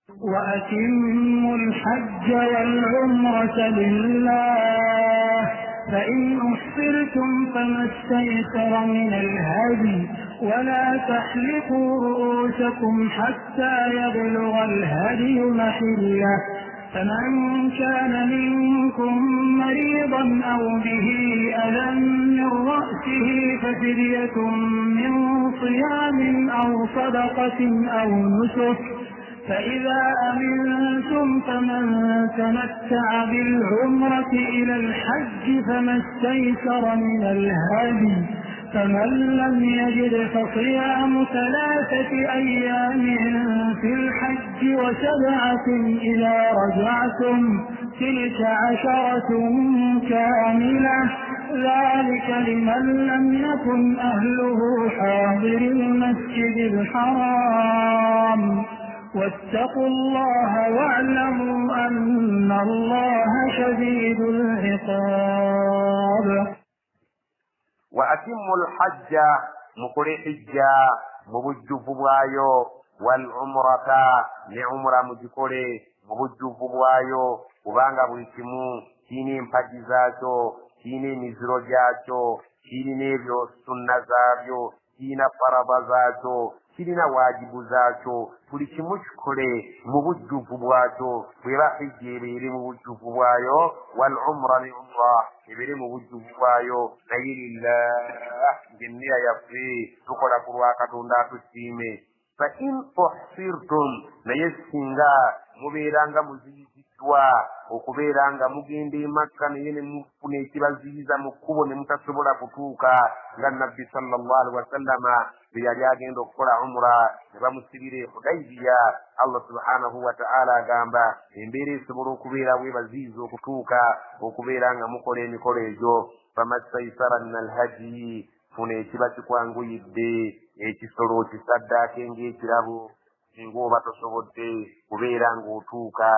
وأتموا الحج والعمرة لله، فإن أحصرتم فما استيسر من الهدي، ولا تحلقوا رؤوسكم حتى يبلغ الهدي محله. فمن كان منكم مريضا أو به أذى من رأسه ففدية من صيام أو صدقة أو نسك، فإذا أمنتم فمن تمتع بالعمرة إلى الحج فما استيسر من الهدي، فمن لم يجد فصيام 3 أيام في الحج و7 إذا رجعتم، تلك 10 كاملة، ذلك لمن لم يكن أهله حاضر المسجد الحرام. واتقوا الله واعلموا أن الله شديد العقاب. وأتموا الحج مukole hijja mu bujjuvu bwayo, wal umrata ne umra mugikole mu bujjuvu bwayo, kubanga buli kimu kirina empagi zaakyo, kirina emiziro gyakyo, kirina ebyo sunna zaabyo, kirina faraba zaakyo, kirina waajibu zaakyo. Buli kimu kikole mu bujjuvu bwakyo. Bweba hijja ebeere mu bujjuvu bwayo, wal umra ne umra ebeere mu bujjuvu bwayo, naye lillah, ng'enniya yaffe tukola ku lwa Katonda atusiime. Fa in uhsirtum, naye singa mubeera nga muziyiziddwa okubeera nga mugenda e Makka naye ne mufuna ekibaziyiza mu kkubo ne mutasobola kutuuka, nga Nabbi sallallahu alaihi wasallama bwe yali agenda okukola umra ne bamusibira e Hudaybiya. Allah subhanahu wa ta'ala agamba embeera esobola okubeera bwebaziyiza okutuuka okubeera nga mukola emikolo egyo. Famastaysara min alhaji, funa ekiba kikwanguyidde, ekisolo kisaddaake ng'ekirabo, singa oba tosobodde kubeera ng'otuuka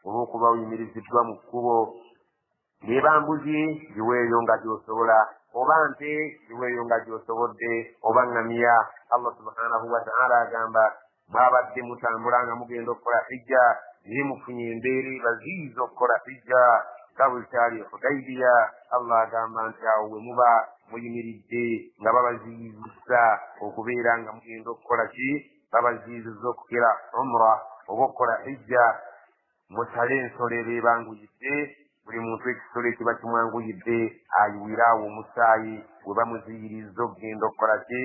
olw'okuba oyimiriziddwa mu kkubo. Bw'eba mbuzi giweeyo nga gy'osobola, oba nte giweeyo nga gy'osobodde, oba ŋŋamiya. Allah subhanahu wa ta'ala agamba mwabadde mutambula nga mugenda okukola hijja, naye mufunye embeera ebaziyiza okukola hijja nga bwe kyali e Hudaybiya. Allah agamba nti awo we muba muyimiridde nga babaziyizisa okubeera nga mugenda okukola ki, babaziyiziza okukira umra oba okukola hijja, musale ensolo eba ebanguyidde. Buli muntu ekisolo ekiba kimwanguyidde ayiwire awo omusaayi we bamuziyiriza okugenda okukola ki,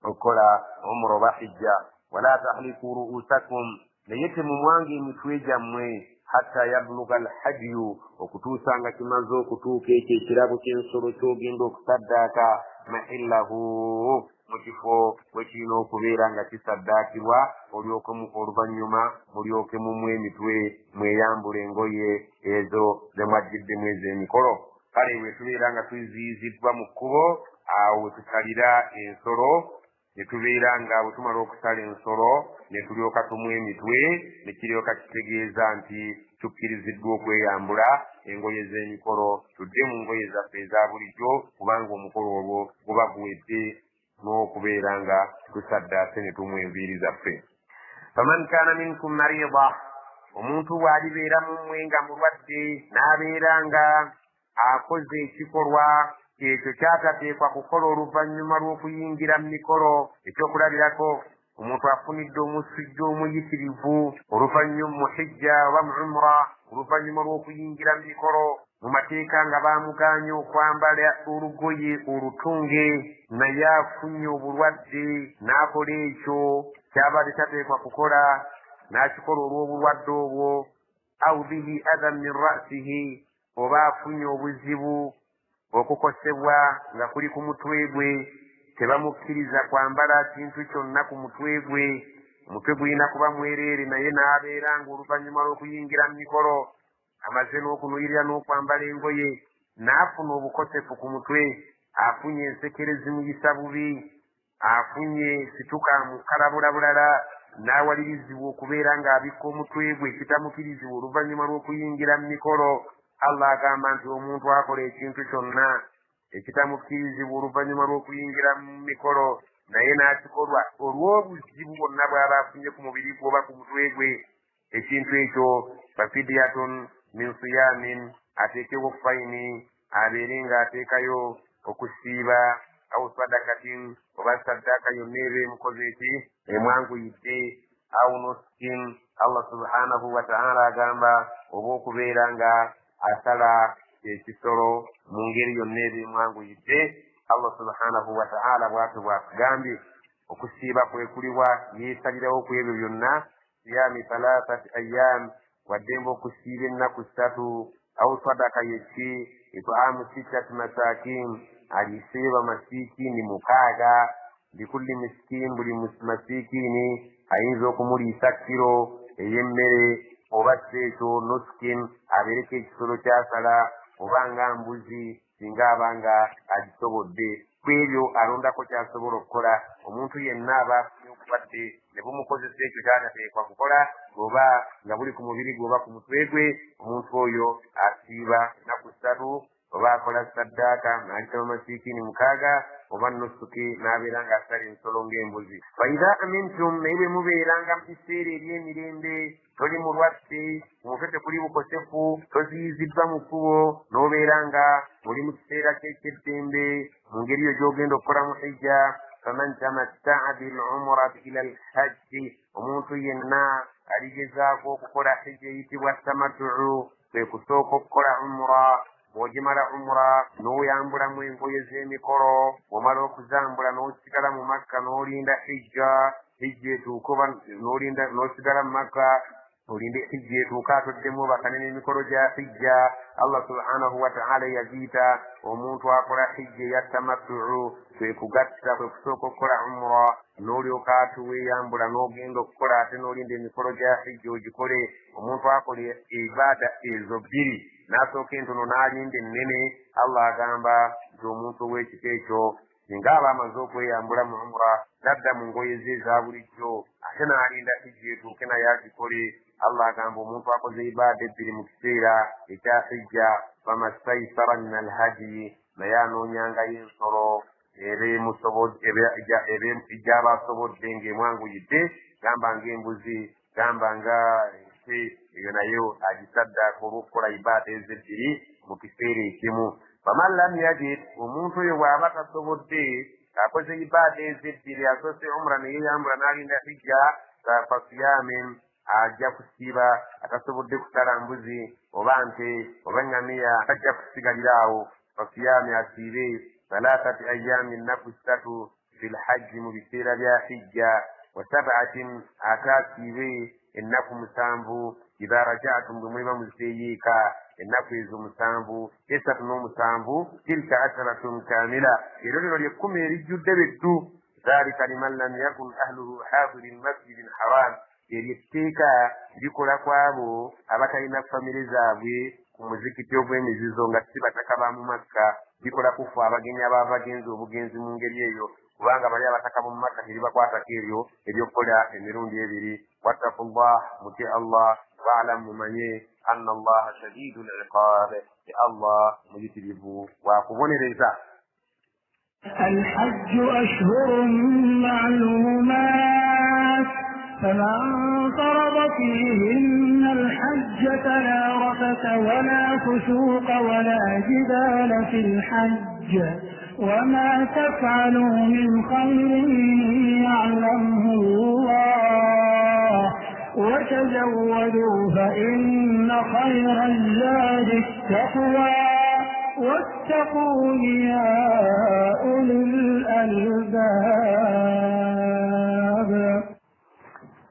okukola umra oba hijja. Wala tahliku ru'usakum, naye temumwanga emitwe gyammwe, hatta yabluga alhadiyu, okutuusa nga kimaze okutuuka ekyo ekirabo ky'ensolo ky'ogenda okusaddaaka, mahillahu, mu kifo we kirina okubeera nga kisaddaakibwa, olyoke oluvannyuma mulyoke mumwe emitwe mweyambule engoye ezo ze mwajjiddemu ez'emikolo. Kale bwe tubeera nga tuziyiziddwa mu kkubo, awo we tusalira ensolo, ne tubeera nga bwe tumala okusala ensolo ne tulyoka tumwa emitwe, ne kiryoka kitegeeza nti tukkiriziddwa okweyambula engoye z'emikolo, tudde mu ngoye zaffe eza bulijjo, kubanga omukolo olwo guba guwedde n'okubeera nga tusaddaase ne tumwa enviiri zaffe. Faman kaana minkum marida, omuntu bw'alibeera mu mmwe nga mulwadde n'abeera nga akoze ekikolwa ekyo kyatateekwa kukola oluvannyuma lw'okuyingira mu mikolo. Ekyokulabirako, omuntu afunidde omusujja omuyitirivu oluvannyuma mu hijja oba mu umra, oluvannyuma lw'okuyingira mu mikolo, mu mateeka nga baamugaanye okwambala olugoye olutunge, naye afunye obulwadde n'akola ekyo kyabadde tateekwa kukola n'akikola olw'obulwadde obwo. Au bihi adhan min ra'sihi, oba afunye obuzibu okukosebwa nga kuli ku mutwe gwe, tebamukkiriza kwambala kintu kyonna ku mutwe gwe, omutwe gulina kuba mwereere, naye n'abeera ng'oluvannyuma lw'okuyingira mu mikolo amaze n'okunuyirira n'okwambala engoye n'afuna obukosefu ku mutwe, afunye ensekere zimuyisa bubi, afunye situka mukalabula bulala, n'awalirizibwa okubeera ng'abikka omutwe gwe kitamukirizibwa oluvannyuma lw'okuyingira mu mikolo. Allah agamba nti omuntu akola ekintu kyonna ekitamukkirizibwa oluvannyuma lw'okuyingira mu mikolo naye n'akikolwa olw'obuzibu bwonna bw'aba afunye ku mubiri gwe oba ku mutwe gwe, Ekintu ekyo fafidyatun min siyamin, ateekewo fayini, abeere ng'ateekayo okusiiba, au sadakatin, oba saddaaka yonna eba emukoze eki emwanguyidde, au nusukin. Allah subhanahu wataala agamba oba okubeera nga asala ekisolo mu ngeri yonna eba emwanguyidde. Allah subhanahu wataala bwatyo bwatugambye okusiiba kwe kuliwa, yeesalirawo ku ebyo byonna. Siyami thalathati ayyam, waddembe okusiiba ennaku ssatu, au sadaka yeki itaamu sittati masakin, aliiseyo bamasiikini 6, bikulli misikin, buli masiikini ayinza okumuliisa kiro ey'emmere, oba si ekyo nusukin, abeereko ekisolo kyasala, oba nga mbuzi singa aba nga agisobodde. Ku ebyo alondako ky'asobola okukola. Omuntu yenna aba afunye obulwadde ne bumukozesa ekyo ky'atateekwa kukola, oba nga buli ku mubiri gwe oba ku mutwe gwe, omuntu oyo asiiba ennaku ssatu, oba akola saddaaka n'alisa bamasiikini 6, oba nusuki n'abeera ng'asala ensolo ng'embuzi. Faidha amintum, naye bwe mubeeranga mu biseera eby'emirembe, toli mulwadde, ku mutwe tekuli bukosefu, toziyiziddwa mu kkubo, n'obeera nga oli mu kiseera ky'eky'eddembe mu ngeri eyo gy'ogenda okukolamu hijja. Faman tamattaa bilumrati ila lhajji, omuntu yenna aligezaako okukola hijja eyitibwa tamatuu, kwe kusooka okukola umra. Bw'ogimala umra n'oyambulamu engoye z'emikolo, bw'omala okuzambula n'osigala mu Makka n'olinda hijja, hijja etuuke, oba n'olinda n'osigala mu Makka olinde hijja etuuke, atoddemu obakane n'emikolo gya hijja. Allah subhanahu wataala yagiyita omuntu akola hijja eya tamatuu, kwe kugatta, kwe kusooka okukola umra n'olyoka atuweeyambula n'ogenda okukola, ate n'olinda emikolo gya hijja ogikole. Omuntu akola ibaada ezo bbiri, n'asooka entono n'alinda ennene, Allah agamba nti omuntu ow'ekika ekyo singa aba amaze okweyambula mu umra n'adda mu ngoye ze eza bulijjo, ate n'alinda hijja etuuke naye agikole. Allah agamba omuntu akoze ibaada ebbiri mu kiseera ekya hijja, famastaisara min alhadiyi, naye anoonyangayo ensolo gy'aba asobodde ng'emwanguyidde, gamba ng'embuzi, gamba nga ente, eyo nayo agisaddaaka olw'okukola ibaada ezo ebbiri mu kiseera ekimu. Faman lam yajid, omuntu oyo bw'aba tasobodde, akoze ibaada ezo ebbiri, asoose umra ne yeeyambula n'alinda hijja, fasiyamin, ajja kusiiba. Atasobodde kusala mbuzi oba nte oba ŋŋamiya, ajja kusigalira awo. Fasiyami, asiibe thalathati ayami, ennaku ssatu, fi lhajji, mu biseera bya hijja, wa sab'atin, ate asiibe ennaku 7, idha rajatum, bwe muliba muzeeyiika ennaku ezo 7, 3 n'7, tilka asharatun kamila, eryo lino ly'ekkumi erijjudde beddu. Dhalika liman lam yakun ahluhu hadiri lmasjidi lharam, eryo etteeka likola ku abo abatalina famire zaabwe ku muzikiti ogw'emizizo nga si bataka ba mu Makka. Likola ku ffe abagenyi ababa bagenze obugenzi mu ngeri eyo, kubanga bali abataka mu Makka teribakwatako eryo ebyokukola emirundi ebiri. Wattakullah, mutye Allah, waalam, mumanye anna allaha shadidu liqab, Allah muyitirivu wa kubonereza. الحج أشهر معلومات، فمن فرض فيهن الحج فلا رفث ولا فسوق ولا جدال في الحج، وما تفعلوا من خير يعلمه الله، وتزودوا فإن خير الزاد التقوى، واتقون يا أولي الألباب.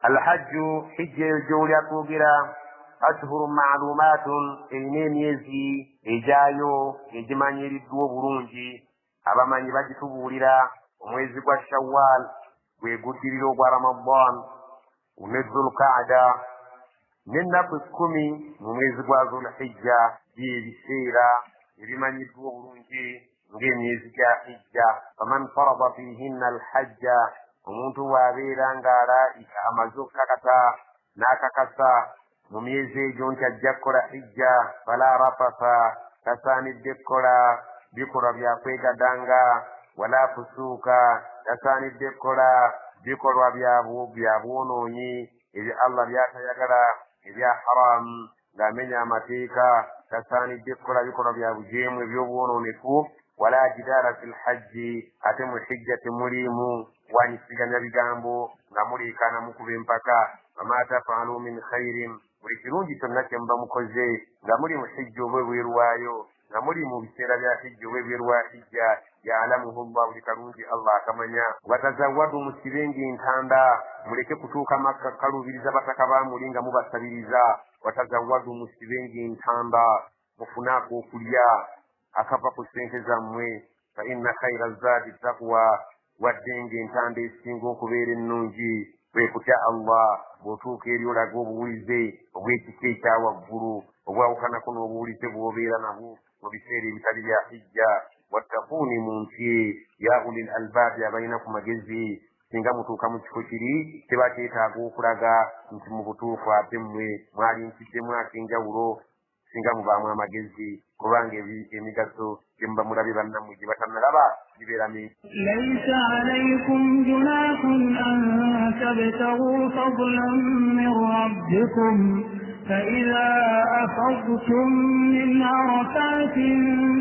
الحج hijja eyo gy'oli akwogera ashhuru ma'lumaatun, erina emyezi egyayo egimanyiriddwa obulungi, abamanyi bagitubuulira. Omwezi gwa Shawwal gwe guddirira ogwa Ramadan ne Dhulqaada, n'ennaku 10 mu mwezi gwa Dhulhijja, byebiseera ebimanyiddwa obulungi ng'emyezi gya hijja. Faman farada fiihinna alhajja, omuntu bw'abeera ng'ala amaze okukakata n'akakasa mu myezi egyo nti ajja kukola hijja, fala rafasa, tasaanidde kukola bikolwa bya kwegadanga, wala fusuuka, tasaanidde kukola bikolwa bya bwonoonyi Ebyo Allah byatayagala ebya haramu, ng'amenya amateeka, tasaanidde kukola bikolwa bya bujeemu eby'obwonoonefu. Wala jidaala fi lhajji, ate mu hijja temuliimu wanyisiganya bigambo nga muliikaana mukuba empaka. Wama tafalu min khairin, buli kirungi kyonna kye muba mukoze nga muli mu hijja oba ebweru waayo, nga muli mu biseera bya hijja oba ebweru wa hijja, yalamuhu llah, buli kalungi Allah akamanya. Watazawadu, musibenga entanda, muleke kutuuka Makka kukaluubiriza bataka bamuli nga mubasabiriza. Watazawadu, musibenga entanda, mufune ak'okulya akava ku ssente zammwe. Fa inna khaira zaadi taqwa, wadde ng'entanda esinga okubeera ennungi kwe kutya Allah. Bw'otuuka eri olaga obuwulize obw'ekika ekya waggulu, obwawukanako n'obuwulize bw'obeera nabwo mu biseera ebitali bya hijja. Wattakuuni, muntye, ya ulil albaabi, abalina ku magezi. Singa mutuuka mu kifo kiri kiba kyetaaga okulaga nti mu butuufu ate mmwe mwali ntiddemu ak'enjawulo, singa mubaamu amagezi, kubanga emigaso gye muba mulabye bannammwe gye batannalaba gibeera mingi. ليس عليكم جناح أن تبتغوا فضلا من ربكم، فإذا أفضتم من عرفات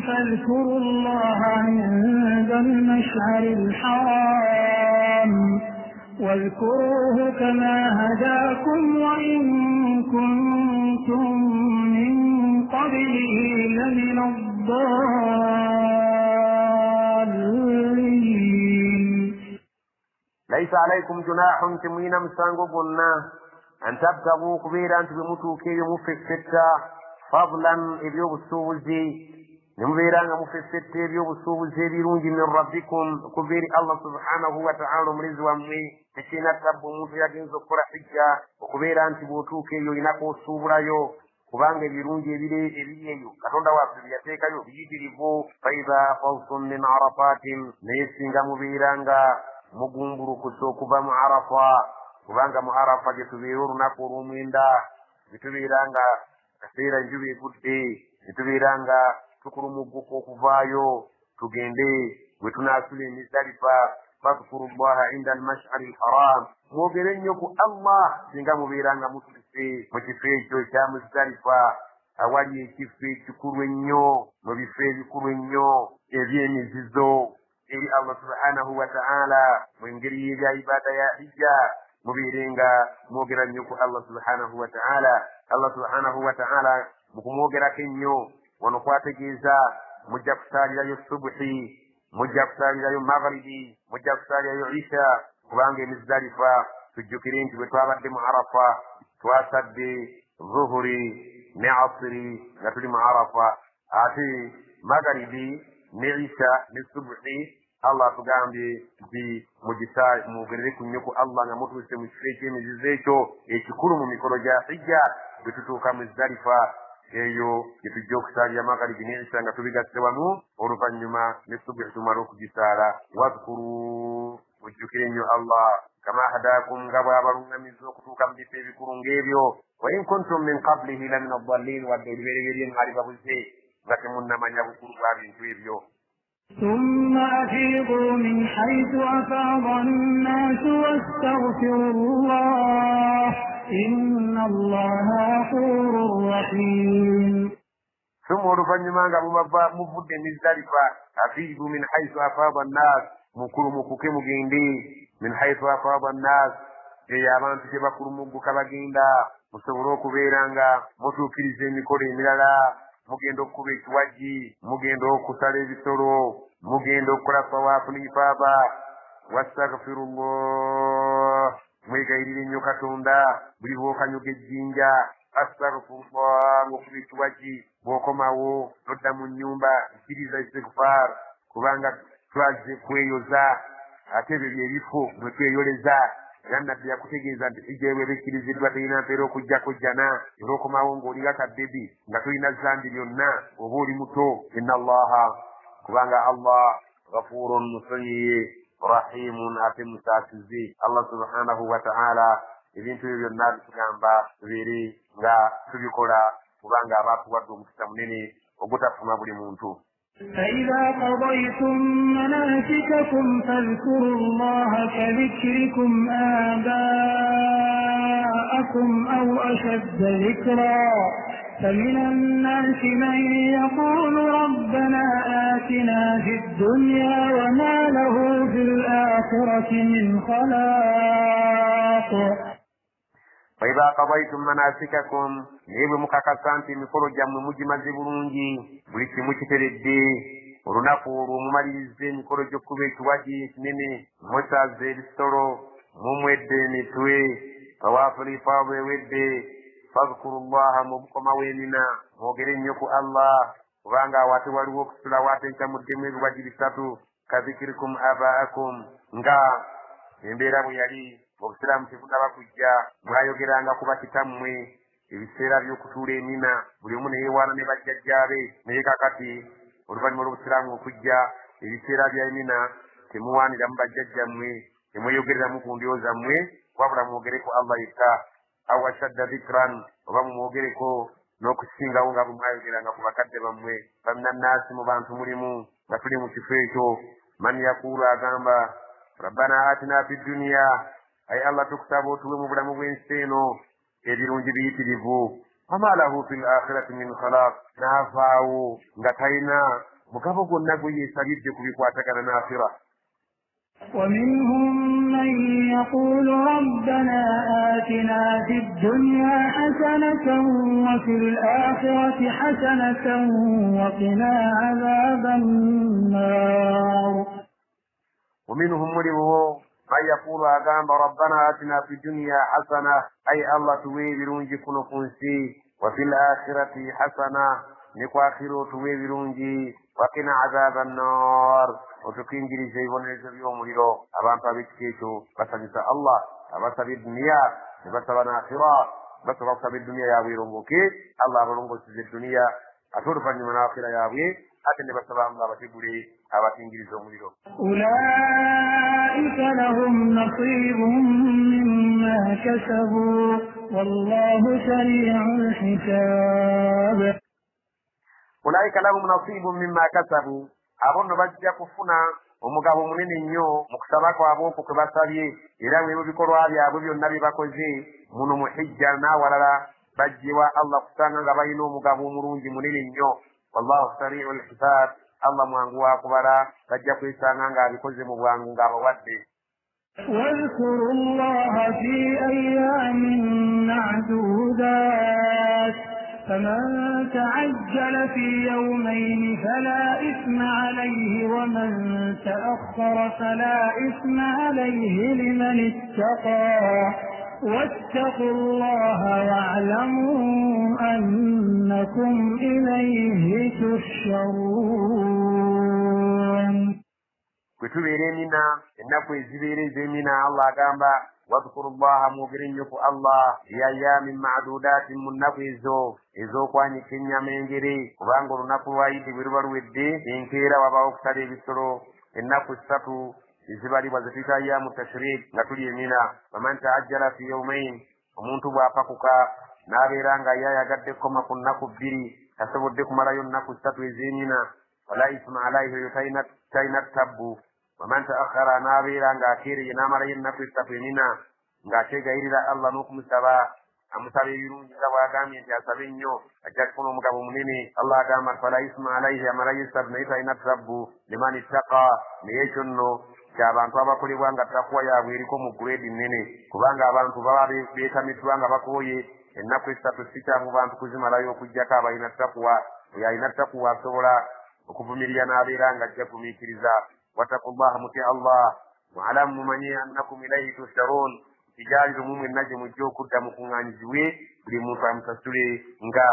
فاذكروا الله عند المشعر الحرام، واذكروه كما هداكم وإن كنتم من قبله لمن الضالين. Laisa alaikum junahun, temulina musango gwonna, an tabtagu, okubeera nti bwe mutuuka eyo mufeffetta, fadlan, ebyobusuubuzi, ne mubeera nga mufeffetta ebyobusuubuzi ebirungi, min rabbikum, okuva eri Allah subhanahu wataala omulezi wammwe. Tekirina tabbu omuntu yagenza okukola hijja okubeera nti bw'otuuka eyo olinako osuubulayo, kubanga ebirungi ebiri eyo Katonda waffe bye yateekayo biyitirivu. Faidha afadtum min arafatin, naye singa mubeera nga mugumbulukuse okuva mu Arafa, kubanga mu Arafa gye tubeera olunaku olw'omwenda, gye tubeera nga kaseera enjuba egudde, gye tubeera nga tukulumugguka okuvaayo tugende bwe tunaasula Emizdalifa. Fadhkuru llaha inda almashari alharam, mwogere nnyo ku Allah singa mubeera nga mutulise mu kifo ekyo ekya Muzdalifa, awali ekifo ekikulu ennyo mu bifo ebikulu ennyo eby'emizizo eri Allah subhanahu wa ta'ala mu ngeri y'ebya ibada ya hijja. Mubeere nga mwogera nnyo ku Allah subhanahu wa ta'ala. Allah subhanahu wa ta'ala mu kumwogerako ennyo wano kwategeeza mujja kusaalirayo subuhi, mujja kusaalirayo magharibi, mujja kusaalirayo isha, kubanga Emizdalifa tujjukire nti bwe twabadde mu Arafa twasadde zuhuri ne asiri nga tuli mu Arafa, ate magharibi ne isha ne subuhi Allah atugambye nti mwogerere ku nnyo ku Allah nga mutuuse mu kifo eky'emizizo ekyo ekikulu mu mikolo gya hijja. Bwe tutuuka mu Muzdalifa eyo gye tujja okusaalira magharibi ne isha nga tubigasse wamu, oluvannyuma ne subuhi tumala okugisaala. Wadhkuru, mujjukire nnyo Allah, kama hadakum, nga bw'abaluŋŋamiza okutuuka mu bifo ebikulu ng'ebyo. Wa in kuntum min qablihi la min addallin, wadde olubereberye mwali babuze nga temunnamanya bukulu bwa bintu ebyo. ثم أفيضوا من حيث أفاض الناس واستغفروا الله إن الله غفور رحيم. Summa, oluvannyuma nga muvudde Emizdalifa, afiidu min haisu afaada nnaas, mukulumukuke mugende, min haisu afaada nnaas, eyo abantu gye bakulumugguka bagenda, musobole okubeera nga mutuukiriza emikolo emirala. Mugenda okukuba ekiwagi, mugenda okusala ebisolo, mugenda okukola tawaafu n'ifaaba. Wastaghfirullah, mwegayirire nnyo Katonda buli bw'okanyuga ejjinja. Astaghfirullah, ng'okuba ekiwagi, bw'okomawo nodda mu nnyumba kkiriza istigfaar, kubanga twazze kweyoza, ate ebyo byebifo mwe tweyoleza. Era Nabbi yakutegeeza nti hijja eyo bweba ekkiriziddwa terina mpeera okujjako jjana, era okomawo ng'olinga kabebi nga tolina zambi lyonna oba oli muto. Inna Allaha, kubanga Allah ghafurun, musonyiye, rahimun, ate musaasizi. Allah subhanahu wa ta'ala ebintu ebyo byonna bitugamba tubeere nga tubikola, kubanga aba atuwadde omukisa munene ogutafuna buli muntu. فإذا قضيتم مناسككم فاذكروا الله كذكركم آباءكم أو أشد ذكرا فمن الناس من يقول ربنا آتنا في الدنيا وما له في الآخرة من خلاق. فإذا قضيتم مناسككم naye bwe mukakasa nti emikolo gyammwe mugimaze bulungi buli kimu kiteredde olunaku olwo mumaliriza emikolo gy'okkuba ekiwagi ekinene musaze ebisolo mumwedde emitwe tawaafu lifaadu ewedde fadhkuru llaha mubukomawo emina mwogere nnyo ku Allah kubanga awo ate waliwo okusulawo ate enkya muddemu ebiwagi bisatu kadhikirikum abaakum nga embeera bwe yali obusiraamu tebunaba kujja mwayogeranga ku bakitammwe ebiseera by'okutuula emina buli omu neyeewaana ne bajjajjaabe naye kakati oluvannyuma lw'obusiraamu okujja ebiseera bya emina temuwaaniramu bajjajjammwe temweyogereramu ku ndyo zammwe wabula mwogereko Allah yekka aw ashadda dhikran oba mumwogereko n'okusingawo nga bwe mwayogeranga ku bakadde bammwe. Faminannaasi mu bantu mulimu nga tuli mu kifo ekyo man yakuulu agamba rabbana atina fi dduniya ayi Allah tukusaba otuwe mu bulamu bw'ensi eno ebirungi biyitirivu wama lahu fi lakhirati min khalaq n'avaawo nga talina mugabo gwonna gwe yeesabidde ku bikwatagana n'akhira. ومنهم من يقول ربنا آتنا في الدنيا حسنة وفي الآخرة حسنة وقنا عذاب النار. ومنهم ملمه من يقول أغامب ربنا آتنا في الدنيا حسنة أي الله tuwe birungi kuno ku nsi وفي الآخرة حسنة ne ku akhira otuwe birungi wakina azaba nnar otukingirize ebibonerezo by'omuliro. Abantu ab'ekika ekyo basanyusa Allah abasaba eduniya ne basaba n'akhira basaba kusaba eduniya yaabwe erongoke Allah abalongoseze eduniya ate oluvannyuma n'akhira yaabwe ate ne basaba Allah abategule abakingirize omuliro. Ulaika lahum nasibun mimma kasabu wallahu sari'ul hisab. Ulaika lahum nasibun mimma kasabu abo nno bajja kufuna omugabo munene nnyo mu kusaba kwabwe okwo kwe basabye era bwe bikolwa byabwe byonna bye bakoze muno mu hijja n'awalala bajjewa Allah kusanga nga balina omugabo omulungi munene nnyo. Wallahu sari'ul hisab Allah mwangu wa kubala bajja kwesanga ng'abikoze mu bwangu ng'abawadde. واذكروا الله في أيام معدودات فمن تعجل في يومين فلا إثم عليه ومن تأخر فلا إثم عليه لمن اتقى واتقوا الله واعلموا أنكم إليه تحشرون. Bwe tubeera emina ennaku ezibeera ez'emina Allah agamba wadhkuru llaha mwogere nnyo ku Allah fi ayaamin ma'dudatin mu nnaku ezo ez'okwanyika ennyama engere kubanga olunaku lwa Idi bwe luba luwedde enkeera wabaawo okusala ebisolo ennaku ssatu ezibalibwa ze tuyita ayaamu tashrik nga tuli emina. Faman taajjala fi yawmain omuntu bw'apakuka n'abeera nga ye ayagadde kukoma ku nnaku bbiri tasobodde kumalayo nnaku ssatu ez'emina wala isma alaihi oyo talina tabbu. Waman taakhara n'abeera ng'akeereye n'amalayo ennaku essatu emina ng'akyegayirira Allah n'okumusaba amusaba ebirungi nga bw'agambye nti asabe nnyo ajja kufuna omugabo munene. Allah agamba fala isma alaihi amalayo essatu naye talina tabbu liman ittaqa naye ekyo nno ky'abantu abakolebwa nga takuwa yaabwe eriko mu grade nnene kubanga abantu baba beetamiddwa nga bakooye ennaku essatu si kyangu bantu kuzimalayo okuggyako abalina takuwa. Oyo alina takuwa asobola okuvumirira n'abeera ng'ajja kugumiikiriza. Wattaqullaha mutye Allah waalamu mumanye annakum ilaihi tuhsharun kijaali lumu mwenna gye mujja okudda mukuŋŋaanyizibwe buli muntu amusasule nga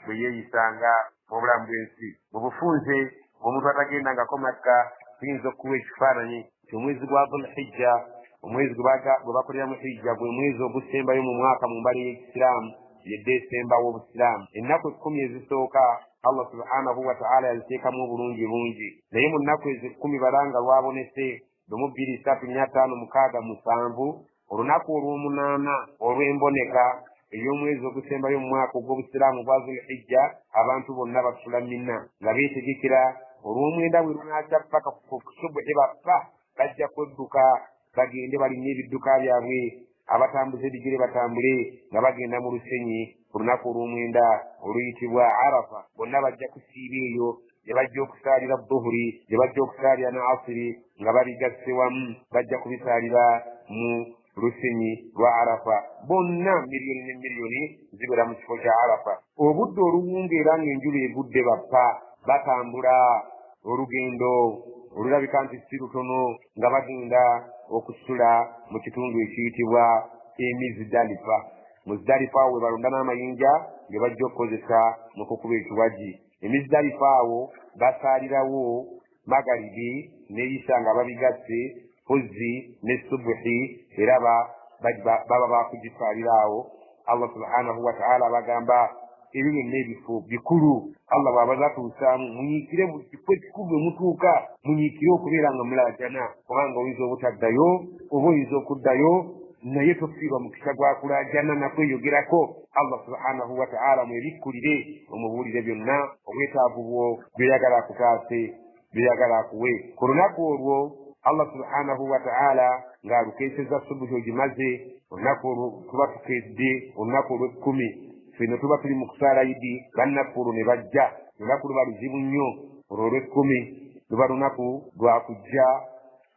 bwe yeeyisanga mu bulamu bw'ensi. Mu bufunze omuntu atagendangako Makka tuyinza okukuwa ekifaananyi nti omwezi gwa Dhulhijja omwezi gwe bakoleramu hijja gwe mwezi ogusembayo mu mwaka mu mbala y'ekisiraamu yedde esembawo obusiraamu. Ennaku ekkumi ezisooka Allah subhanahu wa ta'ala yaziteekamu obulungi bungi naye mu nnaku ezo ekkumi balanga lwabonese 1 2 3 4 5 6 7 olunaku olw'omunaana olw'emboneka ey'omwezi ogusembayo mu mwaka ogw'obusiraamu gwa Dhulhijja abantu bonna basula Mina nga beetegekera olw'omwenda bwe lunaakya paka ku subuhi bappa bajja kwedduka bagende balinye ebidduka byabwe Abatambuza ebigere batambule nga bagenda mu lusenyi ku lunaku olw'omwenda oluyitibwa Arafa. Bonna bajja kusiiba eyo, gye bajja okusaalira dhuhuri, gye bajja okusaalira ne asiri nga babigasse wamu, bajja kubisaalira mu lusenyi lwa Arafa. Bonna miliyoni ne miliyoni zibeera mu kifo kya Arafa. Obudde oluwungeera ng'enjuba egudde, bappa batambula olugendo olulabika nti si lutono nga bagenda okusula mu kitundu ekiyitibwa Emizidalifa. Muzidalifa awo we balonda n'amayinja ge bajja okukozesa mu kukuba ekiwagi. Emizidalifa awo basaalirawo magaribi ne isha nga babigasse, fuzzi ne subuhi era baba bakugisaalira awo. Allah subhanahu wataala bagamba ebyo byonna ebifo bikulu. Allah bw'aba zatuusaamu, munyiikire buli kifo ekikulu bwe mutuuka, munyiikire okubeera nga mulaajana, kubanga oyinza obutaddayo oba oyinza okuddayo, naye tofiirwa mukisa gwa kulaajana nakweyogerako. Allah subhanahu wataala mwebikkulire, omubuulire byonna obwetaavu bwo, byoyagala akutaase, byoyagala akuwe. Ku lunaku olwo Allah subhanahu wataala ng'alukeeseza subuhi ogimaze, olunaku olwo tuba tukedde olunaku olw'ekkumi, ffeno tuba tuli mu kusaala Idi, bannaffe olwo ne bajja. Olunaku luba luzibu nnyo olwo olw'ekkumi, luba lunaku lwakujja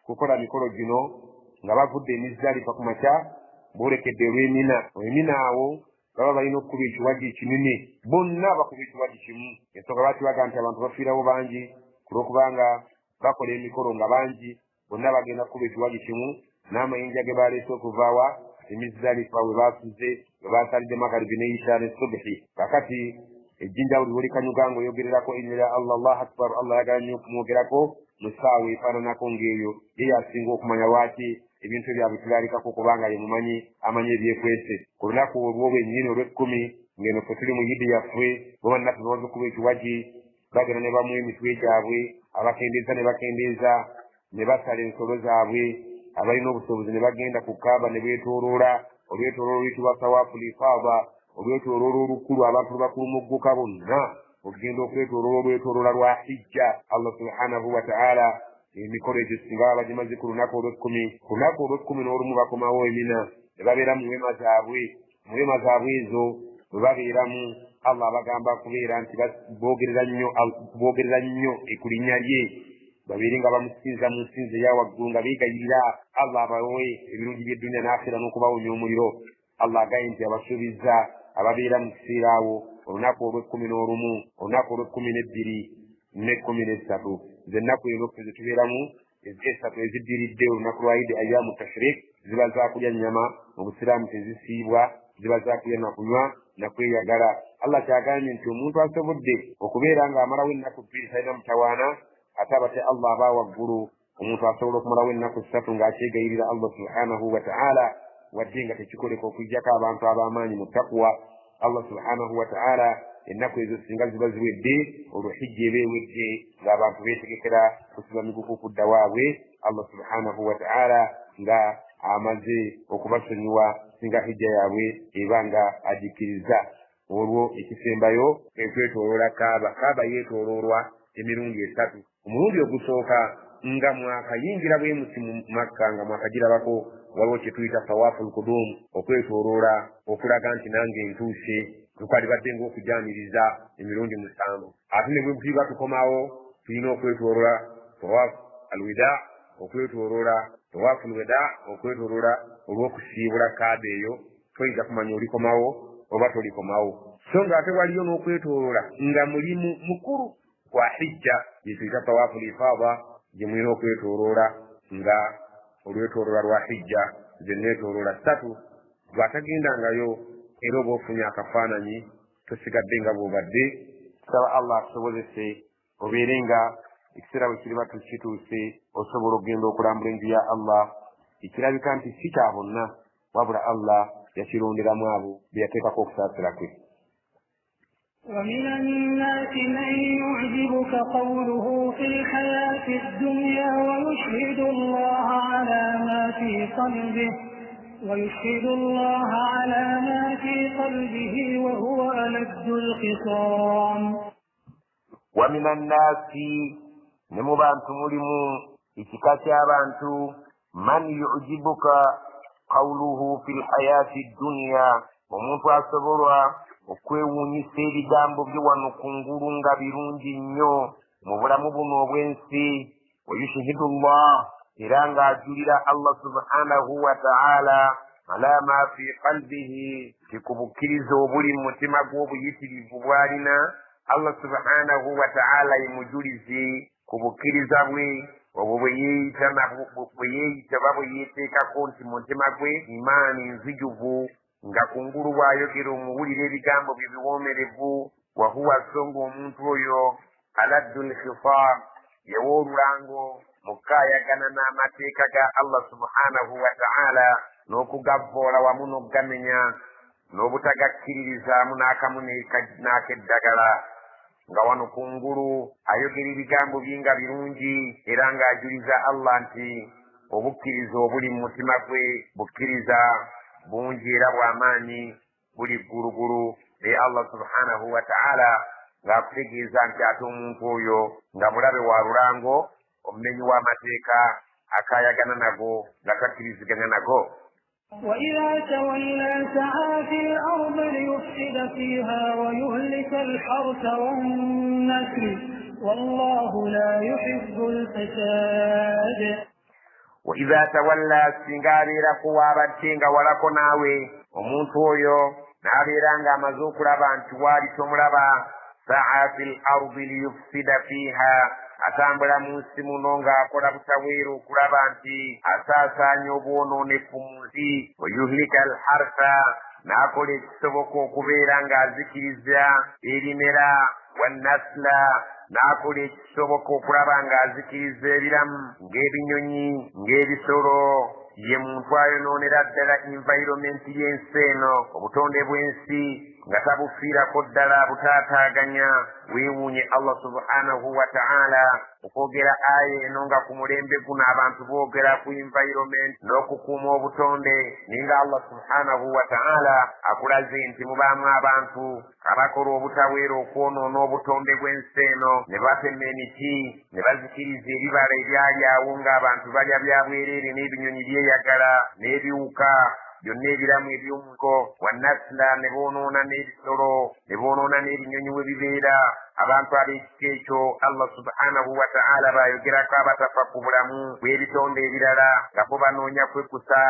kukola mikolo gino nga bavudde Emizalifa ku makya, boolekedde olw'Emina. Emina awo baba balina okukuba ekiwagi ekinene, bonna bakuba ekiwagi kimu. Ensonga lwaki baga nti abantu bafiirawo bangi, kulwokubanga bakola emikolo nga bangi, bonna bagenda kukuba ekiwagi kimu n'amayinja ge baleese okuvaawa Emizalifa we basuze, we basalidde magaribi ne isha ne subuhi. Kakati ejjinja buli lwolikanyuga ng'oyogererako erinnya lya Allah, Allah akbar, Allah ayagala nnyo okumwogerako mu ssaawa efaananako ng'eyo. Ye yasinga okumanya lwaki ebintu ebyo abitulalikako, kubanga ye mumanyi, amanyi ebyekwese. Ku lunaku olwo lwennyini olw'ekkumi, ng'eno ffe tuli mu Yidi yaffe, bo bannaffe bamaze okuba ekiwagi, bagenda ne bamu emitwe gyabwe, abakendeeza ne bakendeeza, ne basala ensolo zaabwe, abalina obusobozi ne bagenda ku Kaaba ne beetooloola olwetooloola oluyitibwa tawafu lifaada, olwetooloola olukulu abantu lwe bakulumugguka bonna okugenda okwetooloola olwetooloola lwa hijja. Allah subhanahu wataala emikolo egyo singa baba bagimaze ku lunaku olw'ekkumi, ku lunaku olw'ekkumi n'olumu bakomawo Emina ne babeera mu weema zaabwe. Mu weema zaabwe ezo bwe babeeramu, Allah abagamba kubeera nti boogerera nnyo ku linnya lye, babeere nga bamusinza mu nsinza eya waggulu nga beegayirira Allah abawe ebirungi by'edduniya n'akhira n'okubawonya omuliro. Allah agaye nti abasuubizza ababeera mu kiseera awo, olunaku olw'ekkumi n'olumu, olunaku olw'ekkumi n'ebbiri n'ekkumi n'essatu, ze ennaku eno ffe zetubeeramu esatu eziddiridde olunaku lwa Idi, ayamu tashrik, ziba zakulya nnyama. Mu Busiraamu tezisiibwa, ziba zakulya nakunywa nakweyagala. Allah kyagambye nti omuntu asobodde okubeera ng'amalawo ennaku 2 talina mutawaana, ate abate Allah aba waggulu, omuntu asobola okumalawo ennaku 3 ng'akyegayirira Allah subhanahu wataala, wadde nga tekikoleka okuggyako abantu ab'amaanyi mu takuwa. Allah subhanahu wataala ennaku ezo singa ziba ziwedde, olwo hijja eba ewedde, ng'abantu beetegekera kusiba miguku kudda waabwe, Allah subhanahu wataala nga amaze okubasonyiwa singa hijja yaabwe eba nga agikkiriza. Olwo ekisembayo ekwetooloola Kaaba. Kaaba yeetooloolwa emirundi esatu. Omulundi ogusooka nga mwakayingira bwe muti mu Makka, nga mwakagirabako, waliwo kye tuyita tawafu lkudum, okwetooloola okulaga nti nange ntuuse, tukwalibadde ng'okujaniriza emirundi musanvu. Ate ne bwe tuba tukomawo, tulina okwetooloola tawafu alwida, okwetooloola tawafu lwida, okwetooloola olw'okusiibula Kaaba eyo. Toyinza kumanya olikomawo oba tolikomawo. So nga ate waliyo n'okwetooloola nga mulimu mukulu kwa hijja, gyetuyita tawafu lifaada, gye mulina okwetooloola nga olwetooloola lwa hijja. Ze neetooloola ssatu. Bw'atagendangayo era oba ofunye akafaananyi, tosigadde nga bw'obadde. Tusaba Allah akusobozese obeere nga ekiseera bwe kiriba kituuse osobola okugenda okulambula enju ya Allah, ekirabika nti si kya bonna, wabula Allah yakironderamu abo be yateekako okusaasira kwe. ومن الناس من يعجبك قوله في الحياة الدنيا ويشهد الله على ما في قلبه ويشهد الله على ما في قلبه وهو ألد الخصام. ومن الناس, ne mu bantu mulimu ekika ky'abantu, man yujibuka Qawluhu fi lhayaati dduniya, omuntu asobola okwewuunyisa ebigambo bye wano ku ngulu nga birungi nnyo mu bulamu buno obw'ensi. Wayushhidu llah, era ng'ajulira Allah subhanahu wa ta'ala ala ma fi qalbihi, ti ku bukkiriza obuli mu mutima gw'obuyitirivu bw'alina. Allah subhanahu wa ta'ala ye mujulizi ku bukkiriza bwe obwo bwe yeeyita oba bwe yeeteekako nti mu mutima gwe imaani nzijuvu, nga ku ngulu bw'ayogera omuwulira ebigambo bye biwoomerevu. Wahuwa, so ng'omuntu oyo aladdu lkhisam, yewa olulango mu kukaayagana n'amateeka ga Allah subhanahu wa ta'ala n'okugavvoola wamu n'okugamenya n'obutagakkiririzaamu n'akamu n'akeddagala. Nga wano ku ngulu ayogera ebigambo bye nga birungi era ng'ajuliza Allah nti obukkiriza obuli mu mutima gwe bukkiriza bungi era bw'amaanyi buli ggulugulu. Naye Allah subhanahu wa ta'ala ng'akutegeeza nti ate omuntu oyo nga mulabe wa lulango, omumenyi w'amateeka akaayagana nago nga takkiriziganya nago. وإذا تولى سعى في الأرض ليفسد فيها ويهلك الحرث والنسل والله لا يحب الفساد. وإذا تولى, singa abeerako waabadde nga walako naawe omuntu oyo n'abeera ng'amaze okulaba nti waali tomulaba, saa fi l ardi liyufsida fiiha, atambula mu nsi muno ng'akola butaweera okulaba nti asaasaanya obwonoonefu mu nsi. Wayuhlika al hartha, n'akola ekisoboka okubeera ng'azikiriza ebimera. Wannasla, n'akola ekisoboka okulaba ng'azikiriza ebiramu ng'ebinyonyi ng'ebisolo. Ye muntu ayonoonera ddala environment y'ensi eno, obutonde bw'ensi nga tabufiirako ddala butaataaganya. Weewuunye Allah subhanahu wa ta'ala okwogera aya eno nga ku mulembe guno abantu boogera ku environment n'okukuuma obutonde, naye nga Allah subhanahu wa ta'ala akulaze nti mubaamu abantu abakola obutaweera okwonoona obutonde bw'ensi eno, ne batema emiti ne bazikiriza ebibala ebyali awo ng'abantu balya bya bwereere n'ebinyonyi byeyagala n'ebiwuka byonna ebiramu eby'omuko. Wannasla, ne boonoona n'ebisolo ne boonoona n'ebinyonyi we bibeera. Abantu ab'ekika ekyo Allah subhanahu wa ta'ala baayogerako abatafa ku bulamu bw'ebitonde ebirala, nga bo banoonya kwekusa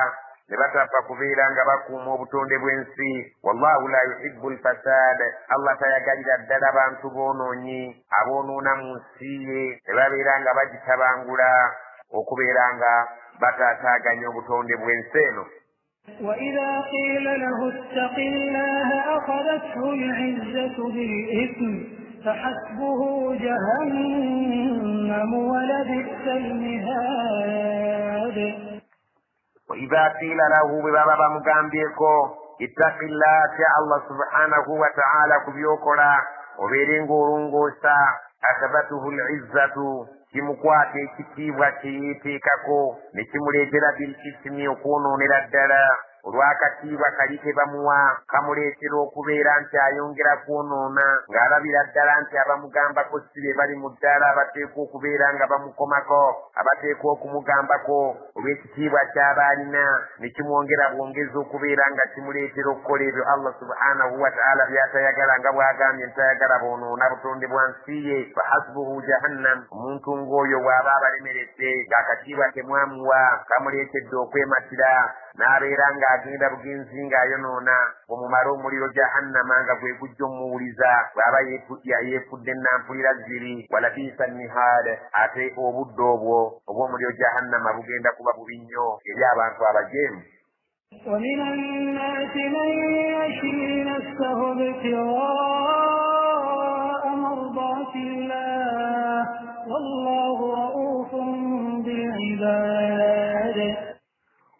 ne batafa kubeera nga bakuuma obutonde bw'ensi. Wallahu la yuhibbu lfasad, Allah tayagalira ddala bantu boonoonyi aboonoona mu nsi ye ne babeera nga bagitabangula okubeera nga bataataaganya obutonde bw'ensi eno. وإذا قيل له اتق الله أخذته العزة بالإثم فحسبه جهنم ولبئس المهاد. وإذا قيل له, bwe baba bamugambyeko ittaqillah, tya Allah subhanahu wa ta'ala ku byokola obeere ng'olongoosa, akhadhatuhu lizzatu, kimukwata ekitiibwa kye yeeteekako ne kimuleetera bil isimi, okwonoonera ddala olw'akatiibwa kali ke bamuwa kamuleetera okubeera nti ayongera kwonoona, ng'alabira ddala nti abamugambako si be bali mu ddala abateekwa okubeera nga bamukomako, abateekwa okumugambako olw'ekitiibwa ky'aba alina, ne kimwongera bwongezi okubeera nga kimuleetera okukola ebyo Allah subhanahu wa ta'ala by'atayagala, nga bw'agambye ntayagala boonoona butonde bwa nsi ye. Fahasbuhu jahannam, omuntu ng'oyo bw'aba abalemeredde ng'akatiibwa temwamuwa kamuleetedde okwematira n'abeera ng'agenda bugenzi ng'ayonoona, omumale omuliro jahannama nga gwe gujja omuwuliza bw'aba yeefudde nampulira ziri. Walabiisa nihaad, ate obudde obwo obw'omuliro jahannama bugenda kuba bubi nnyo eri abantu abajeemu. ومن الناس من يشري نفسه ابتغاء مرضات الله والله رؤوف بالعباد.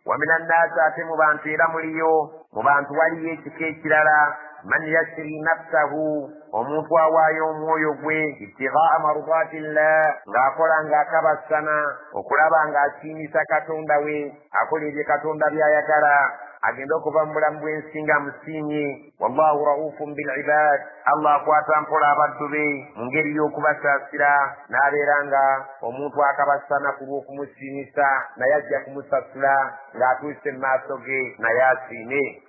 ومن الناس, ate mu bantu era muliyo mu bantu waliyo ekika ekirala, man yashri nafsahu, omuntu awaayo omwoyo gwe ibtigaa mardatillah, ng'akola ng'akabassana okulaba ng'asiimisa Katonda we, akola ebyo Katonda by'ayagala. agende okuva mu bulamu bw'ensi nga amusiimye. Wallahu raufun bilibad, Allah akwata mpola abaddu be mu ngeri y'okubasaasira, n'abeera nga omuntu akabassana ku lw'okumusiimisa, naye ajja kumusasula ng'atuuse mu maaso ge naye asiime.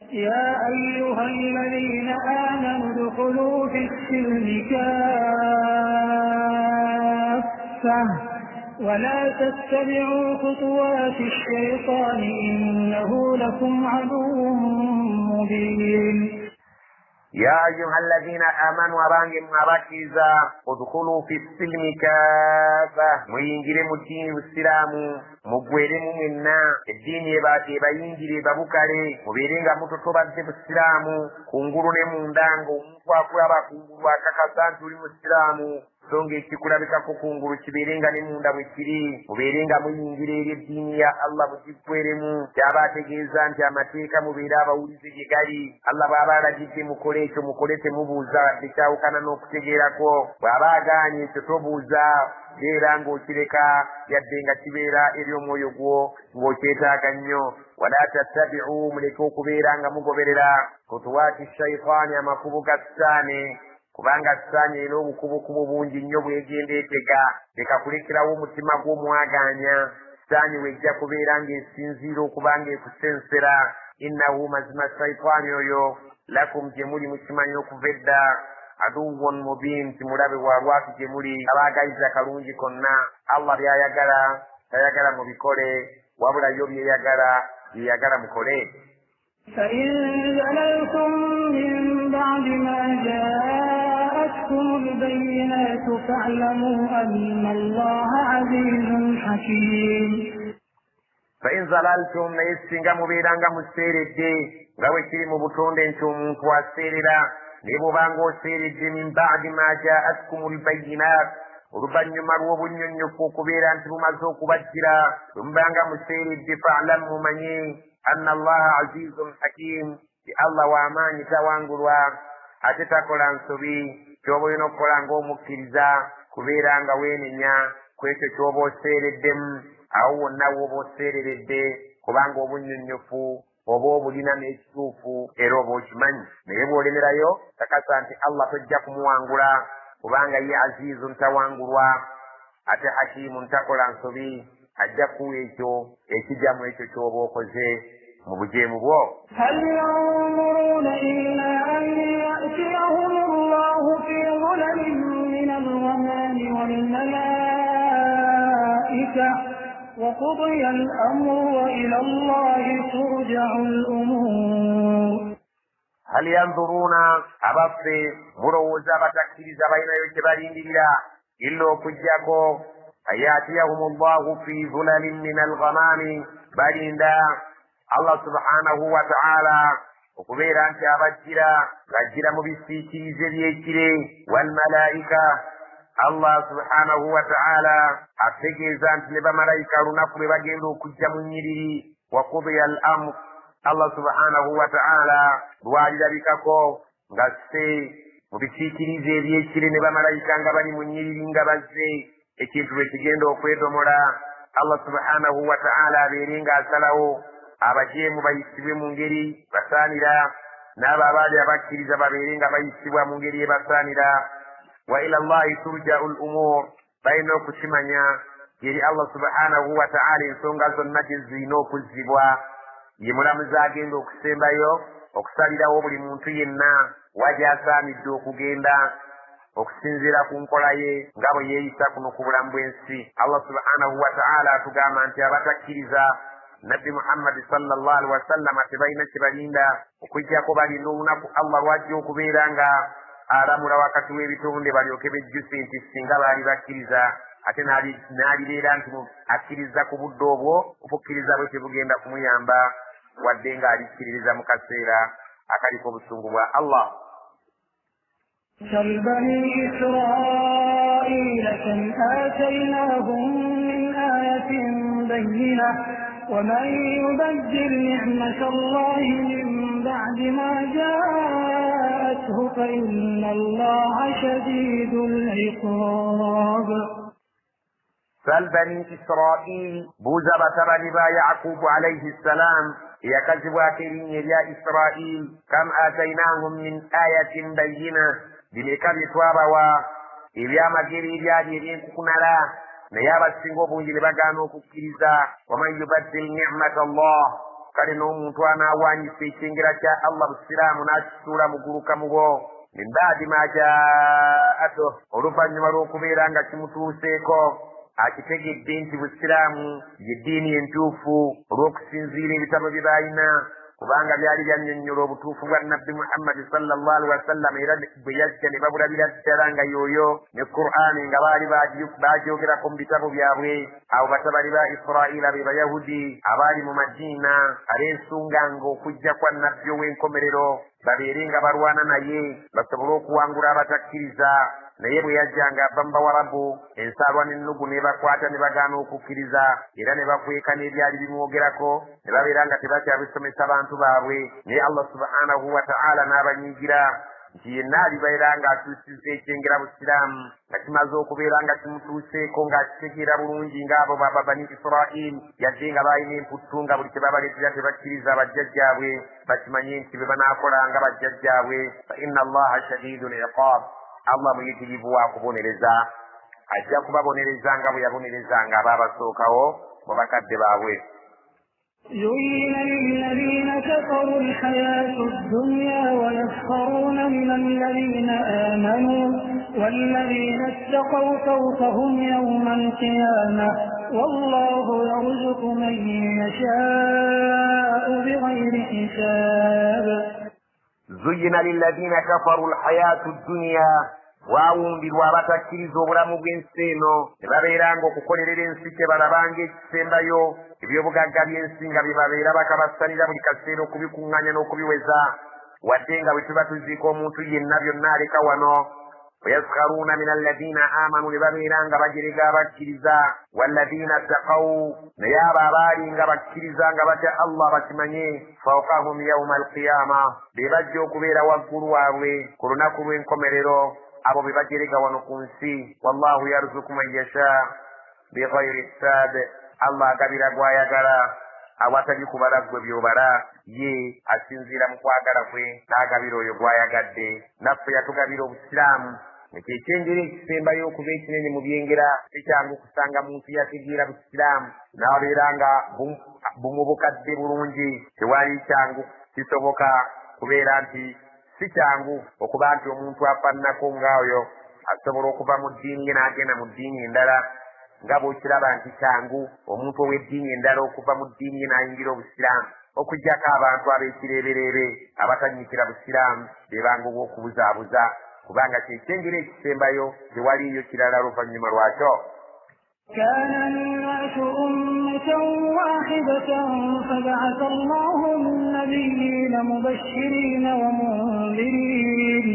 يا أيها الذين آمنوا ادخلوا في السلم كافة ولا تتبعوا خطوات الشيطان إنه لكم عدو مبين. يا أيها الذين آمنوا abange mwabakkiriza, udkhulu fi silmi kaafa, muyingire mu ddiini busiraamu, mugweremu mwenna, eddiini ebayingire ebabukale, mubeere nga mutotobadde busiraamu kungulu ne munda, ng'omuntu akulaba kungulu akakasa nti oli musiraamu, so nga ekikulabikako kungulu kibeere nga ne munda bwe kiri. Mubeere nga muyingira eri eddiini ya Allah mugiggweremu. Kyaba ategeeza nti amateeka mubeere abawulize gye gali. Allah bw'aba alagidde mukole ekyo mukole, temubuuza wadde kyawukana n'okutegeerako. Bw'aba agaanye ekyo tobuuza, beera ng'okireka yadde nga kibeera eri omwoyo gwo ng'okyetaaga nnyo. Wala tattabi'u, muleke okubeera nga mugoberera kutuwaati shaitaani, amakubo ga sitaane, kubanga sitaani erina obukubukubu bungi nnyo bwegenda etega. Leka kulekerawo omutima gw'omwagaanya, sitaani wejja kubeera ng'esinziira okuba ng'ekusensera. Innahu, mazima shaitaani oyo, lakum, gye muli mukimanyi okuva edda, aduwwun mubin, nti mulabe wa lwatu gye muli, abaagaliza kalungi konna. Allah by'ayagala tayagala mubikole, wabula yo byeyagala byeyagala mukole. فإن زللتم من بعد ما جاءتكم البينات فاعلموا أن الله عزيز حكيم. فإن zalaltum, naye singa mubeera nga museeredde, nga bwe kiri mu butonde nti omuntu aseerera, naye bw'obanga oseeredde, min ba'di ma jaatkum albayinat, oluvannyuma lw'obunnyonnyofu okubeera nti bumaze okubajjira, bwe mubanga museeredde, fa'lamu, mumanye, anna Allaha azizun hakim, ti Allah w'amaanyi tawangulwa ate takola nsobi. Ky'oba olina okukola ng'omukkiriza kubeera nga weenenya ku ekyo ky'oba oseereddemu, awo wonna w'oba oseereredde, kubanga obunnyonnyofu oba obulina n'ekituufu era oba okimanyi. Naye bw'olemerayo, kakasa nti Allah tojja kumuwangula, kubanga ye azizun tawangulwa ate hakimu ntakola nsobi, ajja kuwa ekyo ekijja mu ekyo ky'oba okoze mu bujeemu bwo. هل ينظرون إلا أن يأتيهم الله في ظلل من الغمام والملائكة وقضي الأمر وإلى الله ترجع الأمور. Hal yanzuruna, abaffe mulowooza abatakkiriza balinayo kye balindirira, illa okuggyako ayatiyahum llahu fi zulalin min alghamami, balinda Allah subhanahu wa ta'ala okubeera nti abajjira ng'ajjira mu bisiikirize by'ekire, walmalaika. Allah subhanahu wa ta'ala ategeeza nti ne bamalayika olunaku lwe bagenda okujja mu nnyiriri. Wa qudiya al amr, Allah subhanahu wa ta'ala lwalirabikako nga sse mu bisiikirize eby'ekire ne bamalayika nga bali mu nnyiriri nga bazze, ekintu lwe kigenda okwedomola. Allah subhanahu wa ta'ala abeere ng'asalawo abajeemu bayisibwe mu ngeri basaanira, n'abo abaali abakkiriza babeere nga bayisibwa mu ngeri ebasaanira. Wa ila llahi turja'u l umur, balina okukimanya eri Allah subhanahu wa ta'ala ensonga zonna gye zirina okuzzibwa. Ye mulamuzi agenda okusembayo okusalirawo buli muntu yenna wa gy'asaanidde okugenda okusinziira ku nkola ye nga bwe yeeyisa kuno ku bulamu bw'ensi. Allah subhanahu wa ta'ala atugamba nti abatakkiriza Nabbi Muhammadi sallallahu alaihi wasallama tebalina kye balinda okuggyako balinda olunaku Allah lw'ajja okubeera nga alamula wakati w'ebitonde, balyoke bejjuse nti singa baali bakkiriza, ate n'alibeera nti akkiriza ku budde obwo, obukkiriza bwe tebugenda kumuyamba wadde ng'alikkiririza mu kaseera akaliko obusungu bwa Allah. سل بني إسرائيل كم آتيناهم من آية بينة ومن يبدل نعمة الله من بعد ما جاءته فإن الله شديد العقاب. سل بني إسرائيل, buuza batabani ba Yakubu alayhi ssalam Eyakazibwako erinnya erya Israil. Kam atainahum min ayatin bayina, bimeka bye twabawa ebyamagero ebyali ebyenkukunala, naye abasinga obungi ne bagaana okukkiriza. Waman yubaddil nicmata Allah, kale n'omuntu anaawanyisa ekyengera kya Allah busiraamu n'akisuula muguluka mubo, min baadi ma jaatuh, oluvannyuma lw'okubeera nga kimutuuseeko, akitegedde nti busiraamu ye ddiini entuufu olw'okusinziira ebitabo bye baalina, kubanga byali byannyonnyola obutuufu bwa Nabbi Muhammadi sallallahu alaihi wasallam, era bwe yajja ne babulabira ddala nga y'oyo, ne Qur'ani nga baali bagyogerako mu bitabo byabwe. Abo batabani ba Israila be Bayahudi abaali mu Madiina, ab'ensunganga okujja kwa Nabbi ow'enkomerero, babeere nga balwana naye basobole okuwangula abatakkiriza. Naye bwe yajja ng'ava mu Bawarabu, ensaalwa n'ennugu n'ebakwata, ne bagaana okukkiriza, era ne bakweka n'ebyali bimwogerako, ne babeera nga tebakyabisomesa bantu baabwe. Naye Allah subhanahu wa ta'ala n'abanyiigira nti yenna alibeera ng'akyusizza ekyengera busiraamu nga kimaze okubeera nga kimutuuseeko, ng'akitegeera bulungi, ng'abo baba Bani Israil, yadde nga baalina emputtu nga buli kye babaleetera tebakkiriza, bajjajjaabwe bakimanye nti bwe banaakola nga bajjajjaabwe, fa inna Allaha shadidu liqab, Allah muyitirivu wa kubonereza, ajja kubabonereza nga bwe yabonerezanga abaabasookawo mu bakadde baabwe. زين للذين كفروا الحياة الدنيا ويسخرون من الذين آمنوا والذين اتقوا فوقهم يوم القيامة والله يرزق من يشاء بغير حساب. زين للذين كفروا الحياة الدنيا, waawumbirwa abatakkiriza obulamu bw'ensi eno, ne babeeranga okukolerera ensi kye balabanga ekisembayo, ebyobugagga by'ensi nga bye babeera bakabasanira buli kaseera okubikuŋŋaanya n'okubiweza, wadde nga bwe tuba tuziika omuntu yenna byonna aleka wano. Wayaskharuuna min alladhina amanu, ne babeera nga bajerega abakkiriza. Walladhina ttaqaw, naye abo abaali nga bakkiriza nga batya Allah bakimanye, fawqahum yauma alqiyama, be bajja okubeera waggulu waabwe ku lunaku lw'enkomerero, abo be bajerega wano ku nsi. Wallahu yarzuku man yasha bighairi hisab, Allah agabira gw'ayagala awatali kubala ggwe by'obala, ye asinziira mu kwagala kwe n'agabira oyo gw'ayagadde. Naffe yatugabira obusiraamu, ekyo ekyengera ekisembayo okuba ekinene mu byengera. Sikyangu kusanga muntu yategeera busiraamu n'abeera nga bumubukadde bulungi, tewali kyangu kisoboka kubeera nti si kyangu okuba nti omuntu afaananako ng'oyo asobola okuva mu ddiini ye n'agenda mu ddiini endala, nga bw'okiraba nti kyangu omuntu ow'eddiini endala okuva mu ddiini ye n'ayingira obusiraamu, okuggyako abantu ab'ekireebereebe abatannyikira busiraamu be bangu bw'okubuzaabuza, kubanga kyekyengera ekisembayo, tewaliiyo kirala luvannyuma lwakyo. كان الناس أمة واحدة فبعث الله النبيين مبشرين ومنذرين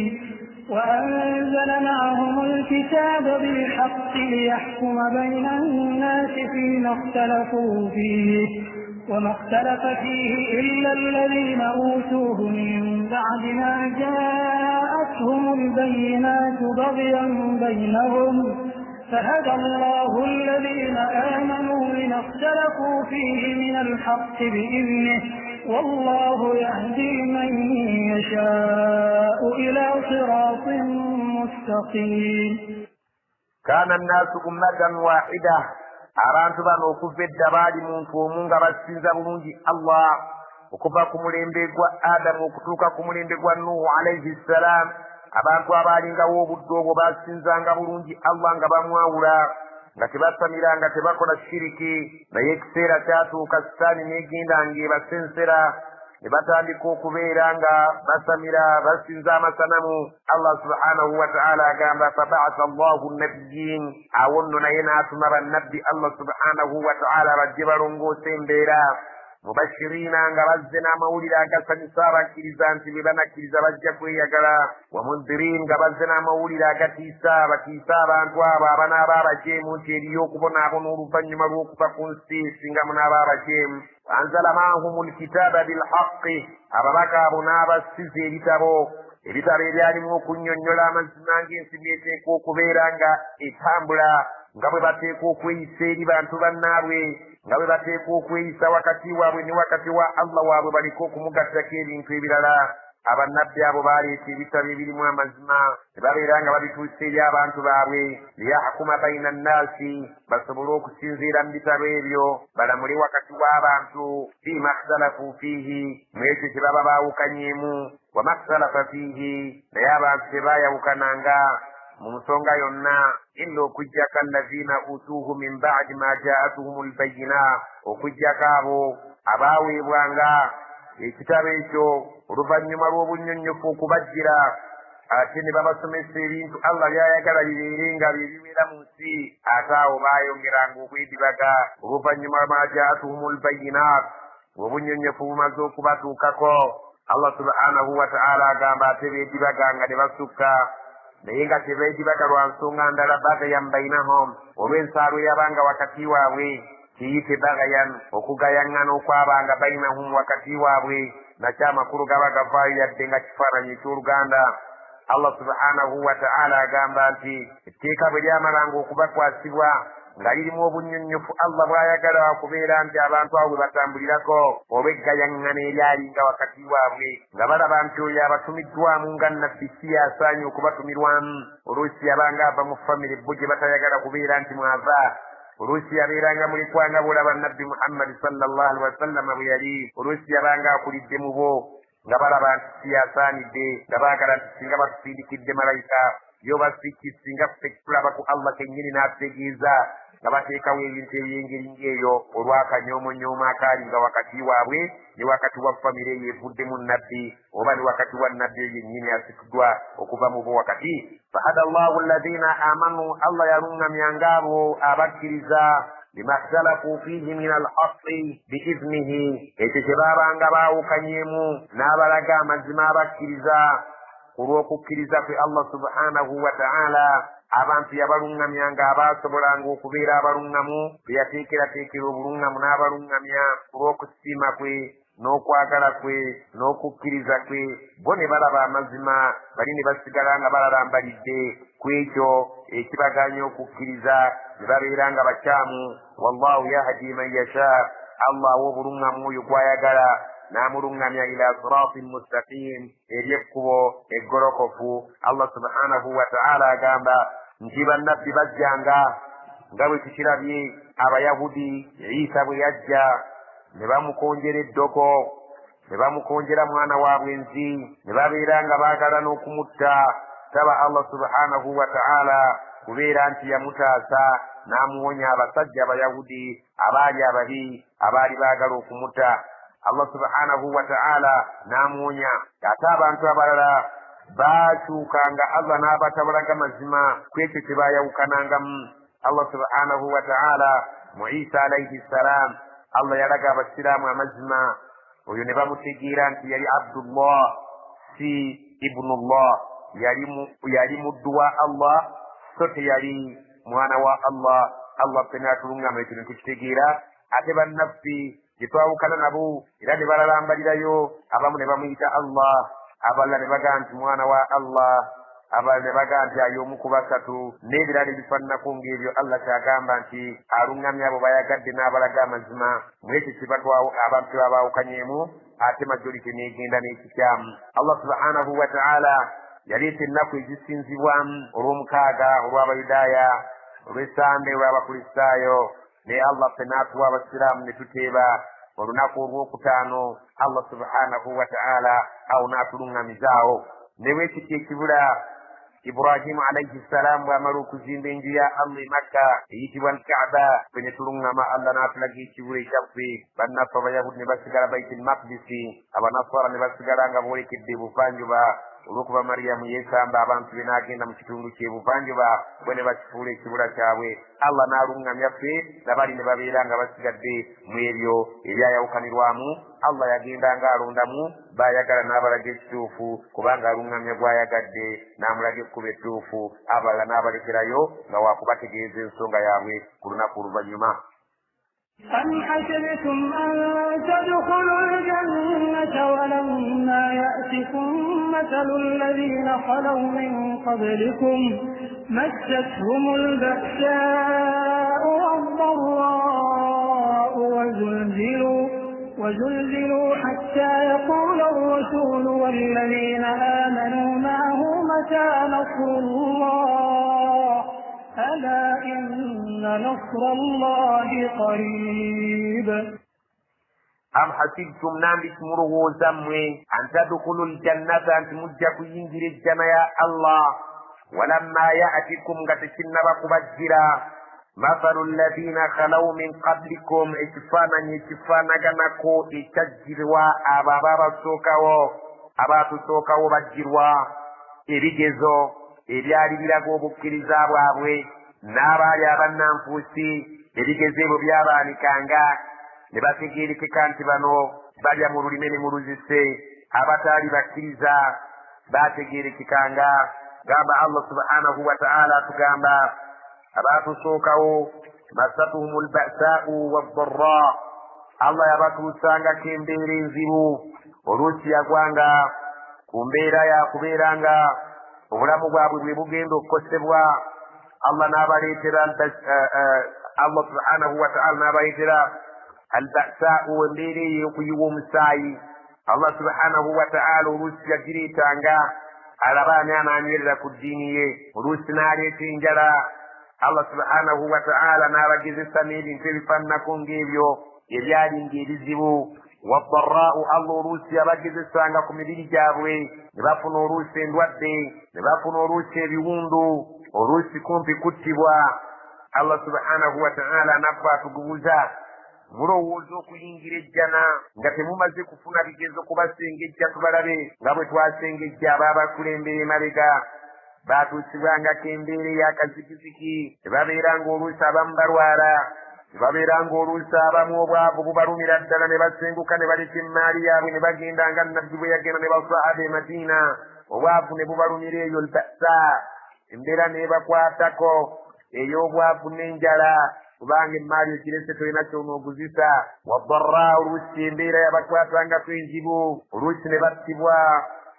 وأنزل معهم الكتاب بالحق ليحكم بين الناس فيما اختلفوا فيه وما اختلف فيه إلا الذين أوتوه من بعد ما جاءتهم البينات بغيا بينهم فهدى الله الذين آمنوا لما اختلفوا فيه من الحق بإذنه والله يهدي من يشاء إلى صراط مستقيم. كان الناس أمة واحدة, abantu bano okuva edda baali muntu omu nga basinza bulungi Allah, okuva ku mulembe gwa Adamu okutuuka ku mulembe gwa Nuhu alaihi ssalam. Abantu abaalingawo obudde obwo basinzanga bulungi Allah nga bamwawula, nga tebasamira, nga tebakola shiriki. Naye ekiseera kyatuuka sitaani n'egenda ng'ebasensera, ne batandika okubeera nga basamira, basinza amasanamu. Allah subhanahu wa ta'ala agamba, fabaatha Allahu nabbiyin, awo nno naye n'atuma bannabbi Allah subhanahu wa ta'ala bajje balongoose embeera, mubashirina, nga bazze n'amawulire agasanyusa abakkiriza nti bwe banakkiriza bajja kweyagala, wamundhirin, nga bazze n'amawulire agatiisa, batiise abantu abo abanaaba abajeemu nti eriyo okubonaabona oluvannyuma lw'okuva ku nsi singa munaaba abajeemu. Anzala maahum lkitaaba bilhaqi, ababaka abo n'abasiza ebitabo, ebitabo ebyalimu okunnyonnyola amazima ng'ensi byeteekwa okubeera nga etambula, nga bwe bateekwa okweyisa eri bantu bannaabwe. nga bwe bateekwa okweyisa wakati waabwe ne wakati wa Allah waabwe baleke okumugattako ebintu ebirala. Abannabbi abo baleeta ebitabo ebirimu amazima ne babeera nga babituusa eri abantu baabwe, liyahkuma baina nnaasi, basobole okusinziira mu bitabo ebyo balamule wakati w'abantu, fiima ikhtalafu fiihi, mu ekyo kye baba baawukanyeemu, wama ikhtalafa fiihi, naye abantu tebaayawukananga mu nsonga yonna, illa okuggyako allazina utuuhu min ba'di ma jaatuhum albayina, okuggyako abo abaaweebwanga ekitabo ekyo oluvannyuma lw'obunnyonnyofu okubajjira, ate ne babasomesa ebintu Allah by'ayagala bibeere nga bye bibeera mu nsi, ate awo baayongeranga okwedibaga oluvannyuma ma jaatuhum albayinaat, ng'obunnyonnyofu bumaze okubatuukako. Allah subhanahu wa ta'ala agamba ate beedibaganga ne basukka, naye nga tebeedibaga lwa nsonga ndala, bagayan bainahum, olw'ensaalo eyabanga wakati waabwe, kiyite bagayan, okugayaŋŋana okwabanga bainahum wakati waabwe, nakyo amakulu gaba gavaayo yadde nga kifaananyi eky'oluganda. Allah subhanahu wa ta'ala agamba nti etteeka bwe lyamalanga okubakwasibwa nga lirimu obunnyonnyofu Allah bw'ayagala okubeera nti abantu abo bwe batambulirako olw'eggayaŋŋana eryalinga wakati waabwe, nga balaba nti oyo abatumiddwamu nga nnabbi si yasaanye okubatumirwamu, oluusi yabanga ava mu famire bo gye batayagala kubeera nti mwava, oluusi yabeeranga mulikwanga bw'olaba nnabbi Muhammadi sallallahu alaihi wasallama bwe yali, oluusi yabanga akulidde mu bo nga balaba nti si yasaanidde, nga baagala nti singa batusindikidde malayika yoba siki, singa ffe tulaba ku Allah kennyini n'atutegeeza, nga bateekawo ebintu eby'engeri ng'eyo olw'akanyoomonyoomo akaali nga wakati waabwe ne wakati wa famire eyo evuddemu nnabbi, oba ne wakati wa nnabbi eyo yennyini asituddwa okuva mu bo wakati. Fahada Allahu alladhina amanu, Allah yaluŋŋamyanga abo abakkiriza, lima ikhtalafu fiihi min alhaqi biiznihi, ekyo kye baabanga baawukanyeemu n'abalaga amazima abakkiriza ku lw'okukkiriza kwe Allah subhanahu wa ta'ala. Abantu yabaluŋŋamyanga abaasobolanga okubeera abaluŋŋamu, bwe yateekerateekera obuluŋŋamu n'abaluŋŋamya ku lw'okusiima kwe n'okwagala kwe n'okukkiriza kwe, bo ne balaba amazima, bali ne basigala nga balalambalidde ku ekyo ekibagaanya okukkiriza, ne babeera nga bakyamu. Wallahu yahdi man yasha, Allah awa obuluŋŋamu oyo gw'ayagala n'amuluŋŋamya ila siratin mustaqim, eri ekkubo eggolokofu. Allah subhanahu wa ta'ala agamba nti bannabbi bajjanga nga bwe tukirabye Abayahudi, Isa bwe yajja ne bamukonjera eddoko, ne bamukonjera mwana waabwe nzi, ne babeera nga baagala n'okumutta. Taba Allah subhanahu wa ta'ala kubeera nti yamutaasa n'amuwonya abasajja Abayahudi abaali ababi abaali baagala okumutta. Allah subhanahu wa ta'ala n'amuwonya. Ate abantu abalala baakyukanga Allah n'abatabulaga mazima ku ekyo kye baayawukanangamu. Allah subhanahu wa ta'ala mu Isa alayhi ssalam, Allah yalaga abasiraamu amazima, oyo ne bamutegeera nti yali Abdullah si Ibnullah, yali muddu wa Allah so teyali mwana wa Allah. Allah ffe n'atuluŋŋama ekyo ne tukitegeera. Ate bannaffe gye twawukana nabo era ne balalambalirayo, abamu ne bamuyita Allah, abalala ne bagamba nti mwana wa Allah, abalala ne bagamba nti ayo omu ku basatu, n'ebirala ebifaananako ng'ebyo. Allah kyagamba nti aluŋŋamya abo bayagadde n'abalaga amazima mu ekyo kye abantu abaawukanyeemu, ate majority n'egenda n'ekikyamu. Allah subhanahu wa ta'ala yaleeta ennaku ezisinzibwamu, olw'omukaaga olw'Abayudaaya, olw'Essande olw'Abakristaayo, naye Allah ffe n'atuwa abasiraamu ne tuteeba olunaku olwokutaano. Allah subhanahu wa ta'ala awo n'atuluŋŋamizaawo. Ne bwe kityo ekibula, Ibrahimu alayhi ssalaamu bw'amala okuzimba enju ya Allah e Makka eyitibwa Alkaaba, ffe ne tuluŋŋama Allah n'atulaga ekibula ekyaffe. Bannaffe Abayahudi ne basigala Baitul Maqdisi, Abanaswara ne basigala nga boolekedde ebuvanjuba, olw'okuba Mariyamu yeesamba abantu be n'agenda mu kitundu ky'ebuvanjuba, bo ne bakifuula ekibula kyabwe. Allah n'aluŋŋamya ffe nabali ne babeera nga basigadde mu ebyo ebyayawukanirwamu. Allah yagenda ng'alondamu baayagala n'abalaga ekituufu, kubanga aluŋŋamya gw'ayagadde n'amulaga ekkubo ettuufu, abalala n'abalekerayo nga waakubategeeza ensonga yaabwe ku lunaku oluvannyuma. أم حسبتم أن تدخلوا الجنة ولما يأتكم مثل الذين خلوا من قبلكم مستهم البأساء والضراء وزلزلوا حتى يقول الرسول والذين آمنوا معه متى نصر الله ألا إن نصر الله قريب. أم حسبتم نامك مروزمwe أن تدخلوا الجنة أنت مجا kuyingira ejjana ya Allah ولما يأتكم nga tekinnaba kubajjira mathalu alladhina khalaw min qablikum, ekifaananyi ekifaanaganako ekyajjirwa abo ababasookawo, abaatusookawo bajjirwa ebigezo ebyali biraga obukkiriza bwabwe, n'abaali abannanfuusi ebigezo ebyo byabaanikanga ne bategeerekeka nti bano balya mu lulime ne mu luzise, abataali bakkiriza baategeerekekanga. Gamba Allah subhanahu wa ta'ala atugamba abaatusookawo masatuhum lba'saau waddarra, Allah yabatuusangako embeera enzibu, oluusi yagwanga ku mbeera yakubeera nga obulamu bwabwe bwe bugenda okukosebwa, Allah n'abaleetera Allah subhanahu wa ta'ala n'abaleetera alba'saau, embeera eyo ey'okuyiwa omusaayi. Allah subhanahu wa ta'ala oluusi yagireetanga alaba ani anaanywerera ku ddiini ye, oluusi n'aleeta enjala. Allah subhanahu wa ta'ala n'abagezesa n'ebintu ebifaananako ng'ebyo ebyali ng'ebizibu. Waddarraau, Allah oluusi yabagezesanga ku mibiri gyabwe ne bafuna oluusi endwadde, ne bafuna oluusi ebiwundu, oluusi kumpi kuttibwa. Allah subhanahu wa ta'ala naffe atugubuza, mulowooza okuyingira ejjana nga temumaze kufuna bigezo kubasengejja tubalabe nga bwe twasengejja abaabakulembera emabega. Baatuusibwangako embeera ey'akazikiziki, ne babeera ng'oluusi abamu balwala, ne babeera ng'oluusi abamu obwavu bubalumira ddala, ne basenguka ne baleka emmaali yaabwe ne bagenda nga Nabbi bwe yagenda ne basahaba e Madiina, obwavu ne bubalumira eyo lbasa, embeera n'ebakwatako ey'obwavu n'enjala, kubanga emmaali ogirese tolina ky'onooguzisa. Waddarra, oluusi embeera yabakwatangako enjibu, oluusi ne battibwa,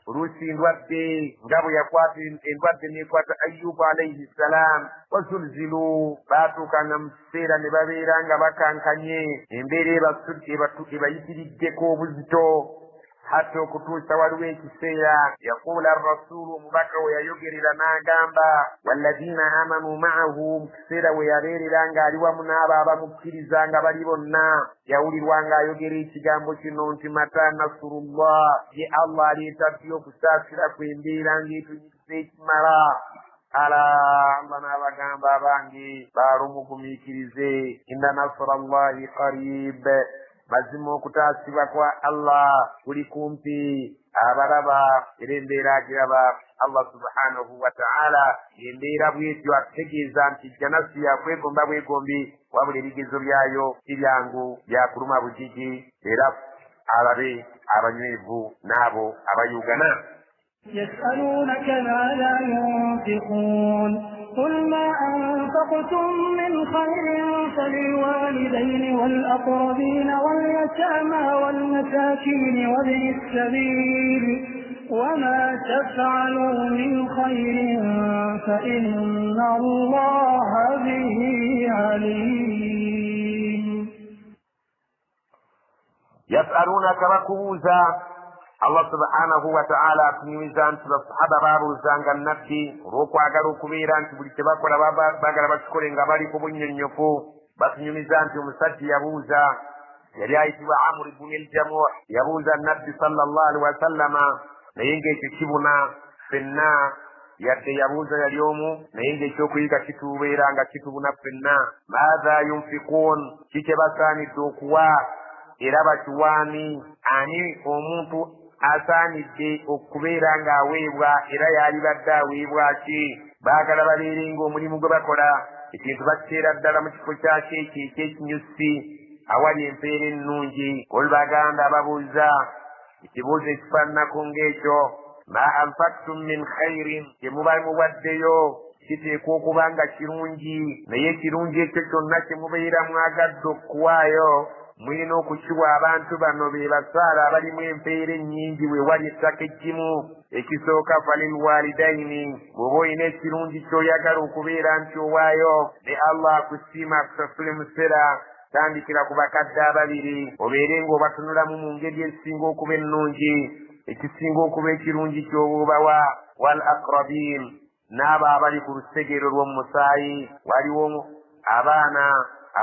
oluusi endwadde nga bwe yakwata endwadde n'ekwata Ayyubu alayhi ssalam. Wazulzilu, baatuukanga mu kiseera ne babeera nga bakankanye, embeera ebayitiriddeko obuzito, hatta okutuusa waliwo ekiseera yaquula arrasuulu, omubaka we yayogerera n'agamba walladhiina amanu ma'ahu, mu kiseera we yabeerera ng'ali wamu n'abo abamukkiriza nga bali bonna, yawulirwa ng'ayogera ekigambo kino nti mata nasrullah, ye Allah aleeta ddi okusaasira kw'embeera ng'etunyigisa ekimala. Ala, Allah n'abagamba abange baalumugumiikirize, inna nasra llahi qarib, mazima okutaasibwa kwa Allah kuli kumpi, abalaba era embeera agiraba. Allah subhanahu wa ta'ala embeera bwetyo atutegeeza nti jjana si yakwegomba bwegombi, wabula ebigezo byayo si byangu, byakuluma bugigi, era alabe abanywevu n'abo abayugana. يسألونك ماذا ينفقون قل ما أنفقتم من خير فللوالدين والأقربين واليتامى والمساكين وابن السبيل وما تفعلوا من خير فإن الله به عليم. يسألونك bakubuuza. Allah subhanahu wa ta'ala atunyumiza nti basahaba baabuuzanga Nabbi olw'okwagala okubeera nti buli kye bakola baagala bakikole nga bali ku bunnyonnyofu. Batunyumiza nti omusajja yabuuza, yali ayitibwa Amr ibn al-Jamuh, yabuuza Nabbi sallallahu alaihi wasallama, naye ng'ekyo kibuna ffenna, yadde yabuuza yali omu, naye ng'ekyokuyiga kitubeera nga kitubuna ffenna. Maatha yunfikuun, ki kye basaanidde okuwa era bakiwaani, ani omuntu asaanidde okubeera ng'aweebwa era yalibadde aweebwa ki? Baagala babeere ng'omulimu gwe bakola ekintu bakiteera ddala mu kifo kyakyo ekyo ekyekinyusi awali empeera ennungi. Olubaganda babuuza ekibuuzo ekifaananako ng'ekyo, ma anfaktum min khairin, kye muba muwaddeyo kiteekwa okuba nga kirungi, naye ekirungi ekyo kyonna kye mubeera mwagadde okuwaayo mulina okukiwa abantu bano be basaala abalimu empeera ennyingi we wali ettaka eggimu. Ekisooka falilwalidaini, bw'oba olina ekirungi ky'oyagala okubeera nti owaayo ne Allah akusiima akusasule musera, Tandikira ku bakadde ababiri, obeere ng'obatunulamu mu ngeri esinga okuba ennungi, ekisinga okuba ekirungi ky'obuubawa. Wal aqrabin, n'abo abali ku lusegere lw'omusaayi, waliwo abaana,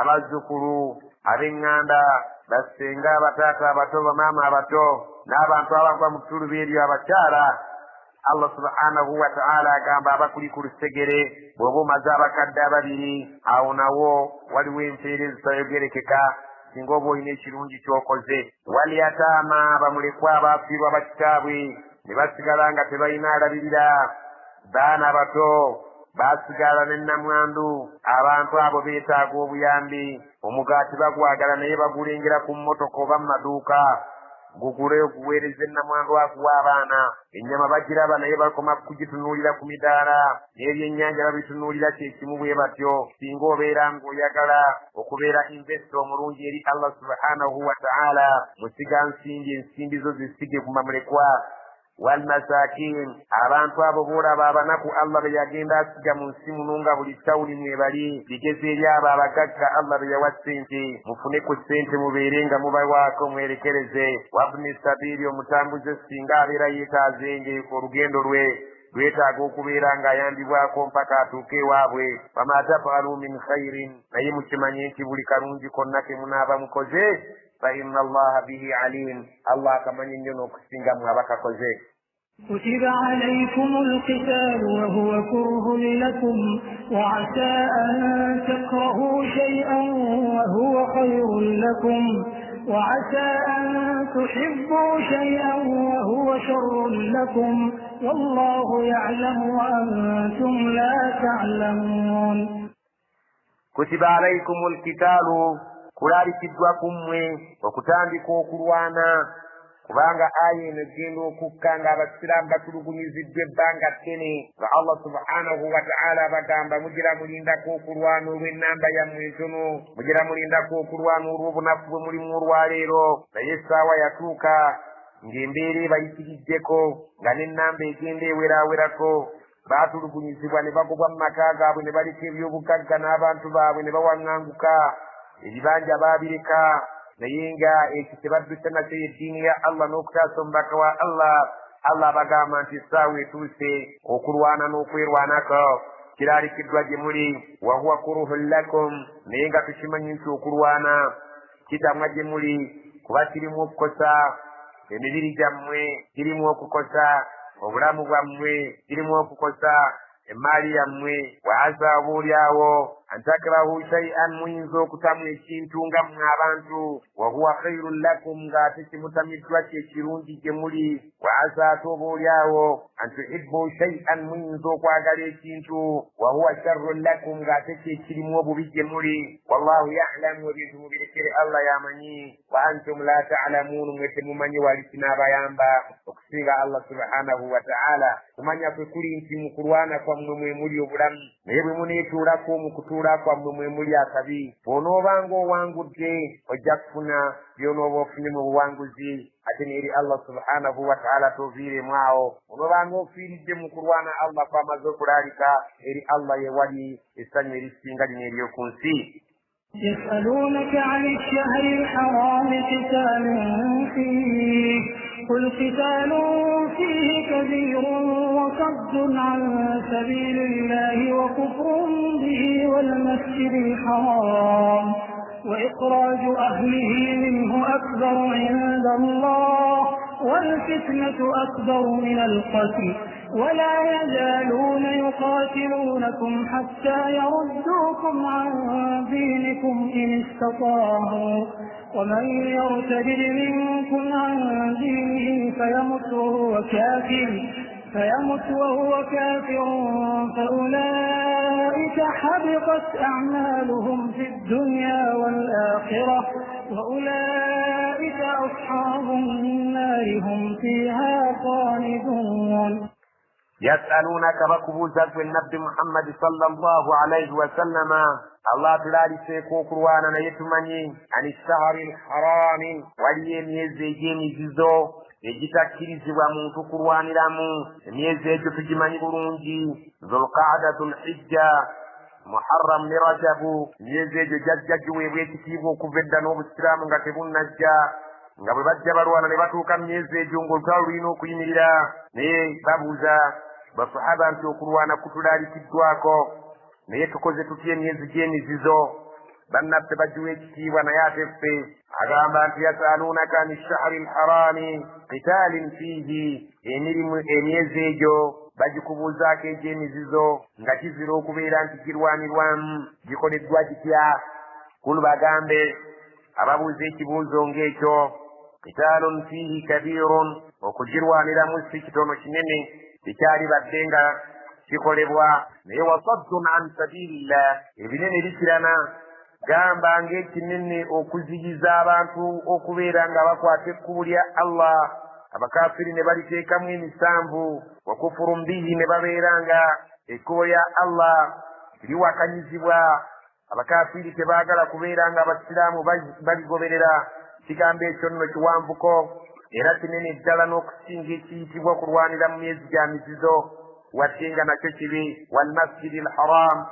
abazzukulu, ab'eŋŋanda, bassenga, abataata abato, bamaama abato, n'abantu abagwa mu ttuluba eryo, abakyala. Allah subhanahu wa ta'ala agamba abakuli ku lusegere, bw'oba omaze abakadde ababiri, awo nawo waliwo empeera ezitayogerekeka singa oba olina ekirungi ky'okoze. Walyataama, bamulekwa abaafiirwa bakitaabwe ne basigala nga tebalina alabirira, baana bato baasigala ne nnamwandu. Abantu abo beetaaga obuyambi. Omugaati bagwagala naye bagulengera ku mmotoka oba mu maduuka, gugule oguweereza ennamwandu akuwa abaana. Ennyama bagiraba naye bakoma kugitunuulira ku midaala, n'ebyennyanja babitunuulira kyekimu bwe batyo. Singa obeera ng'oyagala okubeera investor omulungi eri Allah subhanahu wa ta'ala, musiga nsimbi, ensimbi zo zisige ku bamulekwa. Wal masakin, abantu abo boolaba abanaku Allah be yagenda asiga mu nsi muno nga buli tawuni mwebali, bigeze eri abo abagagga Allah be yawa ssente, mufune ku ssente mubeere nga mubawaako mwerekereze. Wabni sabiili, omutambuze singa abeera yeetaaze olugendo lwe lwetaaga okubeera ng'ayambibwako mpaka atuuke ewaabwe. Wama tafalu min khairin, naye mukimanye nti buli kalungi konna ke munaaba mukoze, fa inna Allaha bihi alim, Allah akamanyi nnyo n'okusinga mmwe abakakoze. كتب عليكم القتال وهو كره لكم وعسى أن تكرهوا شيئا وهو خير لكم وعسى أن تحبوا شيئا وهو شر لكم والله يعلم وأنتم لا تعلمون. كتب عليكم القتال, kulalikiddwa ku mmwe okutandika okulwana, kubanga aya eno egenda okukka ng'abasiraamu batulugunyiziddwa ebbanga ttene, nga Allah subhanahu wa ta'ala abagamba mugira mulindako okulwana olw'ennamba yammwe entono, mugira mulindako okulwana olw'obunafu bwe mulimu olwaleero. Naye essaawa yatuuka ng'embeera ebayitiriddeko, nga n'ennamba egenda eweraawerako. Baatulugunyizibwa ne bagobwa mu maka gaabwe, ne baleka ebyobugagga n'abantu baabwe ne bawaŋŋanguka, ebibanja baabireka, naye nga ekyo kye nakyo eddiini ya Allah n'okutaasa omubaka wa Allah. Allah abagamba nti essaawa etuuse okulwana n'okwerwanako kiralikiddwa gye muli. Wahuwa kuruhun lakum, naye nga tukimanyi nti okulwana kitamwa gye muli, kuba kirimu okukosa emibiri gyammwe, kirimu okukosa obulamu bwammwe, kirimu okukosa emmaali yammwe. Wa asa oboolyawo antakrahu shay'an, muyinza okutamu ekintu nga mmwe abantu, wa huwa khairun lakum, ng'ate kimutamiddwa kye kirungi gye muli. Wa asa ate oboolyawo antuhibbu shay'an, muyinza okwagala ekintu, wa huwa sharrun lakum, ng'ate kye kirimu obubi gye muli. Wallahu ya'lamu, ebintu mubirekere Allah y'amanyi. Wa antum la ta'lamun, mwe temumanyi wali kinaabayamba okusinga Allah subhanahu wa ta'ala. Kumanya kwe kuli nti mu kulwana kwammwe mwe muli obulamu, naye bwe muneetuulako mu kutuula kwammwe mwe muli akabi. Bw'onoobanga owangudde ojja kufuna by'onooba ofunye mu buwanguzi, ate n'eri Allah subhanahu wa ta'ala toviiremu awo. Onoobanga ofiiridde mu kulwana Allah kw'amaze okulaalika, eri Allah ye wali essanyu erisinga lino ery'oku nsi. يسألونك عن الشهر الحرام قتال فيه قل قتال فيه كبير وصد عن سبيل الله وكفر به والمسجد الحرام وإخراج أهله منه أكبر عند الله والفتنة أكبر من القتل ولا يزالون يقاتلونكم حتى يردوكم عن دينكم إن استطاعوا ومن يرتد منكم عن دينه فيمت وهو كافر فأولئك حبطت أعمالهم في الدنيا والآخرة وأولئك أصحاب النار هم فيها خالدون. يسألونك bakubuuza gwe Nabbi Muhammad sallallahu alayhi wa sallama, Allah atulaaliseeko okulwana naye tumanyi ani shahari lharami, waliyo emyezi egy'emizizo egitakkirizibwa muntu kulwaniramu. Emyezi egyo tugimanyi bulungi, Dhulqaada, Dhulhijja, Muharram ne Rajabu, emyezi egyo gyajja giweebwa ekitiibwa okuva edda n'obusiraamu nga tebunnajja, nga bwe bajja balwana ne batuuka mu myezi egyo ng'olutalo lulina okuyimirira. Naye babuuza basahaba nti okulwana kutulaalikiddwako, naye tukoze tutya emyezi gy'emizizo? Bannaffe bagiwa ekitiibwa, naye ate ffe. Agamba nti yasalunaka ani shahri lharami qitaalin fiihi, emirimu emyezi egyo bagikubuuzaako egy'emizizo nga kizira okubeera nti girwanirwamu, gikoleddwa gitya? Kulu bagambe ababuuza ekibuuzo ng'ekyo, qitaalun fiihi kabirun, okugirwaniramu si kitono, kinene, tekyali badde nga kikolebwa, naye wasaddun an sabilillah, ebinene bikirana. Gamba ng'ekinene okuziyiza abantu okubeera nga bakwata ekkubo lya Allah, abakafiri ne baliteekamu emisanvu, wa kufurun bihi, ne babeera nga ekkubo lya Allah liwakanyizibwa, abakafiri tebaagala kubeera nga abasiraamu baligoberera. Kigambo ekyo nno kiwanvuko era kinene ddala n'okusinga ekiyitibwa kulwanira mu myezi gya mizizo, wadde nga nakyo kibi. Walmasjidi lharam,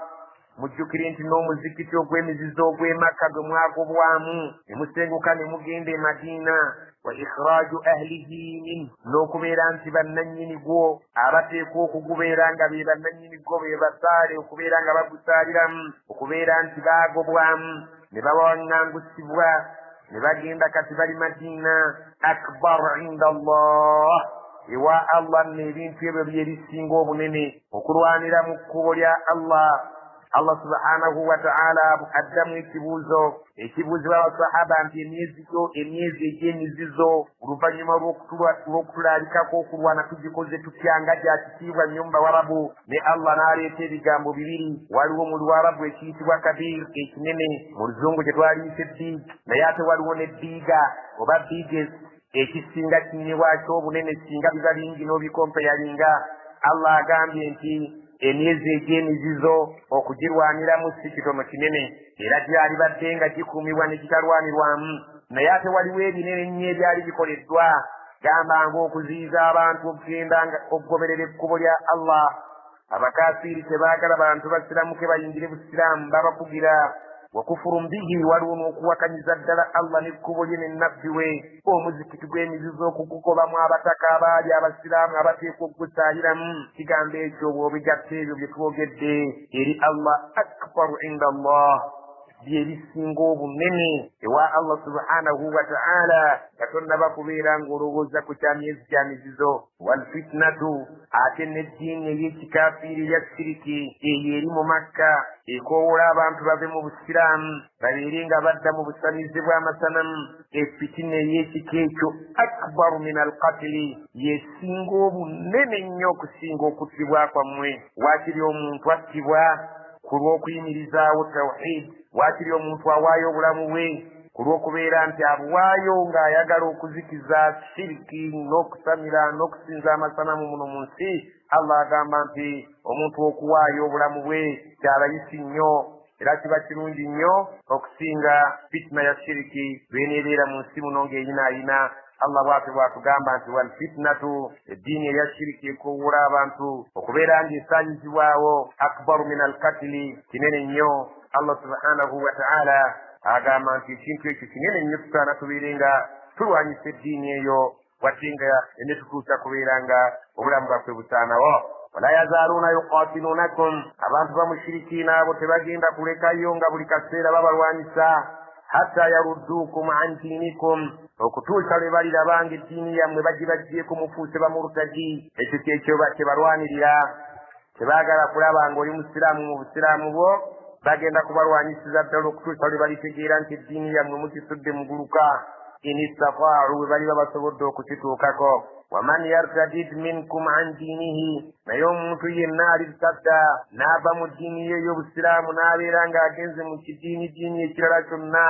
mujjukire nti n'omuzikiti ogw'emizizo ogw'e Makka gwe mwagobwamu ne musenguka ne mugenda e Madiina, wa ikhraaju ahlihi minhu, n'okubeera nti bannannyini gwo abateekwa okugubeera nga be bannannyini gwo be basaale okubeera nga bagusaaliramu, okubeera nti baagobwamu ne bawaŋŋangusibwa ne bagenda kati bali Madiina. Akbar inda Allah, ewa Allah nno ebintu ebyo bye bisinga obunene, okulwanira mu kkubo lya Allah. Allah subhanahu wa ta'ala addamu ekibuuzo ekibuuzibwa abasahaba nti emyezi gyo, emyezi egy'emizizo, oluvannyuma lw'okutulaalikako okulwana tugikoze tutya nga gya kitiibwa nnyo mu Bawarabu? Ne Allah n'aleeta ebigambo bibiri. Waliwo mu Luwarabu ekiyitibwa kabir, ekinene, mu Luzungu kye twaliyise big, naye ate waliwo ne bigger oba biggest, ekisinga kinnyibwakyo obunene singa biba bingi n'obikompeyalinga. Allah agambye nti emyezi egy'emizizo okugirwaniramu si kitono, kinene, era gyalibadde nga gikuumibwa ne gitalwanirwamu. Naye ate waliwo ebinene ennyo ebyali bikoleddwa, gamba ng'okuziyiza abantu okugenda okugoberera ekkubo lya Allah. Abakafiiri tebaagala bantu basiramuke bayingire busiraamu, babakugira. Wa kufurun bihi, waliwo n'okuwakanyiza ddala Allah n'ekkubo lye ne nabbi we. Omuzikiti gw'emizizo okugugobamu abataka abaali abasiraamu abateekwa okugusaaliramu. Kigambo ekyo bw'obigatta ebyo bye twogedde eri Allah, akbaru inda Allah, bye bisinga obunene ewa Allah subhanahu wa ta'ala. Katonda bakubeera ng'olowooza ku kya myezi gya mizizo. Walfitnatu, ate n'eddiini ey'ekikafiiri eya shiriki eyo eri mu Makka ekoowoola abantu bave mu busiraamu babeere nga badda mu busamize bw'amasanamu. Efitina ey'ekika ekyo akbaru min alqatili, yesinga obunene nnyo okusinga okuttibwa kwammwe. Waakiri omuntu attibwa ku lw'okuyimirizaawo tawhid, waakiri omuntu awaayo obulamu bwe ku lw'okubeera nti abuwaayo ng'ayagala okuzikiza shiriki n'okusamira n'okusinza amasanamu muno mu nsi. Allah agamba nti omuntu okuwaayo obulamu bwe kyalayisi nnyo era kiba kirungi nnyo okusinga fitina ya shiriki lweneebeera mu nsi muno ng'eyinaayina. Allah bw'atyo bw'atugamba nti walfitnatu, eddiini eya shiriki ekowoola abantu okubeera ng'esaanyizibwawo, akbaru min alkatili, kinene nnyo. Allah subhanahu wa ta'ala agamba nti ekintu ekyo kinene nnyo, tusaana tubeere nga tulwanyisa eddiini eyo wadde nga enetutuusa kubeera nga obulamu bwaffe busaanawo. Wala yazaaluuna yuqatiluunakum, abantu bamushirikiina abo tebagenda kulekayo nga buli kaseera babalwanyisa, hatta yarudduukum an diinikum, okutuusa lwe baliraba nga eddiini yammwe bagibaggyeko mufuuse bamurtadi. Ekyo kyekyo kye balwanirira, tebaagala kulaba ng'oli musiraamu mu busiraamu bwo, bagenda kubalwanyisiza ddala okutuusa lwe balitegeera nti eddiini yammwe mugisudde muguluka. In istataau, bwe baliba basobodde okukituukako. Waman yartadid minkum an diinihi, naye omuntu yenna alirtadda n'ava mu ddiini ye ey'obusiraamu n'abeera ng'agenze mu kidiini diini ekirala kyonna,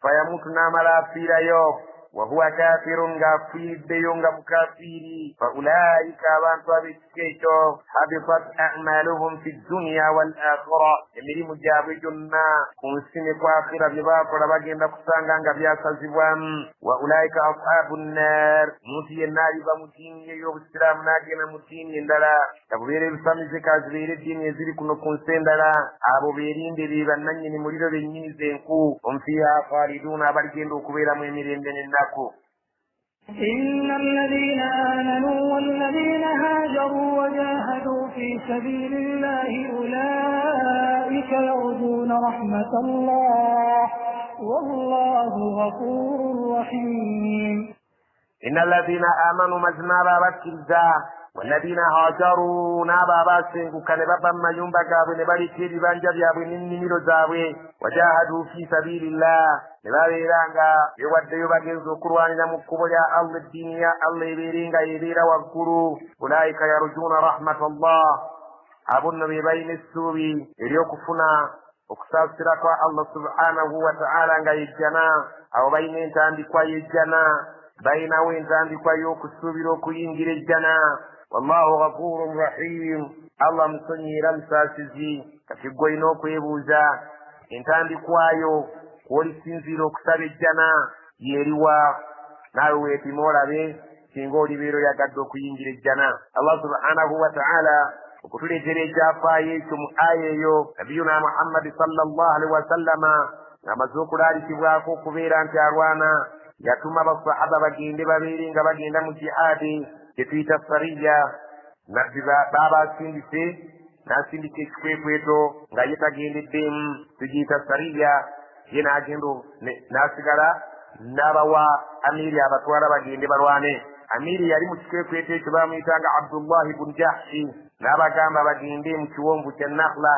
fayamutu, n'amala afiirayo. Wahuwa kafirun, ng'afiiriddeyo nga mukafiiri. Fa ulaika, abantu ab'ekika ekyo, habitat a'maluhum fi dduniya wal akhira, emirimu gyabwe gyonna ku nsi ne ku akhira bye baakola bagenda kusanga nga byasazibwamu. Wa ulaika ashabu nnar, omuntu yenna aliva mu ddiini ey'obusiraamu n'agenda mu ddiini endala, kabubeera ebisamize kazibeere eddiini eziri kuno ku nsi endala, abo beerinde be bannannyini muliro bennyini z'enku. Hum fiiha khaliduuna, abaligenda okubeeramu emirembe n'ennaku. إن الذين آمنوا والذين هاجروا وجاهدوا في سبيل الله أولئك يرجون رحمة الله والله غفور رحيم. إن الذين آمنوا مزما بابكرزا والذين هاجروا n'abo abaasenguka ne bava mu mayumba gaabwe ne baleka ebibanja byabwe n'ennimiro zaabwe, wajahadu fi sabilillah, ne babeera nga beewaddeyo bagenza okulwanira mu kkubo lya Allah, eddiini ya Allah ebeere nga yebeera waggulu. Ulaika yarjuuna rahmatallah, abo nno be balina essuubi ery'okufuna okusaasira kwa Allah subhanahu wa ta'ala nga yejjana. Abo balina entandikwa y'ejjana, balinawo entandikwa y'okusuubira okuyingira ejjana. Wallahu ghafurun rahim, Allah musonyi era musaasizi. Kati ggwe olina okwebuuza entandikwayo kw'olisinziira okusaba ejjana y'eriwa, naawe weepime olabe singa olibeera oyagadde okuyingira ejjana. Allah subhanahu wa ta'ala okutuleetera ekyafaayo ekyo mu aya eyo, nabiyuna Muhammadi sallallahu alaihi wasallama ng'amaze okulaalikibwako okubeera nti alwana, yatuma abasahaba bagende babeere nga bagenda mu jihaadi gyetuyita sariya. Nabbi baabasindise n'asindika ekikwekweto nga ye tagendeddemu, tugiyita sariya. Ye n'agenda n'asigala n'abawa amiiri abatwala bagende balwane. Amiiri yali mu kikwekweto ekyo bamuyitanga Abdullahi bun Jahshi, n'abagamba bagende mu kiwonvu kya Nakhla,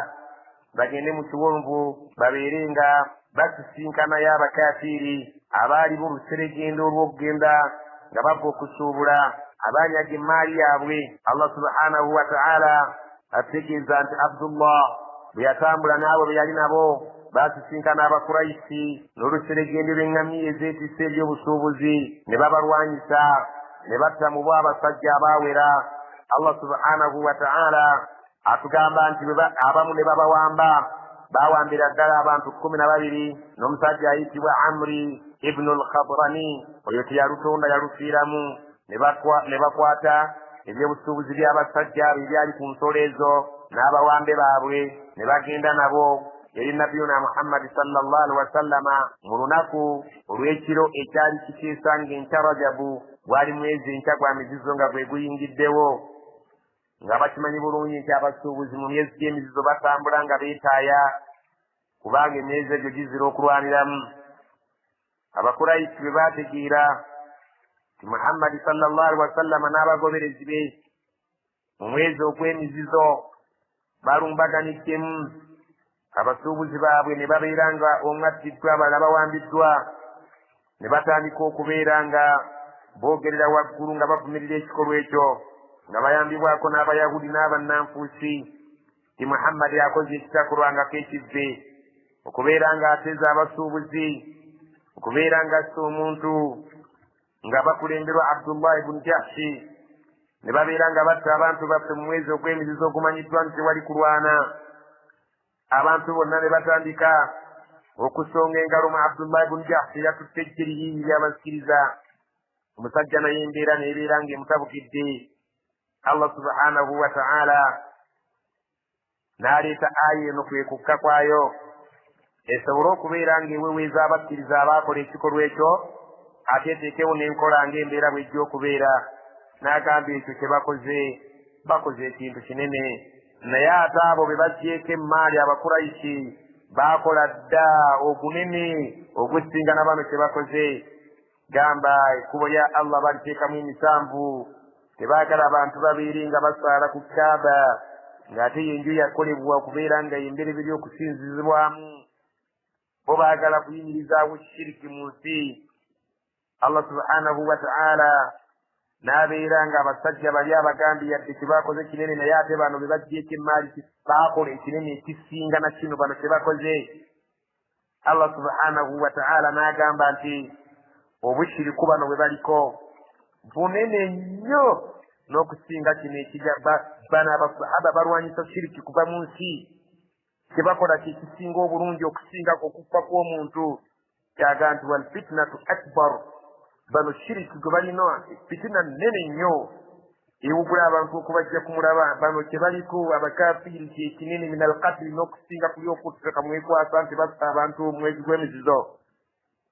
bagende mu kiwonvu babeere nga basisinkanayo abakafiiri abaali b'oluseregendo olw'okugenda nga bava okusuubula, abaanyaga emaali yaabwe. Allah subhanahu wa ta'ala ategeeza nti Abdullah bwe yatambula n'abo be yali nabo baasisinkana Abakurayisi n'oluseregendo lw'eŋŋamiya ezeetisse ebyobusuubuzi, ne babalwanyisa ne batta mu bo abasajja abaawera. Allah subhanahu wa ta'ala atugamba nti abamu ne babawamba, baawambira ddala abantu 12 n'omusajja ayitibwa Amri ibnu al-Khadrami, oyo teyalutonda yalufiiramu. Ne bakwata ebyobusuubuzi by'abasajja abo ebyali ku nsolo ezo n'abawambe baabwe ne bagenda nabo eri nabiyuna Muhammadi sallallahu alaihi wasallama mu lunaku olw'ekiro ekyali kiteesa ng'enkya Rajabu, gwali mwezi enkya gwa mizizo nga gwe guyingiddewo, nga bakimanyi bulungi nti abasuubuzi mu myezi gy'emizizo batambula nga beetaaya, kubanga emyezi egyo gizira okulwaniramu. Abakurayisi bwe baategeera nti Muhammadi sallallahu alaihi wasallama n'abagoberezi be mu mwezi ogw'emizizo balumbaganiddemu abasuubuzi baabwe, ne babeera nga omu attiddwa abalala bawambiddwa, ne batandika okubeera nga boogerera waggulu nga bavumirira ekikolwa ekyo, nga bayambibwako n'Abayahudi n'abannanfuusi nti Muhammadi akoze ekitakolwangako ekivve, okubeera ng'ateza abasuubuzi, okubeera ng'asse omuntu, nga bakulemberwa Abdullahi ibn Jahshi, ne babeera nga batta abantu baffe mu mwezi ogw'emizizo ogumanyiddwa nti tewali kulwana. Abantu bonna ne batandika okusonga engalo mu Abdullahi ibn Jahshi, yatutte ejje liyiyi ly'abazikiriza. Omusajja naye embeera n'ebeera ng'emutabukidde. Allah subhanahu wa ta'ala n'aleeta aya eno kwe kukka kwayo esobole okubeera ng'eweweeza abakkiriza abaakola ekikolwa ekyo, ate eteekewo n'enkola ng'embeera bw'ejja okubeera. N'agamba ekyo kye bakoze, bakoze ekintu kinene, naye ate abo be baggyeeko emmaali Abakurayisi baakola dda ogunene ogusinga na bano kye bakoze. Gamba ekkubo lya Allah baliteekamu emisanvu, tebaagala abantu babeere nga basaala ku Kaaba, ng'ate y'enju yakolebwa okubeera nga y'embereberye okusinzizibwamu. Bo baagala kuyimirizaawo shiriki mu nsi. Allah subhanahu wa ta'ala n'abeera nga abasajja bali abagambye yadde kye bakoze kinene, naye ate bano be baggyeko emmaali baakola ekinene ekisinga na kino bano kye bakoze. Allah subhanahu wa ta'ala n'agamba nti Obushiriku bano bwe baliko bunene nnyo n'okusinga kino ekija. Bano abasahaba balwanyisa shiriki kuva mu nsi. Kyebakola kyekisinga obulungi okusinga okufa kw'omuntu. Kyaga nti walfitinatu akbar, bano shiriki gwe balina fitina nnene nnyo ewugula abantu okubajja kumulaba. Bano kye baliko abakafiiri kyekinene min alqatili, n'okusinga kuli okutta kamwekwasa nti batta abantu omwezi gw'emizizo.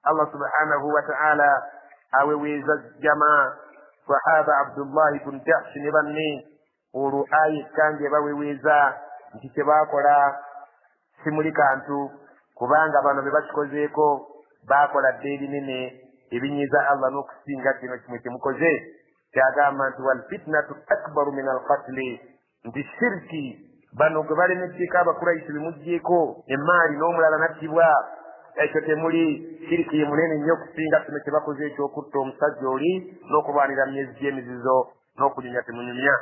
Allah subhanahu wa ta'ala aweweeza jama sahaba Abdullahi bun Jahshi ne banne. Olwo aya ekkange ebaweweeza nti kyebakola simuli kantu, kubanga bano be bakikozeeko baakola dda ebinene ebinyiiza Allah n'okusinga kino kimwe kyemukoze. Kyagamba nti walfitinatu akbaru min alqatili, nti shiriki bano gwe balemeddeko Abakuraisi bemuggyeko emaali n'omulala nattibwa, ekyo temuli shiriki ye munene nnyo okusinga kino kye bakoze ekyokutta omusajja oli n'okulwanira myezi gy'emizizo n'okunyumya temunyumya.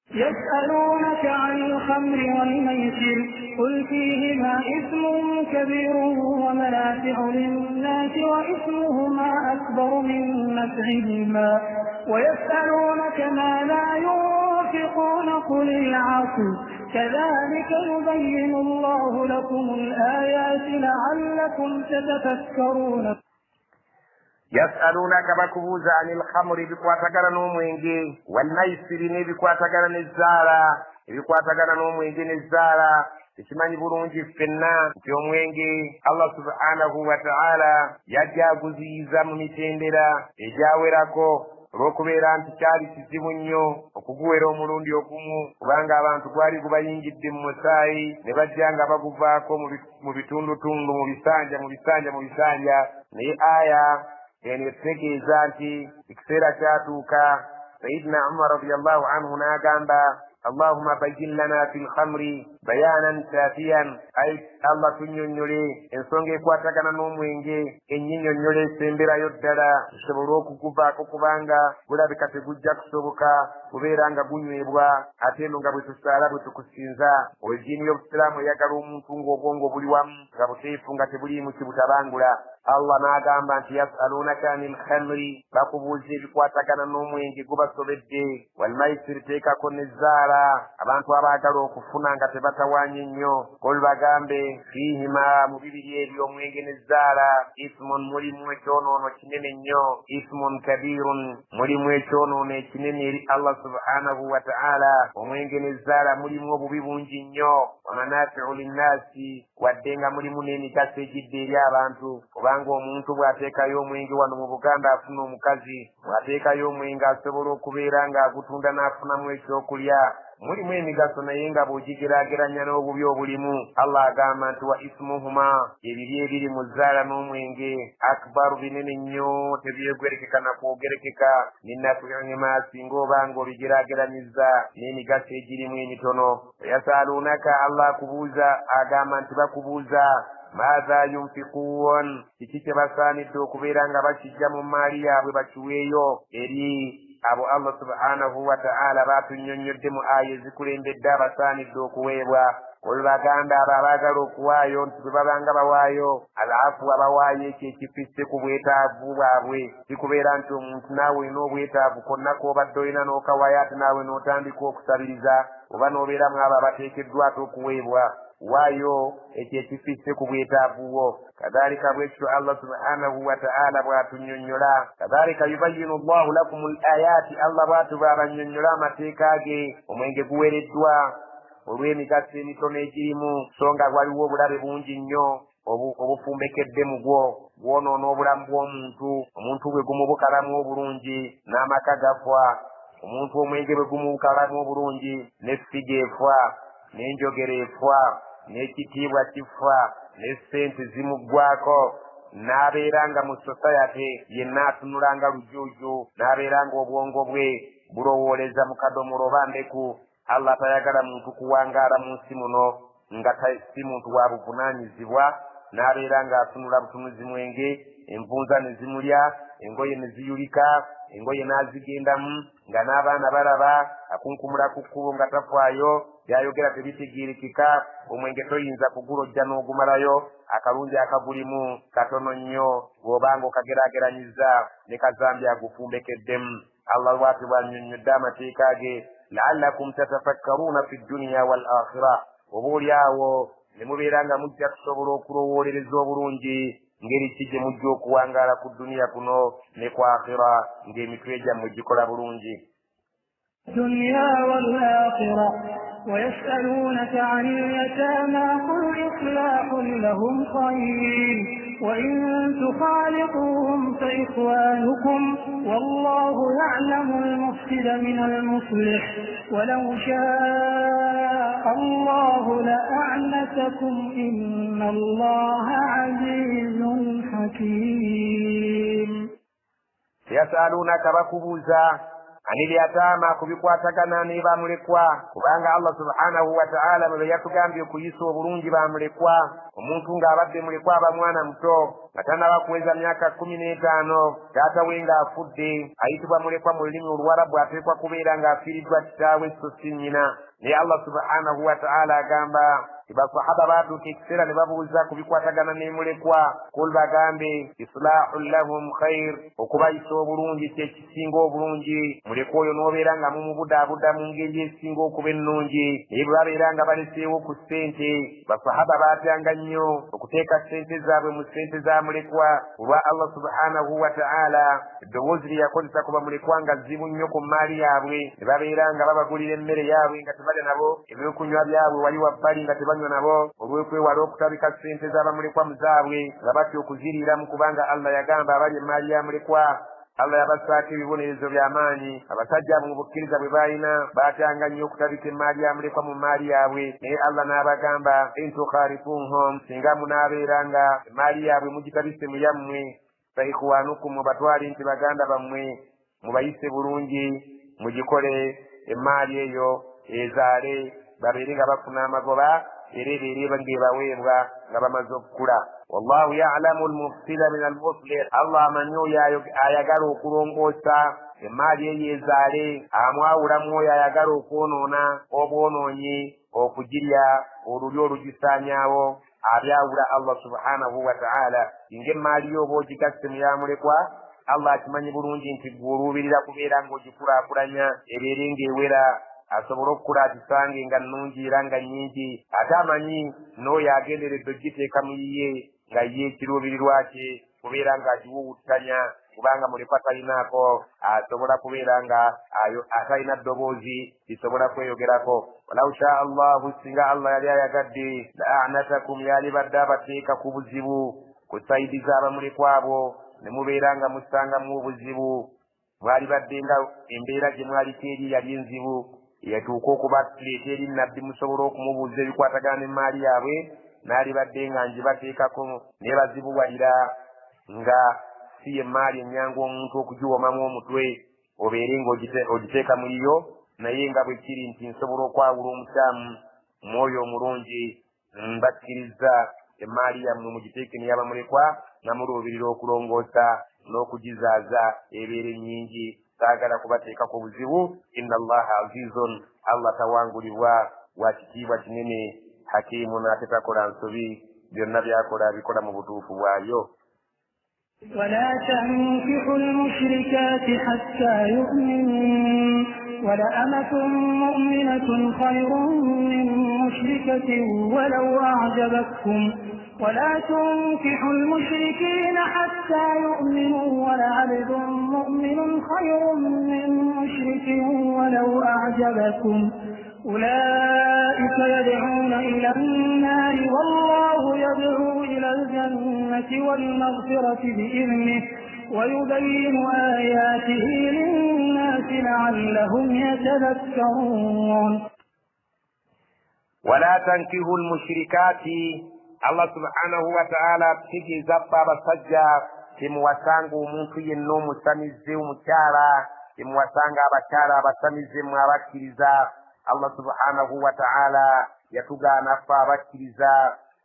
يسألونك عن الخمر والميسر قل فيهما إثم كبير ومنافع للناس وإثمهما أكبر من نفعهما ويسألونك ما لا ينفقون قل العفو كذلك يبين الله لكم الآيات لعلكم تتفكرون. Yasalunaka, bakubuuza, anil khamuri, ebikwatagana n'omwenge, walmaisiri, n'ebikwatagana n'ezzaala. Ebikwatagana n'omwenge n'ezzaala tekimanyi bulungi ffenna nti omwenge Allah subhanahu wa ta'ala yajja aguziyiza mu mitendera egyawerako, olw'okubeera nti kyali kizibu nnyo okuguwera omulundi ogumu, kubanga abantu gwali gubayingidde mu musaayi ne bajja nga baguvaako mu bitundutundu, mu bisanja, mu bisanja, mu bisanja. Naye aya eno etutegeeza nti ekiseera kyatuuka Sayidina Umar radiallahu anhu n'agamba, Allahumma bayyin lana fi lkhamri bayanan shafiyan, ai Allah tunnyonnyole ensonga ekwatagana n'omwenge ennyinyonnyola esemberayo ddala tusobole okuguvaako, kubanga gulabika tegujja kusoboka kubeera nga gunywebwa ate eno nga bwe tusaala bwe tukusinza. Eddiini y'Obusiraamu eyagala omuntu ng'obwongo buli wamu nga buteefu nga tebuliimu kibutabangula. Allah n'agamba nti yasalunaka anil khamri, bakubuuza ebikwatagana n'omwenge gubasobedde, walmaisiri, teekako n'ezzaala, abantu abaagala okufuna nga tebatawaanye nnyo. Kol, bagambe, fiihima, mu bibiri ebyo omwenge n'ezzaala, ismun, mulimu ekyonoono kinene nnyo, ismun kabirun, mulimu ekyonoono ekinene eri Allah subhanahu wa ta'ala. Omwenge n'ezzaala mulimu obubi bungi nnyo, wamanafiu linnaasi, wadde nga mulimu n'emigaso egidde eri abantu, kubanga omuntu bw'ateekayo omwenge wano mu Buganda afuna omukazi, bw'ateekayo omwenge asobola okubeera ng'agutunda n'afunamu ekyokulya. Mulimu emigaso, naye nga bw'ogigeraageranya n'obubi obulimu. Allah agamba nti wa ismuhuma, ebibi ebiri mu zzaala n'omwenge, akbaru, binene nnyo, tebyegerekeka na kwogerekeka, minafihima, singa oba nga obigeraageranyiza n'emigaso egirimu emitono. Yasalunaka, Allah akubuuza, agamba nti bakubuuza maatha yunfikuun, kiki kye basaanidde okubeera nga bakijja mu maali yaabwe bakiweeyo eri abo Allah subhanahu wa ta'ala batunnyonnyodde mu aya ezikulembedde abasaanidde okuweebwa. Olubagamba abo abaagala okuwaayo nti bwe babanga bawaayo alafu, abawaayo ekyo ekifisse ku bwetaavu bwabwe. Kikubeera nti omuntu naawe olina obwetaavu konna k'obadde olina n'okawaayo, ate naawe n'otandika okusabiriza oba n'obeeramu abo abateekeddwa ate okuweebwa. Waayo ekyo ekifisse ku bwetaavu bwo. Kadhalika bwekityo Allah subhanahu wa ta'ala bw'atunnyonnyola, kadhalika yubayinu llahu lakum l ayaati, Allah bw'atyo bw'abannyonnyola amateeka ge. Omwenge guwereddwa olw'emigaso emitono egirimu, so nga waliwo obulabe bungi nnyo obufumbekedde mu gwo. Gwonoona obulamu bw'omuntu, omuntu bwe gumubukalamu obulungi n'amaka gafa, omuntu omwenge bwe gumubukalamu obulungi n'effiga efa, n'enjogera efa, n'ekitiibwa kifa, n'essente zimuggwako, n'abeera nga mu sosayate yenna atunula nga lujuuju, n'abeera nga obwongo bwe bulowooleza mu kadomolo oba ndeku. Allah tayagala muntu kuwangaala mu nsi muno nga si muntu wa buvunaanyizibwa, n'abeera ng'atunula butunuzi mwenge, envunza ne zimulya, engoye ne ziyulika, engoye n'azigendamu nga n'abaana balaba, akunkumula ku kkubo nga tafaayo, byayogera tebitegeerekeka, omwenge toyinza kugulojja n'ogumalayo, akalungi akagulimu katono nnyo bw'obanga okageraageranyiza ne kazambi agufumbekeddemu. Allah lwati bw'annyonnyodde amateeka ge, la'allakum tatafakkaruuna fi dduniya wal akhira, oba oli awo ne mubeera nga mujja kusobola okulowoolereza obulungi ngeri ki gye mujja okuwangaala ku dduniya kuno ne ku akhira ng'emitwe gyammwe gikola bulungi. الدنيا والآخرة ويسألونك عن اليتامى قل إصلاح لهم خير وإن تخالطوهم فإخوانكم والله يعلم المفسد من المصلح ولو شاء الله لأعنتكم إن الله عزيز حكيم. يسألونك bakubuuza anil yatama ku bikwatagana ne bamulekwa, kubanga Allah subhanahu wa ta'ala bwe yatugambye okuyisa obulungi bamulekwa. Omuntu ng'abadde mulekwa aba mwana muto nga tannaba kuweza myaka 15, taata we ng'afudde, ayitibwa mulekwa mu lulimi Oluwarabu, ateekwa kubeera ng'afiiriddwa kitaawe so si nnyina. Naye Allah subhanahu wa ta'ala agamba basahaba baatuuka ekiseera ne babuuza ku bikwatagana ne mulekwa, kul bagambe islahu lahum khair, okubayisa obulungi kye kisinga obulungi. Mulekwa oyo n'obeera nga mumubudaabuda mu ngeri esinga okuba ennungi. Naye bwe babeera nga baleseewo ku ssente, basahaba baatyanga nnyo okuteeka ssente zaabwe mu ssente za mulekwa, olwa Allah subhanahu wa ta'ala eddoboozi lye yakozesa ku bamulekwa nga zzibu nnyo ku mmaali yaabwe, ne babeera nga babagulira emmere yaabwe nga tebalya nabo, ebyokunywa byabwe wali wabbali nga tebanywa nabo, olw'okwewala okutabika ssente z'abamulekwa mu zaabwe nga batya okuziriiramu, kubanga Allah yagamba abali emmaali ya mulekwa Allah yabassaako ebibonerezo by'amaanyi. Abasajja abo mu bukkiriza bwe baalina baatyanga nnyo okutabika emmaali ya mulekwa mu mmaali yaabwe, naye Allah n'abagamba in tukhalifuhum, singa munaabeera nga emmaali yaabwe mugitabise mu yammwe, fa ikhwanukum, mubatwale nti baganda bammwe, mubayise bulungi, mugikole emmaali eyo ezaale, babeere nga bafuna amagoba era ebeere ng'ebaweebwa nga bamaze okukula. Wallahu ya'lamu al-mufsida min al-muslih, Allah amanyi oyo ayagala okulongoosa emmaali eyo ezaale, amwawulamu oyo ayagala okwonoona obwonoonyi, okugirya olulyo olugisaanyaawo, abyawula Allah subhanahu wa ta'ala. Singa emmaali yo oba ogigasse mu ya mulekwa, Allah akimanyi bulungi nti ggwe oluubirira kubeera ng'ogikulaakulanya ebeere ng'ewera, asobole okukula agisange nga nnungi era nga nnyingi. Ate amanyi n'oyo agenderedde ogiteeka mu yiye nga ye ekiruubirirwa kye kubeera ng'agiwuwuttanya, kubanga mulekwa talinaako asobola kubeera nga atalina ddoboozi lisobola kweyogerako. Walau shaa Allahu, singa Allah yali ayagadde, la a'natakum, yalibadde abateeka ku buzibu ku sayidi z'abamulekwa abo, ne mubeera nga musangamu obuzibu. Mwalibadde nga embeera gye mwaliko eri yali enzibu, yatuuka okubaleeta eri Nabbi musobole okumubuuza ebikwatagana n'emmaali yaabwe, n'alibadde nga ngibateekako ne bazibuwalira nga si emmaali ennyangu omuntu okugiwomamu omutwe obeere ng'ogiteeka mu yiyo, naye nga bwe kiri nti nsobola okwawula omukyamu mwoyo omulungi, mbakkiriza emmaali yammwe mugiteeke n'eyabamulekwa, nga muluubirira okulongoosa n'okugizaaza ebeere nnyingi, saagala kubateekako buzibu. Inna Allaha azizun, Allah tawangulibwa, wa kitiibwa kinene, hakiimun, ate takola nsobi, byonna by'akola abikola mu butuufu bwayo. ولا تنكحوا المشركات حتى يؤمنوا ولأمة مؤمنة خير من مشركة ولو أعجبتكم ولا تنكحوا المشركين حتى يؤمنوا ولعبد مؤمن خير من مشرك ولو أعجبكم أولئك يدعون إلى النار والله يدعو إلى الجنة والمغفرة بإذنه ويبين آياته للناس لعلهم يتذكرون. ولا تنكحوا المشركات, Allah subhanahu wa ta'ala tutegeeza ffe abasajja temuwasanga omuntu yenna omusamize omukyala, temuwasanga abakyala abasamize mwe abakkiriza. Allah subhanahu wa ta'ala yatugaana ffe abakkiriza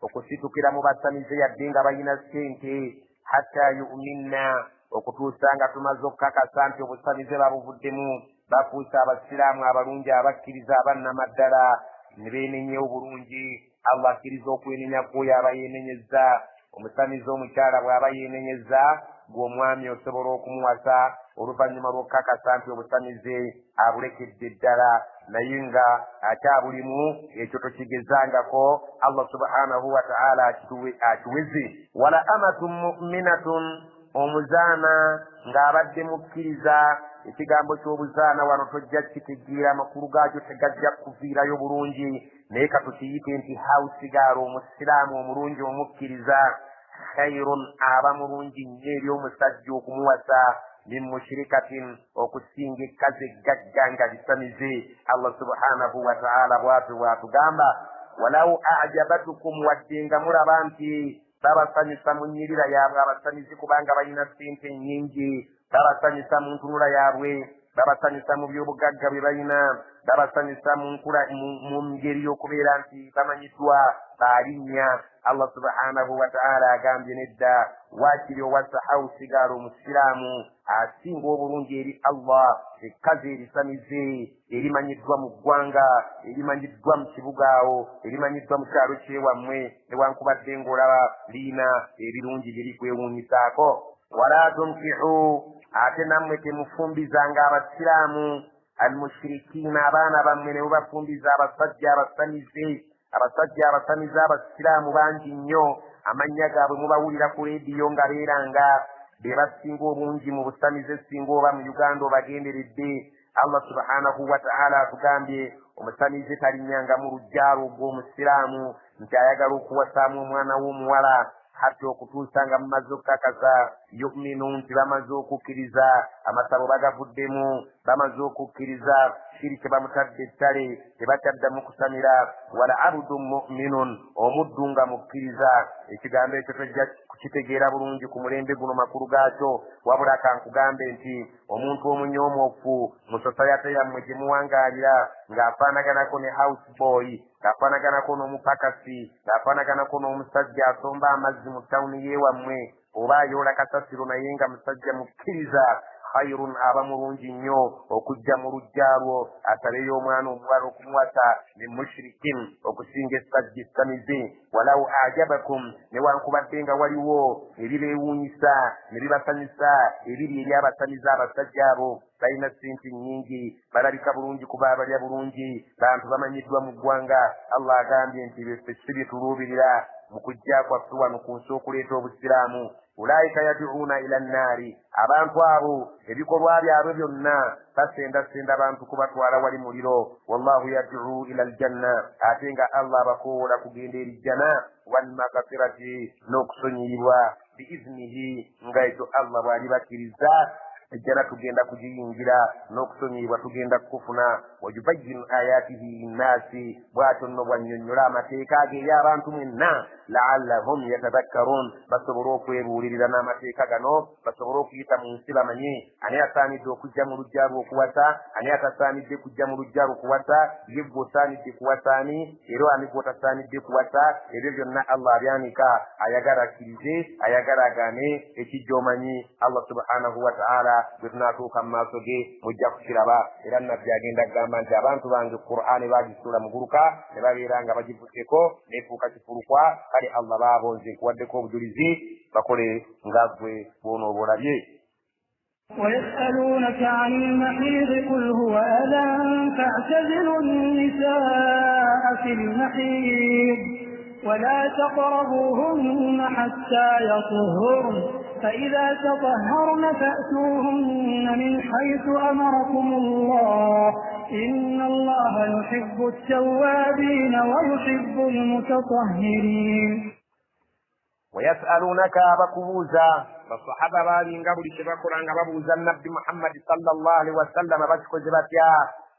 okusitukira mu basamize yadde nga balina ssente, hatta yu'minna, okutuusa nga tumaze okukakasa nti obusamize babuvuddemu, bafuuse abasiraamu abalungi abakkiriza abannamaddala ne beenenyewo bulungi. Allah akkiriza okwenenya kwoyo aba yeenenyezza. Omusamize omukyala bw'aba yeenenyezza, gwe omwami osobola okumuwasa oluvannyuma lw'okukakasa nti obusamize abulekedde ddala, naye nga akyabulimu ekyo tokigezangako. Allah subhanahu wa ta'ala akiweze. Wala amatun mu'minatun, omuzaana ng'abadde mukkiriza. Ekigambo ky'obuzaana wano tojja kitegeera, amakulu gaakyo tegajja kuviirayo bulungi, naye katukiyite nti hawusigaala omusiraamu omulungi omukkiriza, khairun, aba mulungi nnyo eri omusajja okumuwasa, min mushrikatin, okusinga ekkazi eggagga nga lisamize. Allah subhanahu wa ta'ala bw'atyo bw'atugamba, walaw a'jabatukum, wadde nga mulaba nti babasanyusa mu nnyirira yaabwe abasamizi kubanga balina ssente nnyingi, babasanyusa mu ntunula yaabwe, babasanyusa mu byobugagga bye balina, babasanyusa mu ngeri y'okubeera nti bamanyiddwa balinnya. Allah subhanahu wa ta'ala agambye nedda, waakiri owasa hawusigaala omusiraamu asinga obulungi eri Allah, ekkazi erisamize erimanyiddwa mu ggwanga, erimanyiddwa mu kibuga awo, erimanyiddwa mu kyalo kyewammwe, newankubadde ng'olaba liina ebirungi bye likwewuunyisaako. Wala tunkihu, ate nammwe temufumbizanga abasiraamu almushirikiina, abaana bammwe ne mubafumbiza abasajja abasamize. Abasajja abasamize abasiraamu bangi nnyo, amannya gaabwe mubawulira ku leediyo nga beeranga be basinga obungi mu busamize singa oba mu Uganda obagenderedde. Allah subhanahu wa ta'ala atugambye omusamize talinnyanga mu luggya lwo ogw'omusiraamu nti ayagala okuwasaamu omwana w'omuwala, hatta okutuusa nga mumaze okukakasa yuminu nti bamaze okukkiriza, amasabo bagavuddemu, bamaze okukkiriza shirike bamutadde ettale, tebakyaddamu kusamira. Wala abdun mu'minun, omuddu nga mukkiriza. Ekigambo ekyo tojja kukitegeera bulungi ku mulembe guno makulu gaakyo, wabula kankugambe nti omuntu omunyoomofu mu sosayate yammwe gye muwangaalira ng'afaanaganako ne house boy, ng'afaanaganako n'omupakasi, ng'afaanaganako n'omusajja asomba amazzi mu tawuni yeewammwe oba ayoola kasasiro, naye nga musajja mukkiriza, khairun, aba mulungi nnyo okujja mu luggya lwo asabeyo omwana omuwala okumuwasa, min mushrikin, okusinga essajja essamize. Walaw ajabakum, newankubadde nga waliwo ebibeewuunyisa ne bibasanyusa ebiri eri abasamize abasajja abo, balina ssente nnyingi, balabika bulungi kuba abalya bulungi, bantu bamanyiddwa mu ggwanga. Allah agambye nti beffe si bye tuluubirira mu kujja kwaffe wano ku nsi okuleeta obusiraamu. Ulaika yad'uuna ila nnaari, abantu abo ebikolwa byabwe byonna basendasenda abantu kubatwala wali muliro. Wallahu yad'u ila aljanna, ate nga Allah abakoowoola kugenda eri jjana, walmagfirati, n'okusonyiyibwa biiznihi, nga ekyo Allah bw'alibakkiriza ejjana tugenda kugiyingira n'okusonyiyibwa tugenda kukufuna. Wayubayyinu ayatihi linnaasi, bw'atyo nno bw'annyonnyola amateeka ge eri abantu mwenna, la'allahum yatadhakkarun, basobole okwebuulirira n'amateeka gano, basobole okuyita mu nsi bamanye ani asaanidde okujja mu luggya lwo okuwasa, ani atasaanidde kujja mu luggya lwo kuwasa, ye ggwe osaanidde kuwasa ani, era ani gw'otasaanidde kuwasa. Ebyo byonna Allah abyanika, ayagala akkirize, ayagala agaane, ekijja omanyi Allah subhanahu wa ta'ala bwe tunaatuuka mu maaso ge mujja kukiraba. Era nabbi agenda kugamba nti abantu bange Qur'ani bagisuula muguluka ne babeera nga bagivuddeko neefuuka kifulukwa. Kale Allah baabonze nkuwaddeko obujulizi, bakole nga ggwe bw'onooba olabye. ويسألونك عن المحيض قل هو أذى فاعتزلوا النساء في المحيض ولا تقربوهن حتى يطهرن فإذا تطهرن فأتوهن من حيث أمركم الله إن الله يحب التوابين ويحب المتطهرين. ويسألونك bakubuuza, basahaba baalinga buli kye bakola nga babuuza Nabbi Muhammadi sallallahu alaihi wasallama bakikoze batya,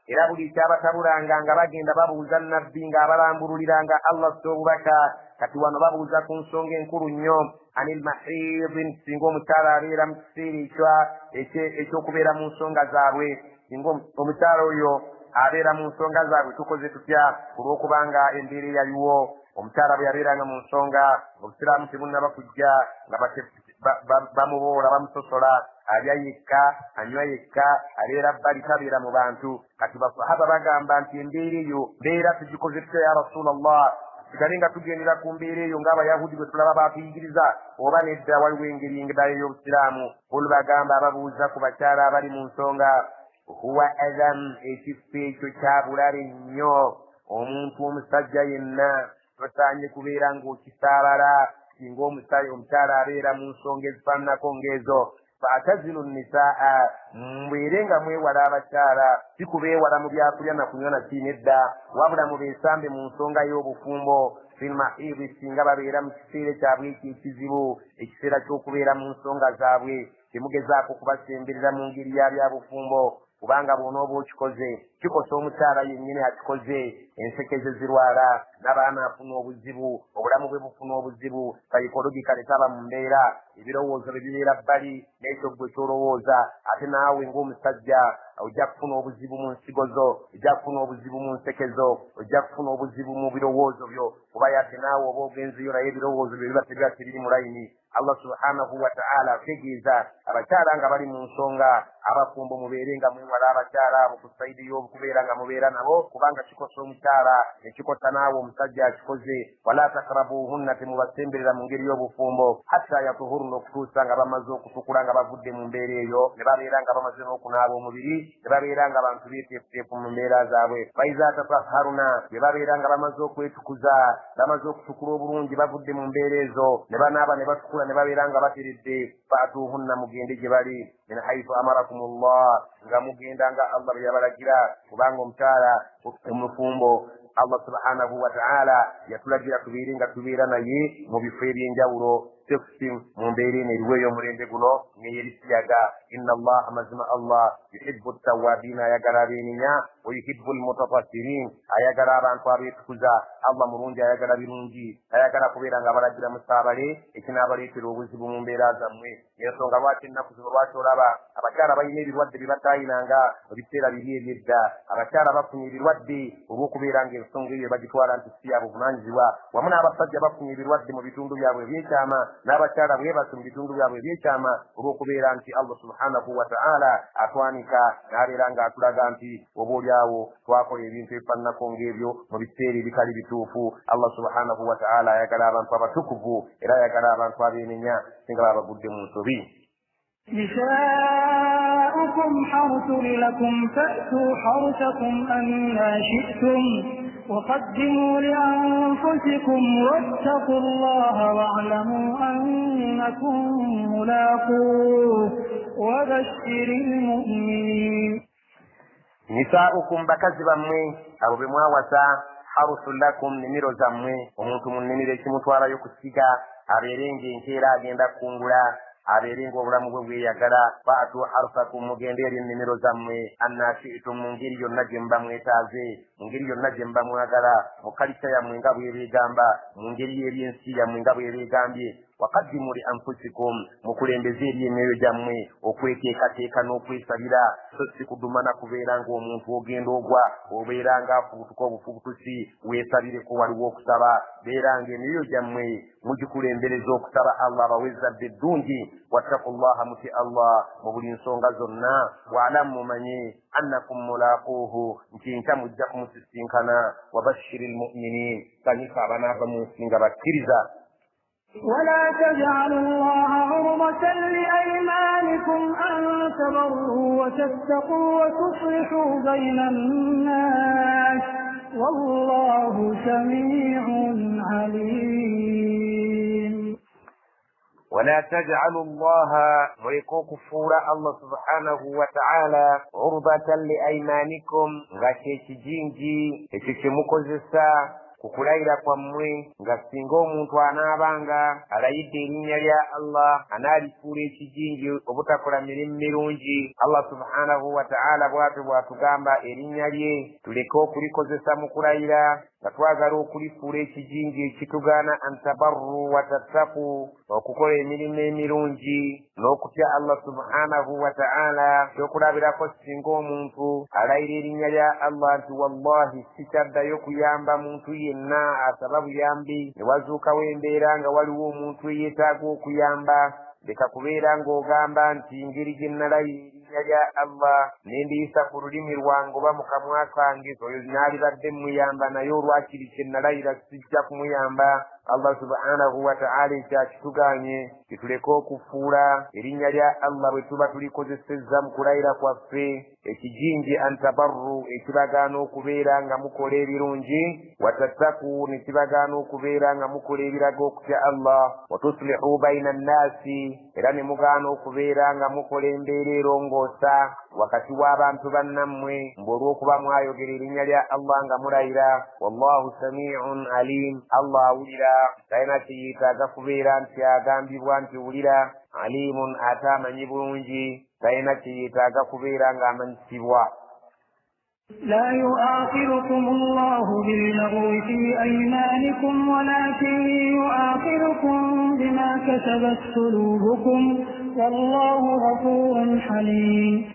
era buli kyabatabulanga nga bagenda babuuza Nabbi ng'abalambululiranga Allah ssa obubaka. Kati wano babuuza ku nsonga enkulu nnyo, anil mahidin, singa omukyala abeera mu kiseera ekyokubeera mu nsonga zaabwe, singa omukyala oyo abeera mu nsonga zaabwe tukoze tutya? Olw'okubanga embeera eyaliwo omukyala bwe yabeeranga mu nsonga obusiraamu tebunnaba kujja nga bamuboola bamusosola, alya yekka, anywa yekka, abeera bbali, tabeera mu bantu. Kati basahaba bagamba nti embeera eyo mbeera tugikoze tutya ya Rasulallah? Tusigale nga tugendera ku mbeera eyo ng'abayahudi bwe tulaba baatuyigiriza, oba nedda waliwo engeri endala ey'obusiraamu? Kul bagamba ababuuza ku bakyala abali mu nsonga, huwa adhan, ekifo ekyo kya bulabe nnyo. Omuntu omusajja yenna tosaanye kubeera ng'okisaabala singa omukyala abeera mu nsonga ezifaananako ng'ezo. Fa'tazilu nnisaa, mubeere nga mwewala abakyala, si kubeewala mu byakulya na kunywa na ki nedda, wabula mubeesambe mu nsonga y'obufumbo. Fil mahidi, singa babeera mu kiseera kyabwe ekyo ekizibu, ekiseera ky'okubeera mu nsonga zaabwe, temugezaako kubasemberera mu ngeri ya byabufumbo, kubanga bw'onooba okikoze kikosa omukyala yennyini akikoze, enseke ze zirwala, n'abaana afuna obuzibu, obulamu bwe bufuna obuzibu, psychologically taba mu mbeera, ebirowoozo bye bibeera bbali n'ekyo ggwe ky'olowooza. Ate naawe ng'omusajja ojja kufuna obuzibu mu nsigo zo, ojja kufuna obuzibu mu nseke zo, ojja kufuna obuzibu mu birowoozo byo, kuba yadde naawe oba ogenzeyo naye ebirowoozo byo biba tebiba tebiri mu layini. Allah subhanahu wa ta'ala ategeeza abakyala nga bali mu nsonga, abafumbo mubeere nga mwewala abakyala abo ku sayidi y'okubeera nga mubeera nabo, kubanga kikosa omukyala ekikosa naawe omusajja akikoze. Wala takrabuhunna, temubasemberera mu ngeri y'obufumbo, hatta yatuhuruna, okutuusa nga bamaze okutukula, nga bavudde mu mbeera eyo, ne babeera nga bamaze n'okunaaba omubiri, ne babeera nga bantu beeteefuteefu mu mbeera zaabwe. Faiza tatahharuna, bwe babeera nga bamaze okwetukuza, bamaze okutukula obulungi, bavudde mu mbeera ezo, ne banaaba ne batukula, ne babeera nga bateredde, faatuhunna, mugende gye bali, min haitu amarakumullah, nga mugenda nga Allah bwe yabalagira, kubanga omukyala omufumbo Allah subhanahu wa ta'ala yatulagira tubeere nga tubeera naye mu bifo eby'enjawulo, sekusi mu mbeera eno eriwo ey'omulembe guno n'ey'ebisiyaga. Inna Allaha, mazima Allah, yuhibbu ttawaabiina, ayagala abeenenya, wa yuhibbu almutatahhirin, ayagala abantu abeetukuza. Allah mulungi, ayagala birungi, ayagala kubeera nga abalagira musaabale ekinaabaleetera obuzibu mu mbeera zammwe. Ensonga lwaki ennaku zino lwaki olaba abakyala balina ebirwadde bye bataayinanga mu biseera biri eby'edda. Abakyala bafunye ebirwadde olw'okubeera ng'ensonga eyo bagitwala nti si ya buvunaanyizibwa, wamu n'abasajja bafunye ebirwadde mu bitundu byabwe ebyekyama, n'abakyala bwe batyo mu bitundu byabwe ebyekyama, olw'okubeera nti Allah subhanahu wa ta'ala atwanika n'abeera ng'atulaga nti oba oliawo twakola ebintu ebifaananako ng'ebyo mu biseera ebitali bituufu. Allah subhanahu wa ta'ala ayagala abantu abatukuvu, era ayagala abantu abeenenya singa baba bagudde mu nsobi. نساؤكم حرث لكم فأتوا حرثكم أنى شئتم وقدموا لأنفسكم واتقوا الله واعلموا أنكم ملاقوه وبشر المؤمنين. Nisaa'ukum, bakazi bammwe abo be mwawasa, harusun lakum, nnimiro zammwe. Omuntu mu nnimiro ekimutwalayo kusiga, abeere ng'enkeera agenda kukungula, abeere ng'obulamu bwe bweyagala. Faatu harsakum, mugende eri ennimiro zammwe, anna shi'tum, mu ngeri yonna gye muba mwetaaze, mu ngeri yonna gye muba mwagala, mu kalica yammwe nga bwebeegamba, mu ngeri y'ebyensi yammwe nga bwebeegambye. Waqaddimu li anfusikum, mukulembeze eri emyoyo gyammwe okweteekateeka n'okwesabira, so si kudumana kubeera ng'omuntu ogenda ogwa, obeera ng'afubutuka obufubutusi. Weesabireko, waliwo okusaba, beera ng'emyoyo gyammwe mugikulembereza okusaba Allah abawe ezzadde eddungi. Wattaqullaha, muti Allah mu buli nsonga zonna. Waalamu, mumanye, annakum mulaquuhu, nti nkya mujja kumusisinkana. Wabashiri lmuminin, sanyusa abanaava mu nsi nga bakkiriza. ولا تجعلوا الله عرضة لأيمانكم أن تبروا وتتقوا وتصلحوا بين الناس والله سميع عليم. ولا تجعلوا الله, muleke okufuula Allah subhanahu wa ta'ala, urubatan liaimanikum, nga kyekijinji ekyo kye mukozesa ku kulayira kwammwe, nga singa omuntu anaabanga alayidde erinnya lya Allah anaalifuula ekijinji obutakola mirimu mirungi. Allah subhanahu wa ta'ala bw'atyo bw'atugamba erinnya lye tuleke okulikozesa mu kulayira nga twagala okulifuula ekijinji ekitugaana antabarru wa tattaku, okukola emirimu emirungi n'okutya Allah subhanahu wa ta'ala. Ekyokulabirako, singa omuntu alayira erinnya lya Allah nti wallahi sikyaddayo kuyamba muntu yenna asaba buyambi, ne wazuukawo embeera nga waliwo omuntu eyeetaaga okuyamba, Leka kubeera ng'ogamba nti ngeri gye nalayira erinnya lya Allah ne ndiyisa ku lulimi lwange oba mu kamwa kange, oyo naalibadde mmuyamba, naye olwakiri kye nalayira sijja kumuyamba. Allah subhanahu wa ta'ala ekyakituganye kituleke okufuula erinnya lya Allah bwe tuba tulikozesezza mu kulayira kwaffe ekijinji antabarru, ekibagaana okubeera nga mukola ebirungi, watattaku, ne kibagaana okubeera nga mukola ebiraga okutya Allah, watuslihu baina nnaasi, era ne mugaana okubeera nga mukola embeera erongoosa wakati w'abantu bannammwe, mbu olw'okuba mwayogera erinnya lya Allah nga mulayira. Wallahu samiun alim, Allah awulira, talina kyeyeetaaga kubeera nti agambibwa nti wulira, alimun, ate amanyi bulungi, talina kyeyeetaaga kubeera ng'amanyisibwa. لا يؤاخذكم الله باللغو في أيمانكم ولكن يؤاخذكم بما كسبت قلوبكم والله غفور حليم.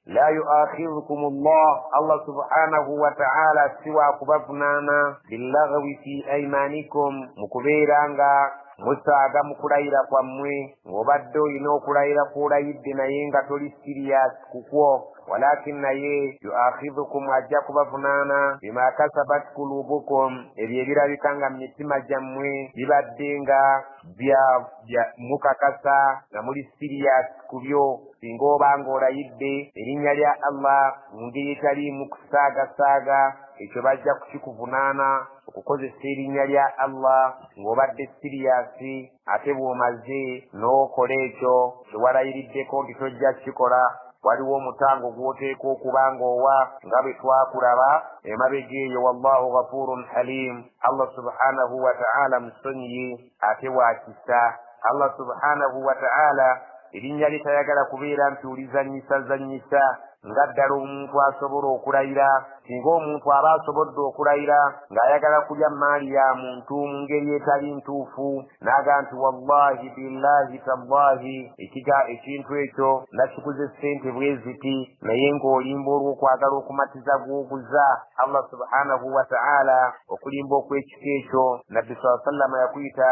لا يؤاخذكم الله، الله سبحانه وتعالى siwa kubavunaana billagwi fi aymanikum, mu kubeera nga musaaga mu kulayira kwammwe, ng'obadde olina okulayira kw'olayidde naye nga toli siriyasi kukwo, walakin naye yuakhidhukum, ajja kubavunaana bima kasabat kulubukum, ebyo ebirabika nga mu mitima gyammwe bibadde nga mukakasa nga muli siriyasi ku byo. Singa oba ng'olayidde erinnya lya Allah mu ngeri etaliimu kusaagasaaga, ekyo bajja kukikuvunaana okukozesa erinnya lya Allah ng'obadde siriyasi, ate bw'omaze n'okola ekyo kyewalayiriddeko nti tojja kukikola, waliwo omutango gw'oteeka okuba ng'owa nga bwe twakulaba emabega eyo. Wallahu ghafurun halim, Allah subhanahu wa ta'ala musonyiyi ate wa kisa. Allah subhanahu wa ta'ala erinnya lye tayagala kubeera nti olizannyisazannyisa, nga ddala omuntu asobola okulayira. Singa omuntu aba asobodde okulayira ng'ayagala kulya maali ya muntu mu ngeri etali ntuufu, n'aga nti wallahi billahi tallahi, ekintu ekyo nakikuze ssente bwe ziti, naye ng'olimba olw'okwagala okumatiza gw'oguza. Allah subhanahu wa ta'ala okulimba okw'ekika ekyo Nabbi sallallahu alaihi wasallam yakuyita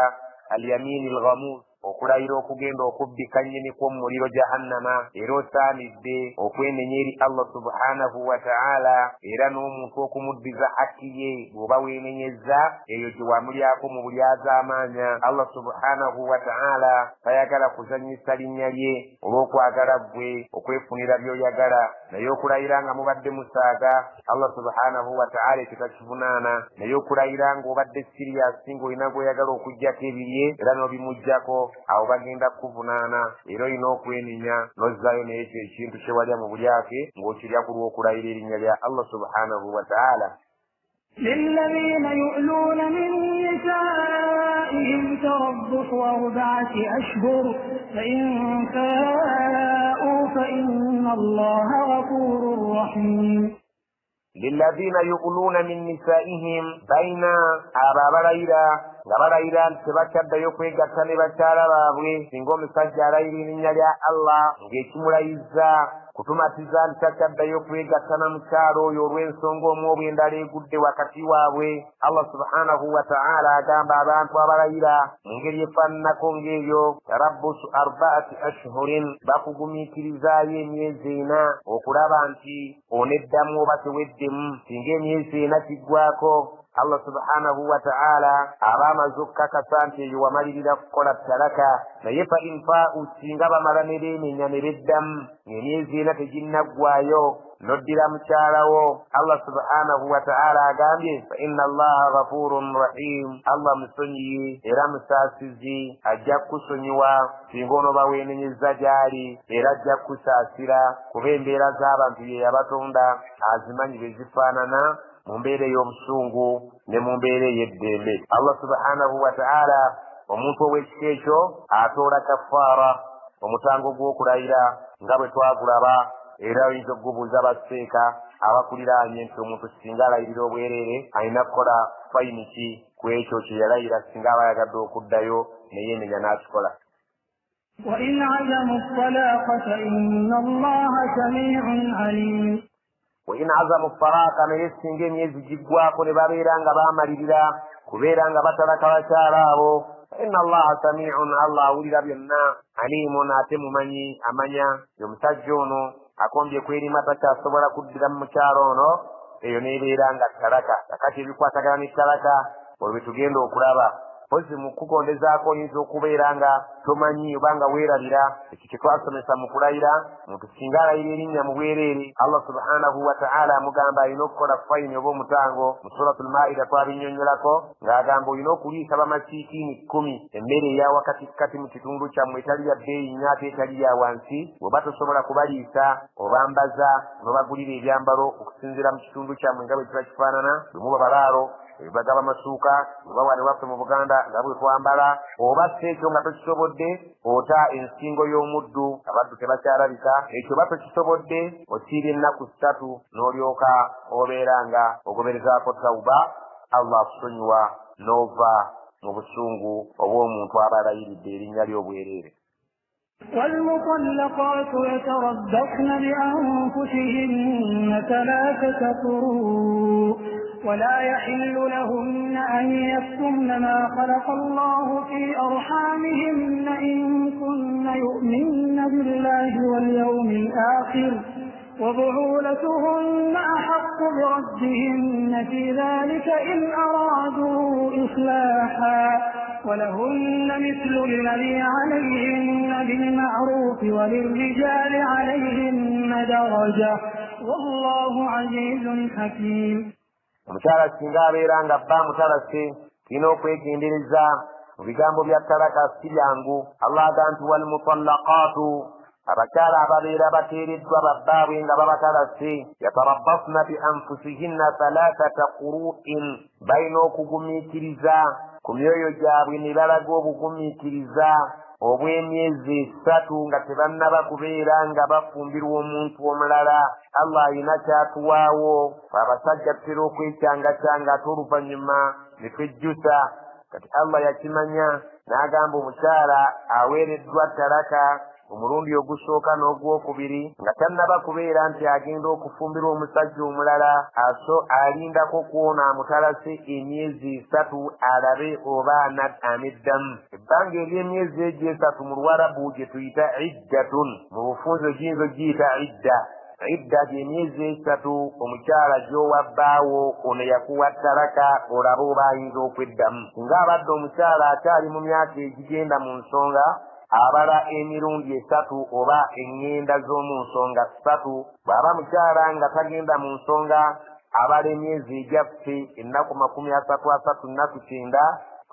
alyamini alghamus, okulayira okugenda okubbika nnyini kw'omuliro jahannama. Era osaanidde okwenenya eri Allah subhanahu wa ta'ala, era n'omuntu okumuddiza hakki ye bw'oba weenenyezza eyo gye wamulyako mu bulyazaamaanya. Allah subhanahu wa ta'ala tayagala kuzannyisa linnya lye olw'okwagala ggwe okwefunira by'oyagala, naye okulayira nga mubadde musaaga Allah subhanahu wa ta'ala ekyo takivunaana. Naye okulayira ng'obadde siriyasi ng'olina gw'oyagala okuggyako ebirye era n'obimuggyako, awo bagenda kukuvunaana, era olina okwenenya n'ozzaayo n'ekyo ekintu kye walya mu bulyake ng'okirya ku lw'okulayira erinnya lya Allah subhanahu wa ta'ala. للذين يؤلون من نسائهم تربص 4 أشهر فإن فاءوا فإن الله غفور رحيم. للذين يؤلون من نسائهم, bayina abo abalayira nga balayira nti tebakyaddayo kwegatta ne bakyala baabwe. Singa omusajja alayira erinnya lya Allah ng'ekimulayiza kutumatiza nti takyaddayo kwegatta na mukyala oyo olw'ensonga omu oba endala egudde wakati waabwe, Allah subhanahu wa ta'ala agamba abantu abalayira mu ngeri efaananako ng'eyo, tarabbusu 4 ashhurin, bakugumiikirizaayo emyezi 4 okulaba nti oneddamu oba teweddemu. Singa emyezi 4 kiggwako, Allah subhanahu wa ta'ala aba amaze okukakasa nti eyo wamalirira kukola talaka. Naye fa in faa'u, singa bamala ne beenenya ne beddamu ng'emyezi 4 teginnaggwayo n'oddira mukyalawo, Allah subhanahu wa ta'ala agambye fa inna Allaha ghafurun rahim, Allah musonyiyi era musaasizi, ajja kukusonyiwa singa onooba weenenyezza gy'ali, era ajja kukusaasira kuba embeera z'abantu ye yabatonda azimanyi bwe zifaanana mu mbeera ey'obusungu ne mu mbeera ey'eddembe. Allah subhanahu wa ta'ala omuntu ow'ekika ekyo atoola kafaara, omutango gw'okulayira nga bwe twagulaba, era oyinza okugubuuza baseeka abakuliraanye nti omuntu singa alayirira obwereere alina kukola fayini ki ku ekyo kye yalayira singa aba ayagadde okuddayo ne yeemenya n'akikola. وإن عزموا الطلاق فإن الله سميع عليم. وإن عزموا الطلاق, naye singa emyezi giggwako ne babeera nga baamalirira kubeera nga batalaka bakyala abo, Inna Allaha samiun, Allah awulira byonna, alimun, ate mumanyi, amanya. Omusajja ono akombye kwerima, takyasobola kuddira mu mukyalo ono, eyo n'ebeera nga talaka. Kakati ebikwatagana ne talaka olwo bye tugenda okulaba. Mpozi mu kukugondezaako oyinza okubeera nga tomanyi oba nga weerabira ekyo kye twasomesa mu kulayira. Muntu singa alayira erinnya mu bwereere, Allah subhanahu wa ta'ala amugamba alina okukola fayini oba omutango. Mu Suratul Maida twabinnyonnyolako ng'agamba olina okuliisa bamasiikiini 10 emmere eya wakatikkati mu kitundu kyammwe, etali ya bbeeyi nnyo ate etali ya wansi. Bw'oba tosobola kubaliisa, obambaza n'obagulira ebyambalo okusinziira mu kitundu kyammwe nga bwe kiba kifaanana. Bwe muba balaalo bagaba masuuka, oba wano waffe mu Buganda nga bwe twambala, oba si ekyo nga tokisobodde, ota ensingo y'omuddu, abaddu tebakyalabika. Ekyo oba tokisobodde, osiiba ennaku 3 n'olyoka obeera nga ogoberezaako tawuba, Allah akusonyiwa n'ova mu busungu obw'omuntu aba alayiridde erinnya ly'obwereere. والمطلقات يتربصن بأنفسهن 3 قروء ولا يحل لهن أن يكتمن ما خلق الله في أرحامهن إن كن يؤمن بالله واليوم الآخر وبعولتهن أحق بردهن في ذلك إن أرادوا إصلاحا ولهن مثل الذي عليهن بالمعروف وللرجال عليهن درجة والله عزيز حكيم. Omukyala singa abeera nga bba mutalase, tulina okwegendereza mu bigambo bya talaka, si byangu. Allah agamba nti walmutallaqaatu, abakyala ababeera bateereddwa babbaabwe nga babatalase, yatarabbasna bi anfusihinna 3 quru'in, balina okugumiikiriza ku myoyo gyabwe ne balaga obugumiikiriza obw'emyezi 3 nga tebannaba kubeera nga bafumbirwa omuntu omulala. Allah alina kyatuwaawo. Abasajja tutera okwecyangacyanga ate oluvannyuma ne twejjusa. Kati Allah yakimanya n'agamba omukyala aweereddwa talaka omulundi ogusooka n'ogwokubiri nga tannaba kubeera nti agenda okufumbirwa omusajja omulala, aso alindako kwona amutalase emyezi 3 alabe oba aneddamu. Ebbanga ery'emyezi egyo 3 mu Luwarabu gye tuyita iddatun, mu bufunze giyinza ogiyita idda. Idda gy'emyezi 3 omukyala gy'owa bbaawo ono yakuwa talaka olabe oba ayinza okweddamu. Singa abadde omukyala akyali mu myaka egigenda mu nsonga, abala emirundi 3 oba eŋŋenda z'omu nsonga 3. Bw'aba mukyala nga tagenda mu nsonga, abala emyezi egyaffe ennaku 33 nnaku 90,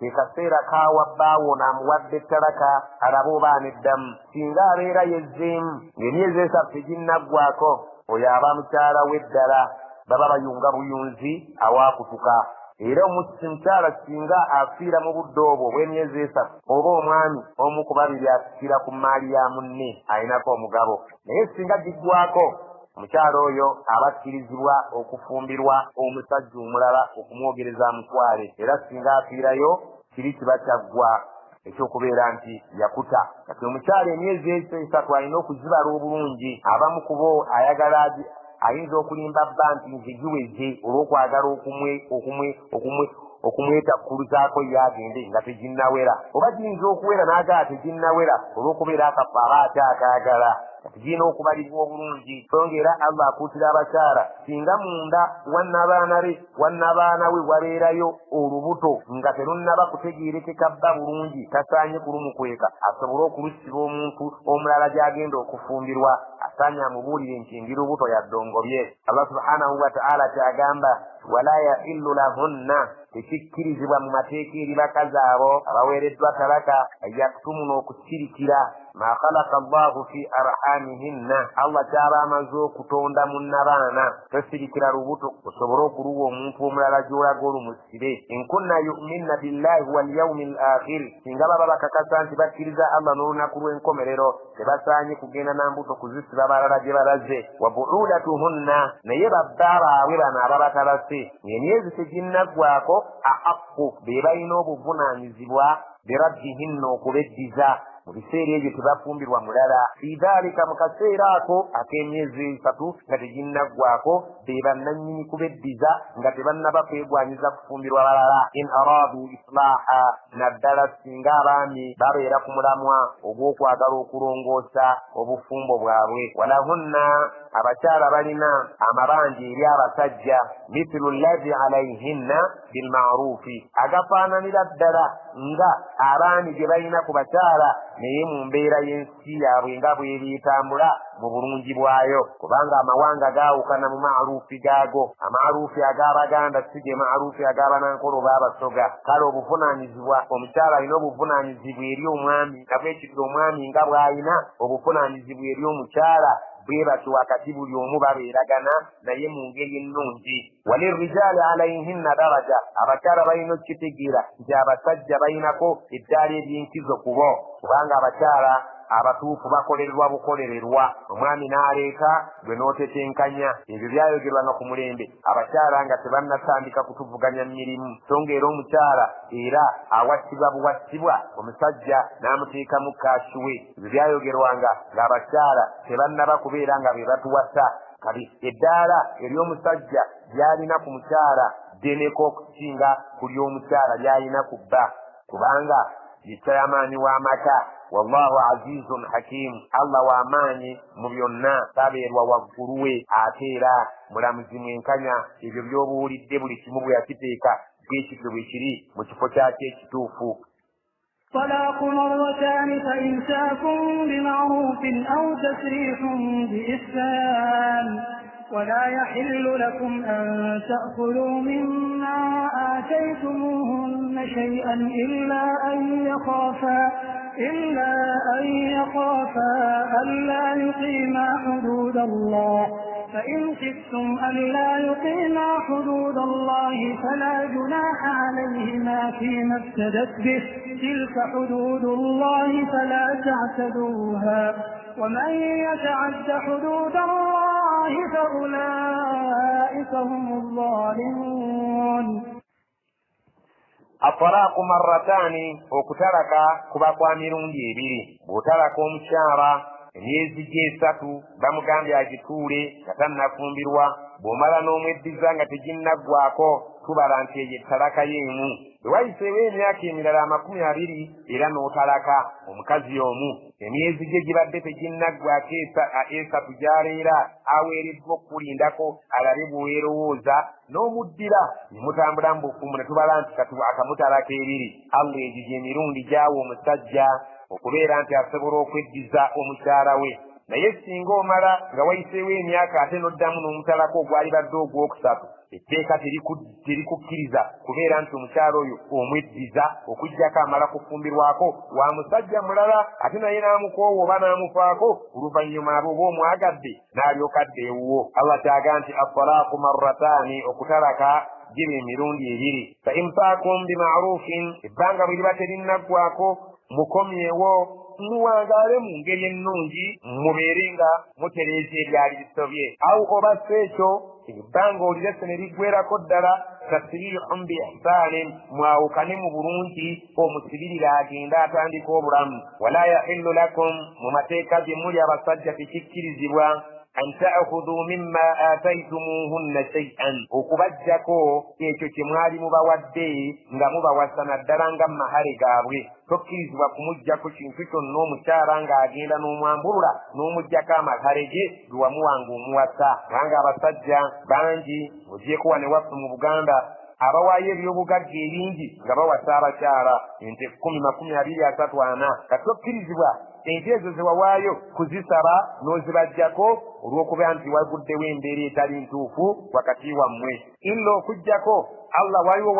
ke kaseera kaawa bbaawo n'amuwadde talaka alabe oba aneddamu. Singa abeera yezzeemu ng'emyezi 3 teginnaggwako, oyo aba mukyala w'eddala, baba bayunga buyunzi awaakutuka. Era omukyala singa afiira mu budde obwo obw'emyezi 3, oba omwami omu ku babiri asikira ku mmaali ya munne alinako omugabo. Naye singa giggwako, omukyala oyo aba akkirizibwa okufumbirwa omusajja omulala okumwogereza amutwale. Era singa afiirayo, kiri kiba kyaggwa ekyokubeera nti yakuta. Kati omukyala emyezi 3 alina okuzibala obulungi. Abamu ku bo ayagala ayinza okulimba bba nti nze giweze olw'okwagala okumwetakkuluzaako ye agende nga teginnawera, oba giyinza okuwera n'agala teginnawera olw'okubeera akafa aba ate akaagala. Kati girina okubalibwa obulungi. So ng'era Allah akuutira abakyala singa munda wannabaana we wabeerayo olubuto nga terunnaba kutegeerekeka bba bulungi, tasaanye kulumukweka asobole okulusiba omuntu omulala gy'agenda okufumbirwa, asaanye amubuulire nti ndi lubuto yadde ongobye. Allah subhanahu wa ta'ala kyagamba wala yahillu lahunna, tekikkirizibwa mu mateeka eri bakazi abo abaweereddwa talaka yaktumuna okusirikira ma khalaqa Allahu fi arhamihinna, Allah kyaba amaze okutonda mu nnabaana. Tosirikira lubuto osobole okuluwa omuntu omulala gy'olaga olumusibe. In kunna yu'minna billahi wal yawmil akhir, singa baba bakakasa nti bakkiriza Allah n'olunaku lw'enkomerero, tebasaanye kugenda na mbuto kuzisiba balala gye balaze. Wa bu'ulatuhunna, naye babba baabwe bano ababatalase ng'emyezi teginnaggwako, ahaqqu, be balina obuvunaanyizibwa biraddihinna okubeddiza. Mu biseera ebyo tebafumbirwa mulala. Fi dhalika, mu kaseera ako ak'emyezi 3 nga teginnaggwako, be bannannyini kubeddiza nga tebannaba kwegwanyiza kufumbirwa balala. In aradu islaha, naddala singa abaami babeera ku mulamwa ogw'okwagala okulongoosa obufumbo bwabwe. Walahunna, abakyala balina amabanja eri abasajja, mithlu llazi alayhinna bilmarufi, agafaananira ddala nga abaami gye balina ku bakyala, naye mu mbeera y'ensi yaabwe nga bw'ebyetambula mu bulungi bwayo, kubanga amawanga gaawukana mu maarufi gaago. Amaarufi ag'Abaganda si ge maarufi ag'Abanankolo oba Abasoga. Kale obuvunaanyizibwa, omukyala alina obuvunaanyizibwa eri omwami, nga bwekityo omwami nga bw'alina obuvunaanyizibwa eri omukyala, bwe batyo wakati buli omu babeeragana naye mu ngeri ennungi. Walirrijaali alayhinna daraja, abakyala balina okukitegeera nti abasajja balinako eddaala ery'enkizo ku bo, kubanga abakyala abatuufu bakolererwa bukolererwa. Omwami n'aleeta gwe n'otetenkanya. Ebyo byayogerwanga ku mulembe abakyala nga tebannatandika kutuvuganya mirimu, so ng'era omukyala era awasibwa buwasibwa omusajja n'amuteekamu kaashi we. Ebyo byayogerwanga ng'abakyala tebannaba kubeera nga be batuwasa. Kati eddaala ery'omusajja ly'alina ku mukyala ddeneko okusinga ku ly'omukyala ly'alina ku bba, kubanga ye kyayamaanyi w'amaka. Wallahu azizun hakimu, Allah w'amaanyi mu byonna, tabeerwa waggulu we, ate era mulamuzi mwenkanya. Ebyo by'obuwulidde buli kimu bwe yakiteeka bwe kityo bwe kiri mu kifo kyakyo ekituufu. طلاق مرتان فإمساك بمعروف أو تسريح بإحسان ولا يحل لكم أن تأخذوا مما آتيتموهن شيئا إلا أن يخافا ألا يقيما حدود الله، فإن خفتم ألا يقيما حدود الله فلا جناح عليهما فيما افتدت به، تلك حدود الله فلا تعتدوها، ومن يتعد حدود الله فأولئك هم الظالمون. Atalaaku marrataani, okutalaka kuba kwa mirundi ebiri. Bw'otalaka omukyala emyezi gy'esatu bamugambye agituule nga tannafumbirwa, bw'omala n'omweddiza nga teginnaggwako, tubala nti eyo ettalaka y'emu. Bwe wayiseewo emyaka emirala 20 era n'otalaka omukazi omu, emyezi gye gibadde teginnaggwako 3 gy'abeera aweereddwa okukulindako alabe bw'owerowooza, n'omuddira ne mutambula mu bufumbo, ne tubala nti kati akamutalaka 2. Allah egyo gy'emirundi gy'awa omusajja okubeera nti asobola okweddiza omukyala we. Naye singa omala nga wayiseewo emyaka ate n'oddamu n'omutalako ogwalibadde ogwokusatu, etteeka terikukkiriza kubeera nti omukyala oyo omweddiza, okuggyako amala kufumbirwako wa musajja mulala ate naye n'amukoowa oba n'amufaako, oluvannyuma abo oba omwagadde n'alyoka adda ewuwo. Allah kyaga nti atalaaku marrataani, okutalaka giba emirundi 2. Fa imsaakum bima'rufin, ebbanga bwe liba terinnaggwako mukomyewo muwangaale mu ngeri ennungi, mubeere nga mutereeza ebyali bisobye. Awo oba si ekyo, ebbanga olirese ne liggwerako ddala, tasrihun bi ihsaanin, mwawukane mu bulungi, omusibirire agende atandike obulamu. Wala yahillu lakum, mu mateeka gye muli abasajja tekikkirizibwa an ta'khudhu mimma ataytumuhunna shay'an, okubaggyako ekyo kye mwali mubawadde nga mubawasa, naddala nga mahale gaabwe. Tokkirizibwa kumuggyako kintu kyonna omukyala ng'agenda n'omwambulula n'omuggyako amahale ge ge wamuwanga omuwasa. Kubanga abasajja bangi ogyeko wano ewaffe mu Buganda abawaayo ebyobugagga ebingi nga bawasa abakyala ente 10, 20, 30, 40. Kati tokkirizibwa ente ezo ze wawaayo kuzisaba n'ozibaggyako olw'okuba nti waguddewo embeera etali ntuufu wakati wammwe. Illa okuggyako Allah waliwo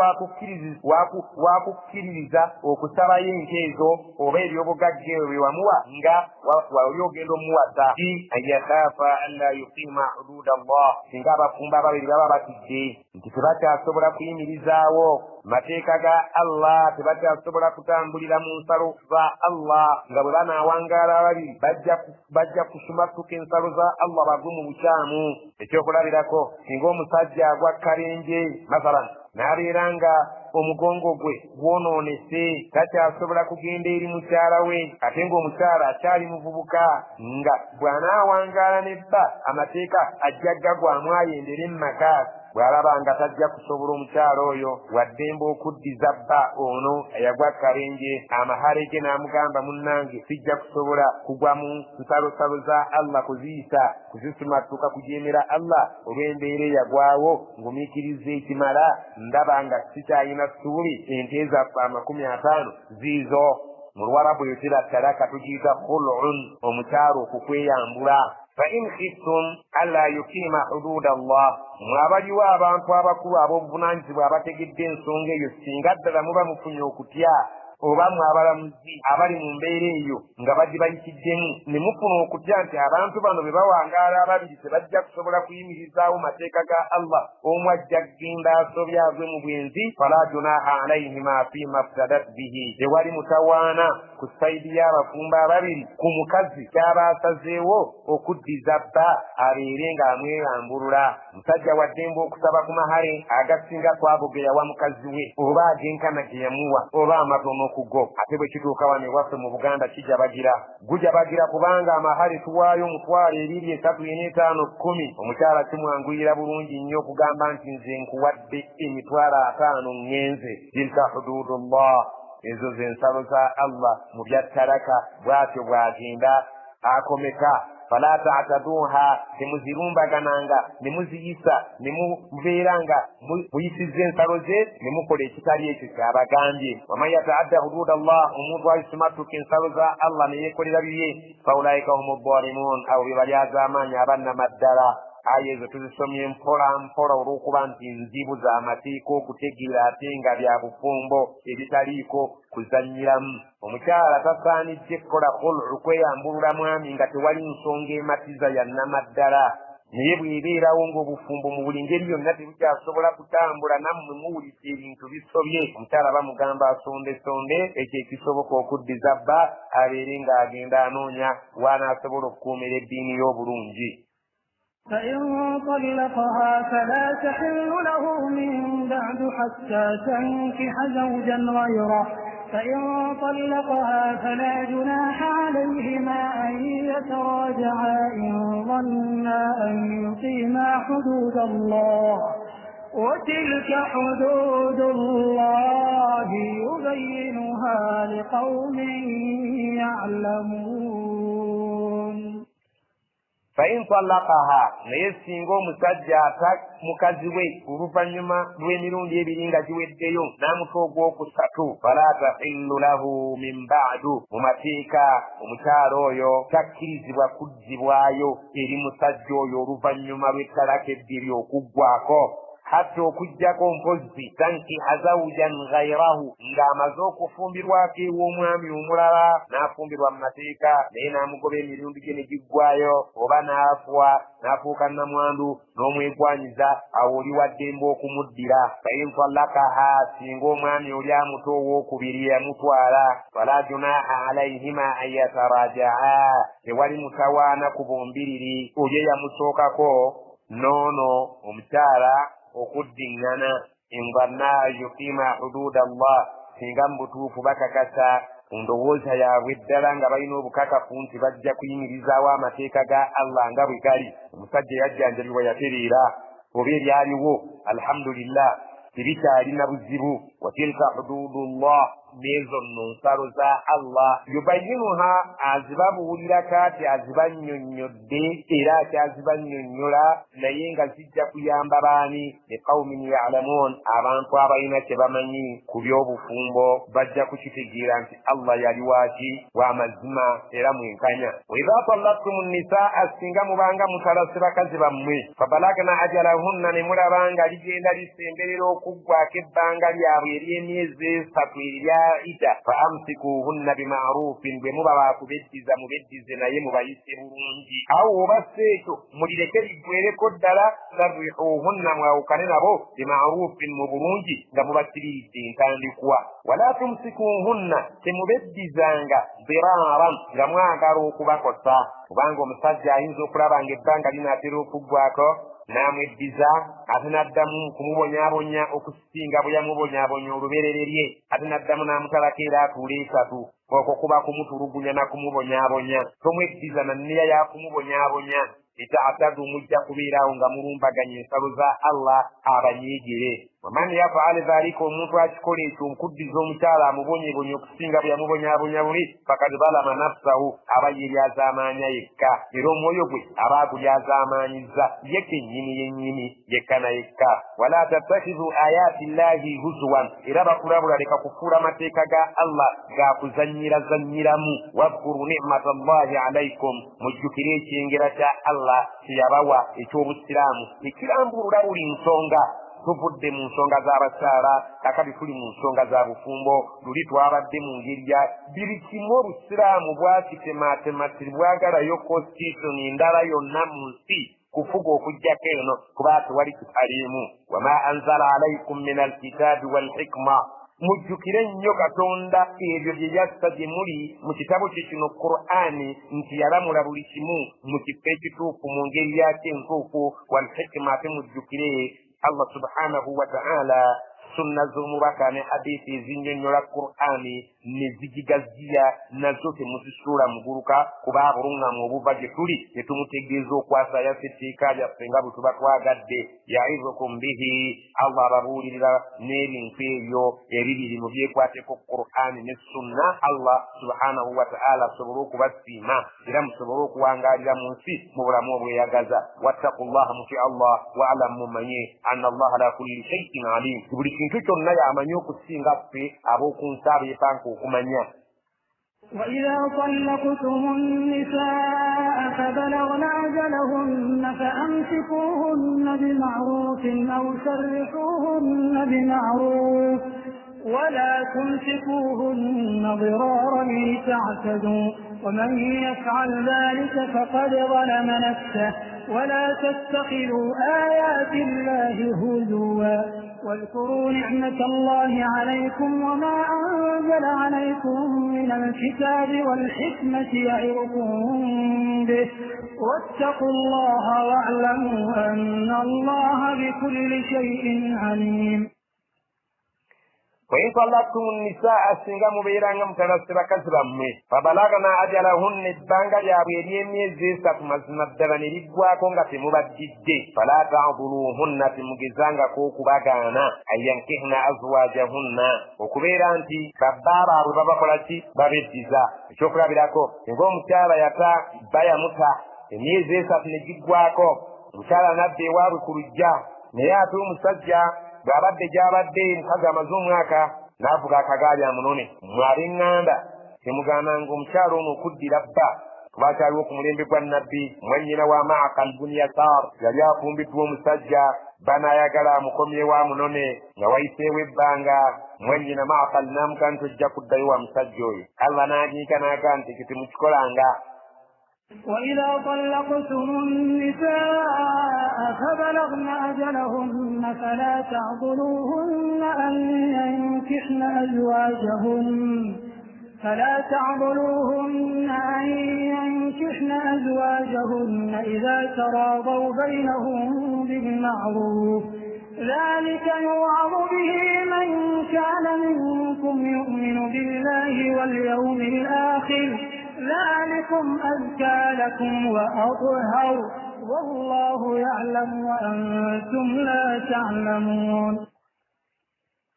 wakukkiririza okusabayo ente ezo oba ebyobugagga ebyo bye wamuwa nga wali ogenda omuwasa. An yakhafa alla yuqiima huduuda Allah, singa abafumbo ababiri baba batidde nti tebakyasobola kuyimirizaawo mateeka ga Allah, tebakyasobola kutambulira mu nsalo za Allah, nga bwe banaawangaala ababiri bajja kusumatuka ensalo za Allah bagwe mu bukyamu. Ekyokulabirako, singa omusajja agwa kabenje masalan N'abeera nga omugongo gwe gwonoonese, takyasobola kugenda eri mukyala we, ate ng'omukyala akyali muvubuka, nga bw'anaawangaala ne bba amateeka ajja gagwamu ayendere mu maka. Bw'alaba nga tajja kusobola omukyala oyo, waddembe okuddiza bba ono eyagwa kalenje amahale ge n'amugamba, munnange sijja kusobola kugwa mu nsalosalo za Allah kuziyisa kuzisimattuka kujeemera Allah olw'embeera eyagwawo, ngumiikiriza ekimala, ndaba nga sikyalina ssuubi, ente zaffe 50 ziizo. Mu Luwarabu eyo teba talaka, tugiyita khul'un, omukyala okukweyambula. Fa in khiftum alla yuqiima huduuda Allah, mwe abaliwo abantu abakulu ab'obuvunaanyizibwa abategedde ensonga eyo, singa ddala muba mufunye okutya, oba mwe abalamuzi abali mu mbeera eyo nga bagibayitiddemu ne mufuna okutya nti abantu bano be bawangaala ababiri tebajja kusobola kuyimirizaawo mateeka ga Allah, omu ajja kugenda asobye agwe mu bwenzi, fala junaha alaihima fima ftadat bihi, tewali mutawaana ku sayidi y'abafumbo ababiri ku mukazi ky'aba asazeewo okuddiza bba abeere ng'amweyambulula. Musajja waddembe okusaba ku mahale agasinga ku ago ge yawa mukazi we, oba agenkana ge yamuwa, oba amatono ku go. Ate bwe kituuka wano ewaffe mu Buganda kijabagira, gujabagira, kubanga amahale tuwaayo 20, 30, 40, 50, 10. Omukyala kimwanguyira bulungi nnyo okugamba nti nze nkuwadde 50,000 ŋŋenze. Tilka hududullah, ezo ze nsalo za Allah mu bya talaka, bw'atyo bw'agenda akomeka. Fala ta'taduha, temuzirumbagananga ne muziyisa ne mubeera nga muyisizza ensalo ze ne mukola ekitali ekyo ky'abagambye. Waman yataadda hududa Allah, omuntu alisimattuka ensalo za Allah ne yeekolera bibye, faulaika humu zzalimuun, abo be balyazaamaanyi abannamaddala. Aya ezo tuzisomye mpola mpola olw'okuba nti nzibu z'amateeka okutegeera ate nga bya bufumbo ebitaliiko kuzannyiramu. Omukyala tasaanidde kukola khul'u, kweyambulula mwami nga tewali nsonga ematiza ya nnamaddala. Naye bw'ebeerawo ng'obufumbo mu buli ngeri yonna tebukyasobola kutambula, nammwe muwulidde ebintu bisobye, omukyala bamugamba asondesonde ekyo ekisoboka okuddiza bba abeere ng'agenda anoonya w'anaasobola okukuumira eddiini y'obulungi. فإن طلقها فلا تحل له من بعد حتى تنكح زوجا غيره، فإن طلقها فلا جناح عليهما أن يتراجعا إن ظنا أن يقيما حدود الله، وتلك حدود الله يبينها لقوم يعلمون. فإن طلقها, naye singa omusajja ata mukazi we oluvannyuma lw'emirundi ebiri nga giweddeyo n'amuta ogwokusatu, fala tahillu lahu min ba'du, mu mateeka omukyala oyo takkirizibwa kuddibwayo eri musajja oyo oluvannyuma lw'ettalaka ebbiri okuggwako, hatta okuggyako mpozzi tankiha zawjan ghayrahu, ng'amaze okufumbirwako ew'omwami omulala, n'afumbirwa mu mateeka naye n'amugoba emirundi gye ne giggwayo, oba n'afwa n'afuuka nnamwandu n'omwegwanyiza, awo oli waddembe okumuddira. Fa in talakaha, singa omwami oli amuta owookubiri yamutwala, fala junaha alaihima an yatarajaa, tewali mutawaana ku bombiriri oli eyamusookako n'ono omukyala okuddiŋŋana. Indanna yuqiima huduuda Allah, singa mu butuufu bakakasa ku ndowooza yaabwe ddala nga balina obukakafu nti bajja kuyimirizaawo amateeka ga Allah nga bwe gali. Omusajja yajjanjabibwa yatereera, oba ebyaliwo alhamdulillah tebikyalina buzibu. Wa tilka hududullah, n'ezo nno nsalo za Allah, yubayinuha, azibabuulirako ati azibannyonnyodde era akyazibannyonnyola, naye nga zijja kuyamba baani? Liqaumin ya'lamuun, abantu abalina kye bamanyi ku by'obufumbo bajja kukitegeera nti Allah yali waaki wa mazima era mwenkanya. Wa idha tallaqtumu nnisaa, singa mubanga mutalase bakazi bammwe, fabalagna ajalahunna, ne mulaba nga ligenda lisemberera okuggwako ebbanga lyabwe ery'emyezi 3 erya ida, fa amsikuhunna bima'rufin, bwe muba baakubeddiza mubeddize naye mubayise bulungi, awo oba si ekyo mulireke liggwereko ddala, sarrihuhunna, mwawukane nabo bima'rufin, mu bulungi nga mubasiriridde entandikwa. Wala tumsikuhunna, temubeddizanga diraran, nga mwagala okubakosa. Kubanga omusajja ayinza okulaba ng'ebbanga linaatera okuggwako n'amweddiza, ate n'addamu kumubonyaabonya okusinga bwe yamubonyaabonya olubereberye, ate n'addamu n'amutalako era atuula esatu. Okwo kuba kumutulugunya na kumubonyaabonya. Tomweddiza na nniya ya kumubonyaabonya. Litaatadu, mujja kubeerawo nga mulumbaganya ensalo za Allah abanyiigire. Waman yafaal dhalika, omuntu akikola ekyo okuddiza omukyala amubonyebonye okusinga bwe yamubonyaabonya buli, fakad zalama nafsahu, aba yeeryazaamaanya yekka, era omwoyo gwe aba agulyazaamaanyizza ye kennyini yennyini yekka na yekka. Wala tattakhidhu ayaati llahi huzuwan, era bakulabula leka kufuula amateeka ga Allah ga kuzannyirazannyiramu. Wadhkuru nimata llahi alaikum, mujjukire ekyengera kya Allah kye yabawa eky'obusiraamu ekirambulula buli nsonga. Tuvudde mu nsonga z'abakyala, kaakati tuli mu nsonga za bufumbo. Luli twabadde mu ngeri ya biri kimu. Obusiraamu bwakitemaatema, tebwagalayo constitution ndala yonna mu nsi kufuga okuggyako eno, kuba tewali kitaliimu. Wama anzala alaikum min alkitaabi walhikma, mujjukire nnyo Katonda ebyo bye yassa gye muli mu kitabo kye kino Qur'ani, nti yalamula buli kimu mu kifo ekituufu mu ngeri yakyo entuufu. Walhikma, ate mujjukire Allah subhanahu wa ta'ala sunna z'omubaka ne hadithi ezinnyonnyola Qur'ani ne zigigaziya, nazo temuzisuula muguluka, kuba abuluŋŋamu obuva gye tuli ne tumutegeeza okwasayasa etteeka lyaffe nga bwe tuba twagadde. Yaizukum bihi, Allah ababuulirira n'ebintu ebyo ebibiri mu byekwateko Qur'ani ne sunna, Allah subhanahu wa ta'ala asobole okubasiima era musobole okuwangaalira mu nsi mu bulamu obweyagaza. Wattakullaha, mutye Allah, waalamu, mumanye anna Allaha ala kulli shay'in alim, buli kintu kyonna yamanyi okusinga ffe ab'oku nsi abeepanka okumanya. وإذا طلقتم النساء فبلغن أجلهن فأمسكوهن بمعروف أو سرحوهن بمعروف ولا تمسكوهن ضرارا لتعتدوا ومن يفعل ذلك فقد ظلم نفسه ولا تتخذوا آيات الله هزوا واذكروا نعمة الله عليكم وما أنزل عليكم من الكتاب والحكمة يعظكم به واتقوا الله واعلموا أن الله بكل شيء عليم. وإن طلقتم النساء singa mubeeranga mutalase bakazi bammwe, fabalagna ajalahunna, ebbanga lyabwe ery'emyezi esatu mazima ddala ne liggwako nga temubaddidde, fala ta'dhuluhunna, temugezangako okubagaana, an yankihna azwajahunna, okubeera nti babba baabwe babakola ki, babeddiza. Ekyokulabirako, singa omukyala yata bba yamuta emyezi esatu ne giggwako, omukyala n'adda ewaabwe ku luggya, naye ate omusajja bw'abadde gy'abadde mukazi amaze omwaka n'avuga akagaali amunone. Mmwe ab'eŋŋanda temugaananga omukyala ono okuddira bba, kuba akyaliwo ku mulembe gwa Nabbi, mwannyina wa Maakal bun Yasar yali afumbiddwa omusajja, banaayagala amukomyewo amunone. Nga wayiseewo ebbanga, mwannyina Maakal n'amugaa nti ojja kuddayo wa musajja oyo. Allah n'agiika n'agaa nti ekyo temukikolanga. وإذا طلقتم النساء فبلغن أجلهن فلا تعضلوهن أن ينكحن أزواجهن إذا تراضوا بينهم بالمعروف ذلك يوعظ به من كان منكم يؤمن بالله واليوم الآخر ذلكم أزكى لكم وأطهر والله يعلم وأنتم لا تعلمون.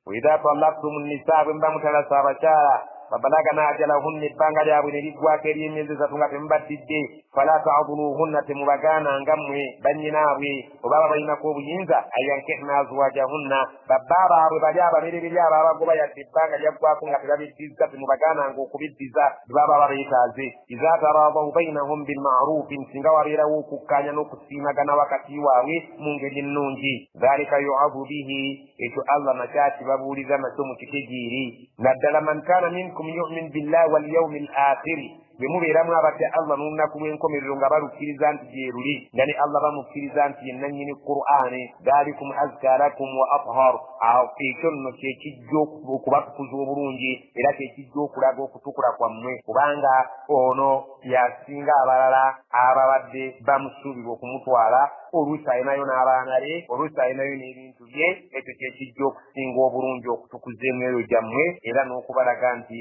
وإذا طلقتم النساء bwe muba mutalasa abakyala, fabalagna ajalahunna, ebbanga lyabwe ne liggwako ery'emyezi esatu nga temubaddidde, fala ta'dhuluhunna, temubagaananga mmwe bannyinaabwe oba ababalinako obuyinza, an yankihna azwajahunna, babba baabwe bali ababereberye abaabagoba yadde ebbanga lyaggwako nga tebabiddizza, temubagaananga okubiddiza bwe baba babeetaaze. Iza taraadaw bainahum bilmarufin, singa wabeerawo okukkaanya n'okusiimagana wakati waabwe mu ngeri ennungi. Dhalika yu'adhu bihi, ekyo Allah nakyo akibabuuliza nakyo mukitegeere, naddala man kaana minkum yu'min billahi wal yawmil akhir, Bwe mubeeramu abatya Allah n'olunaku lw'enkomerero nga balukkiriza nti gye luli, nga ne Allah bamukkiriza nti ye nannyini Qur'ani, dhalikum azka lakum wa athhar, awo ekyo nno kye kijja okubatukuza obulungi era kye kijja okulaga okutukula kwammwe, kubanga ono yasinga abalala ababadde bamusuubirwa okumutwala, oluusi alinayo n'abaana be, oluusi alinayo n'ebintu bye. Ekyo kye kijja okusinga obulungi okutukuza emyoyo gyammwe era n'okubalaga nti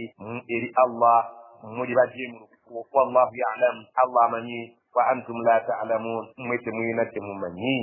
eri Allah muli bajeemulukufu. Wallahu ya'lam, Allah amanyi, wa antum la ta'lamun, mmwe temulina kye mumanyi.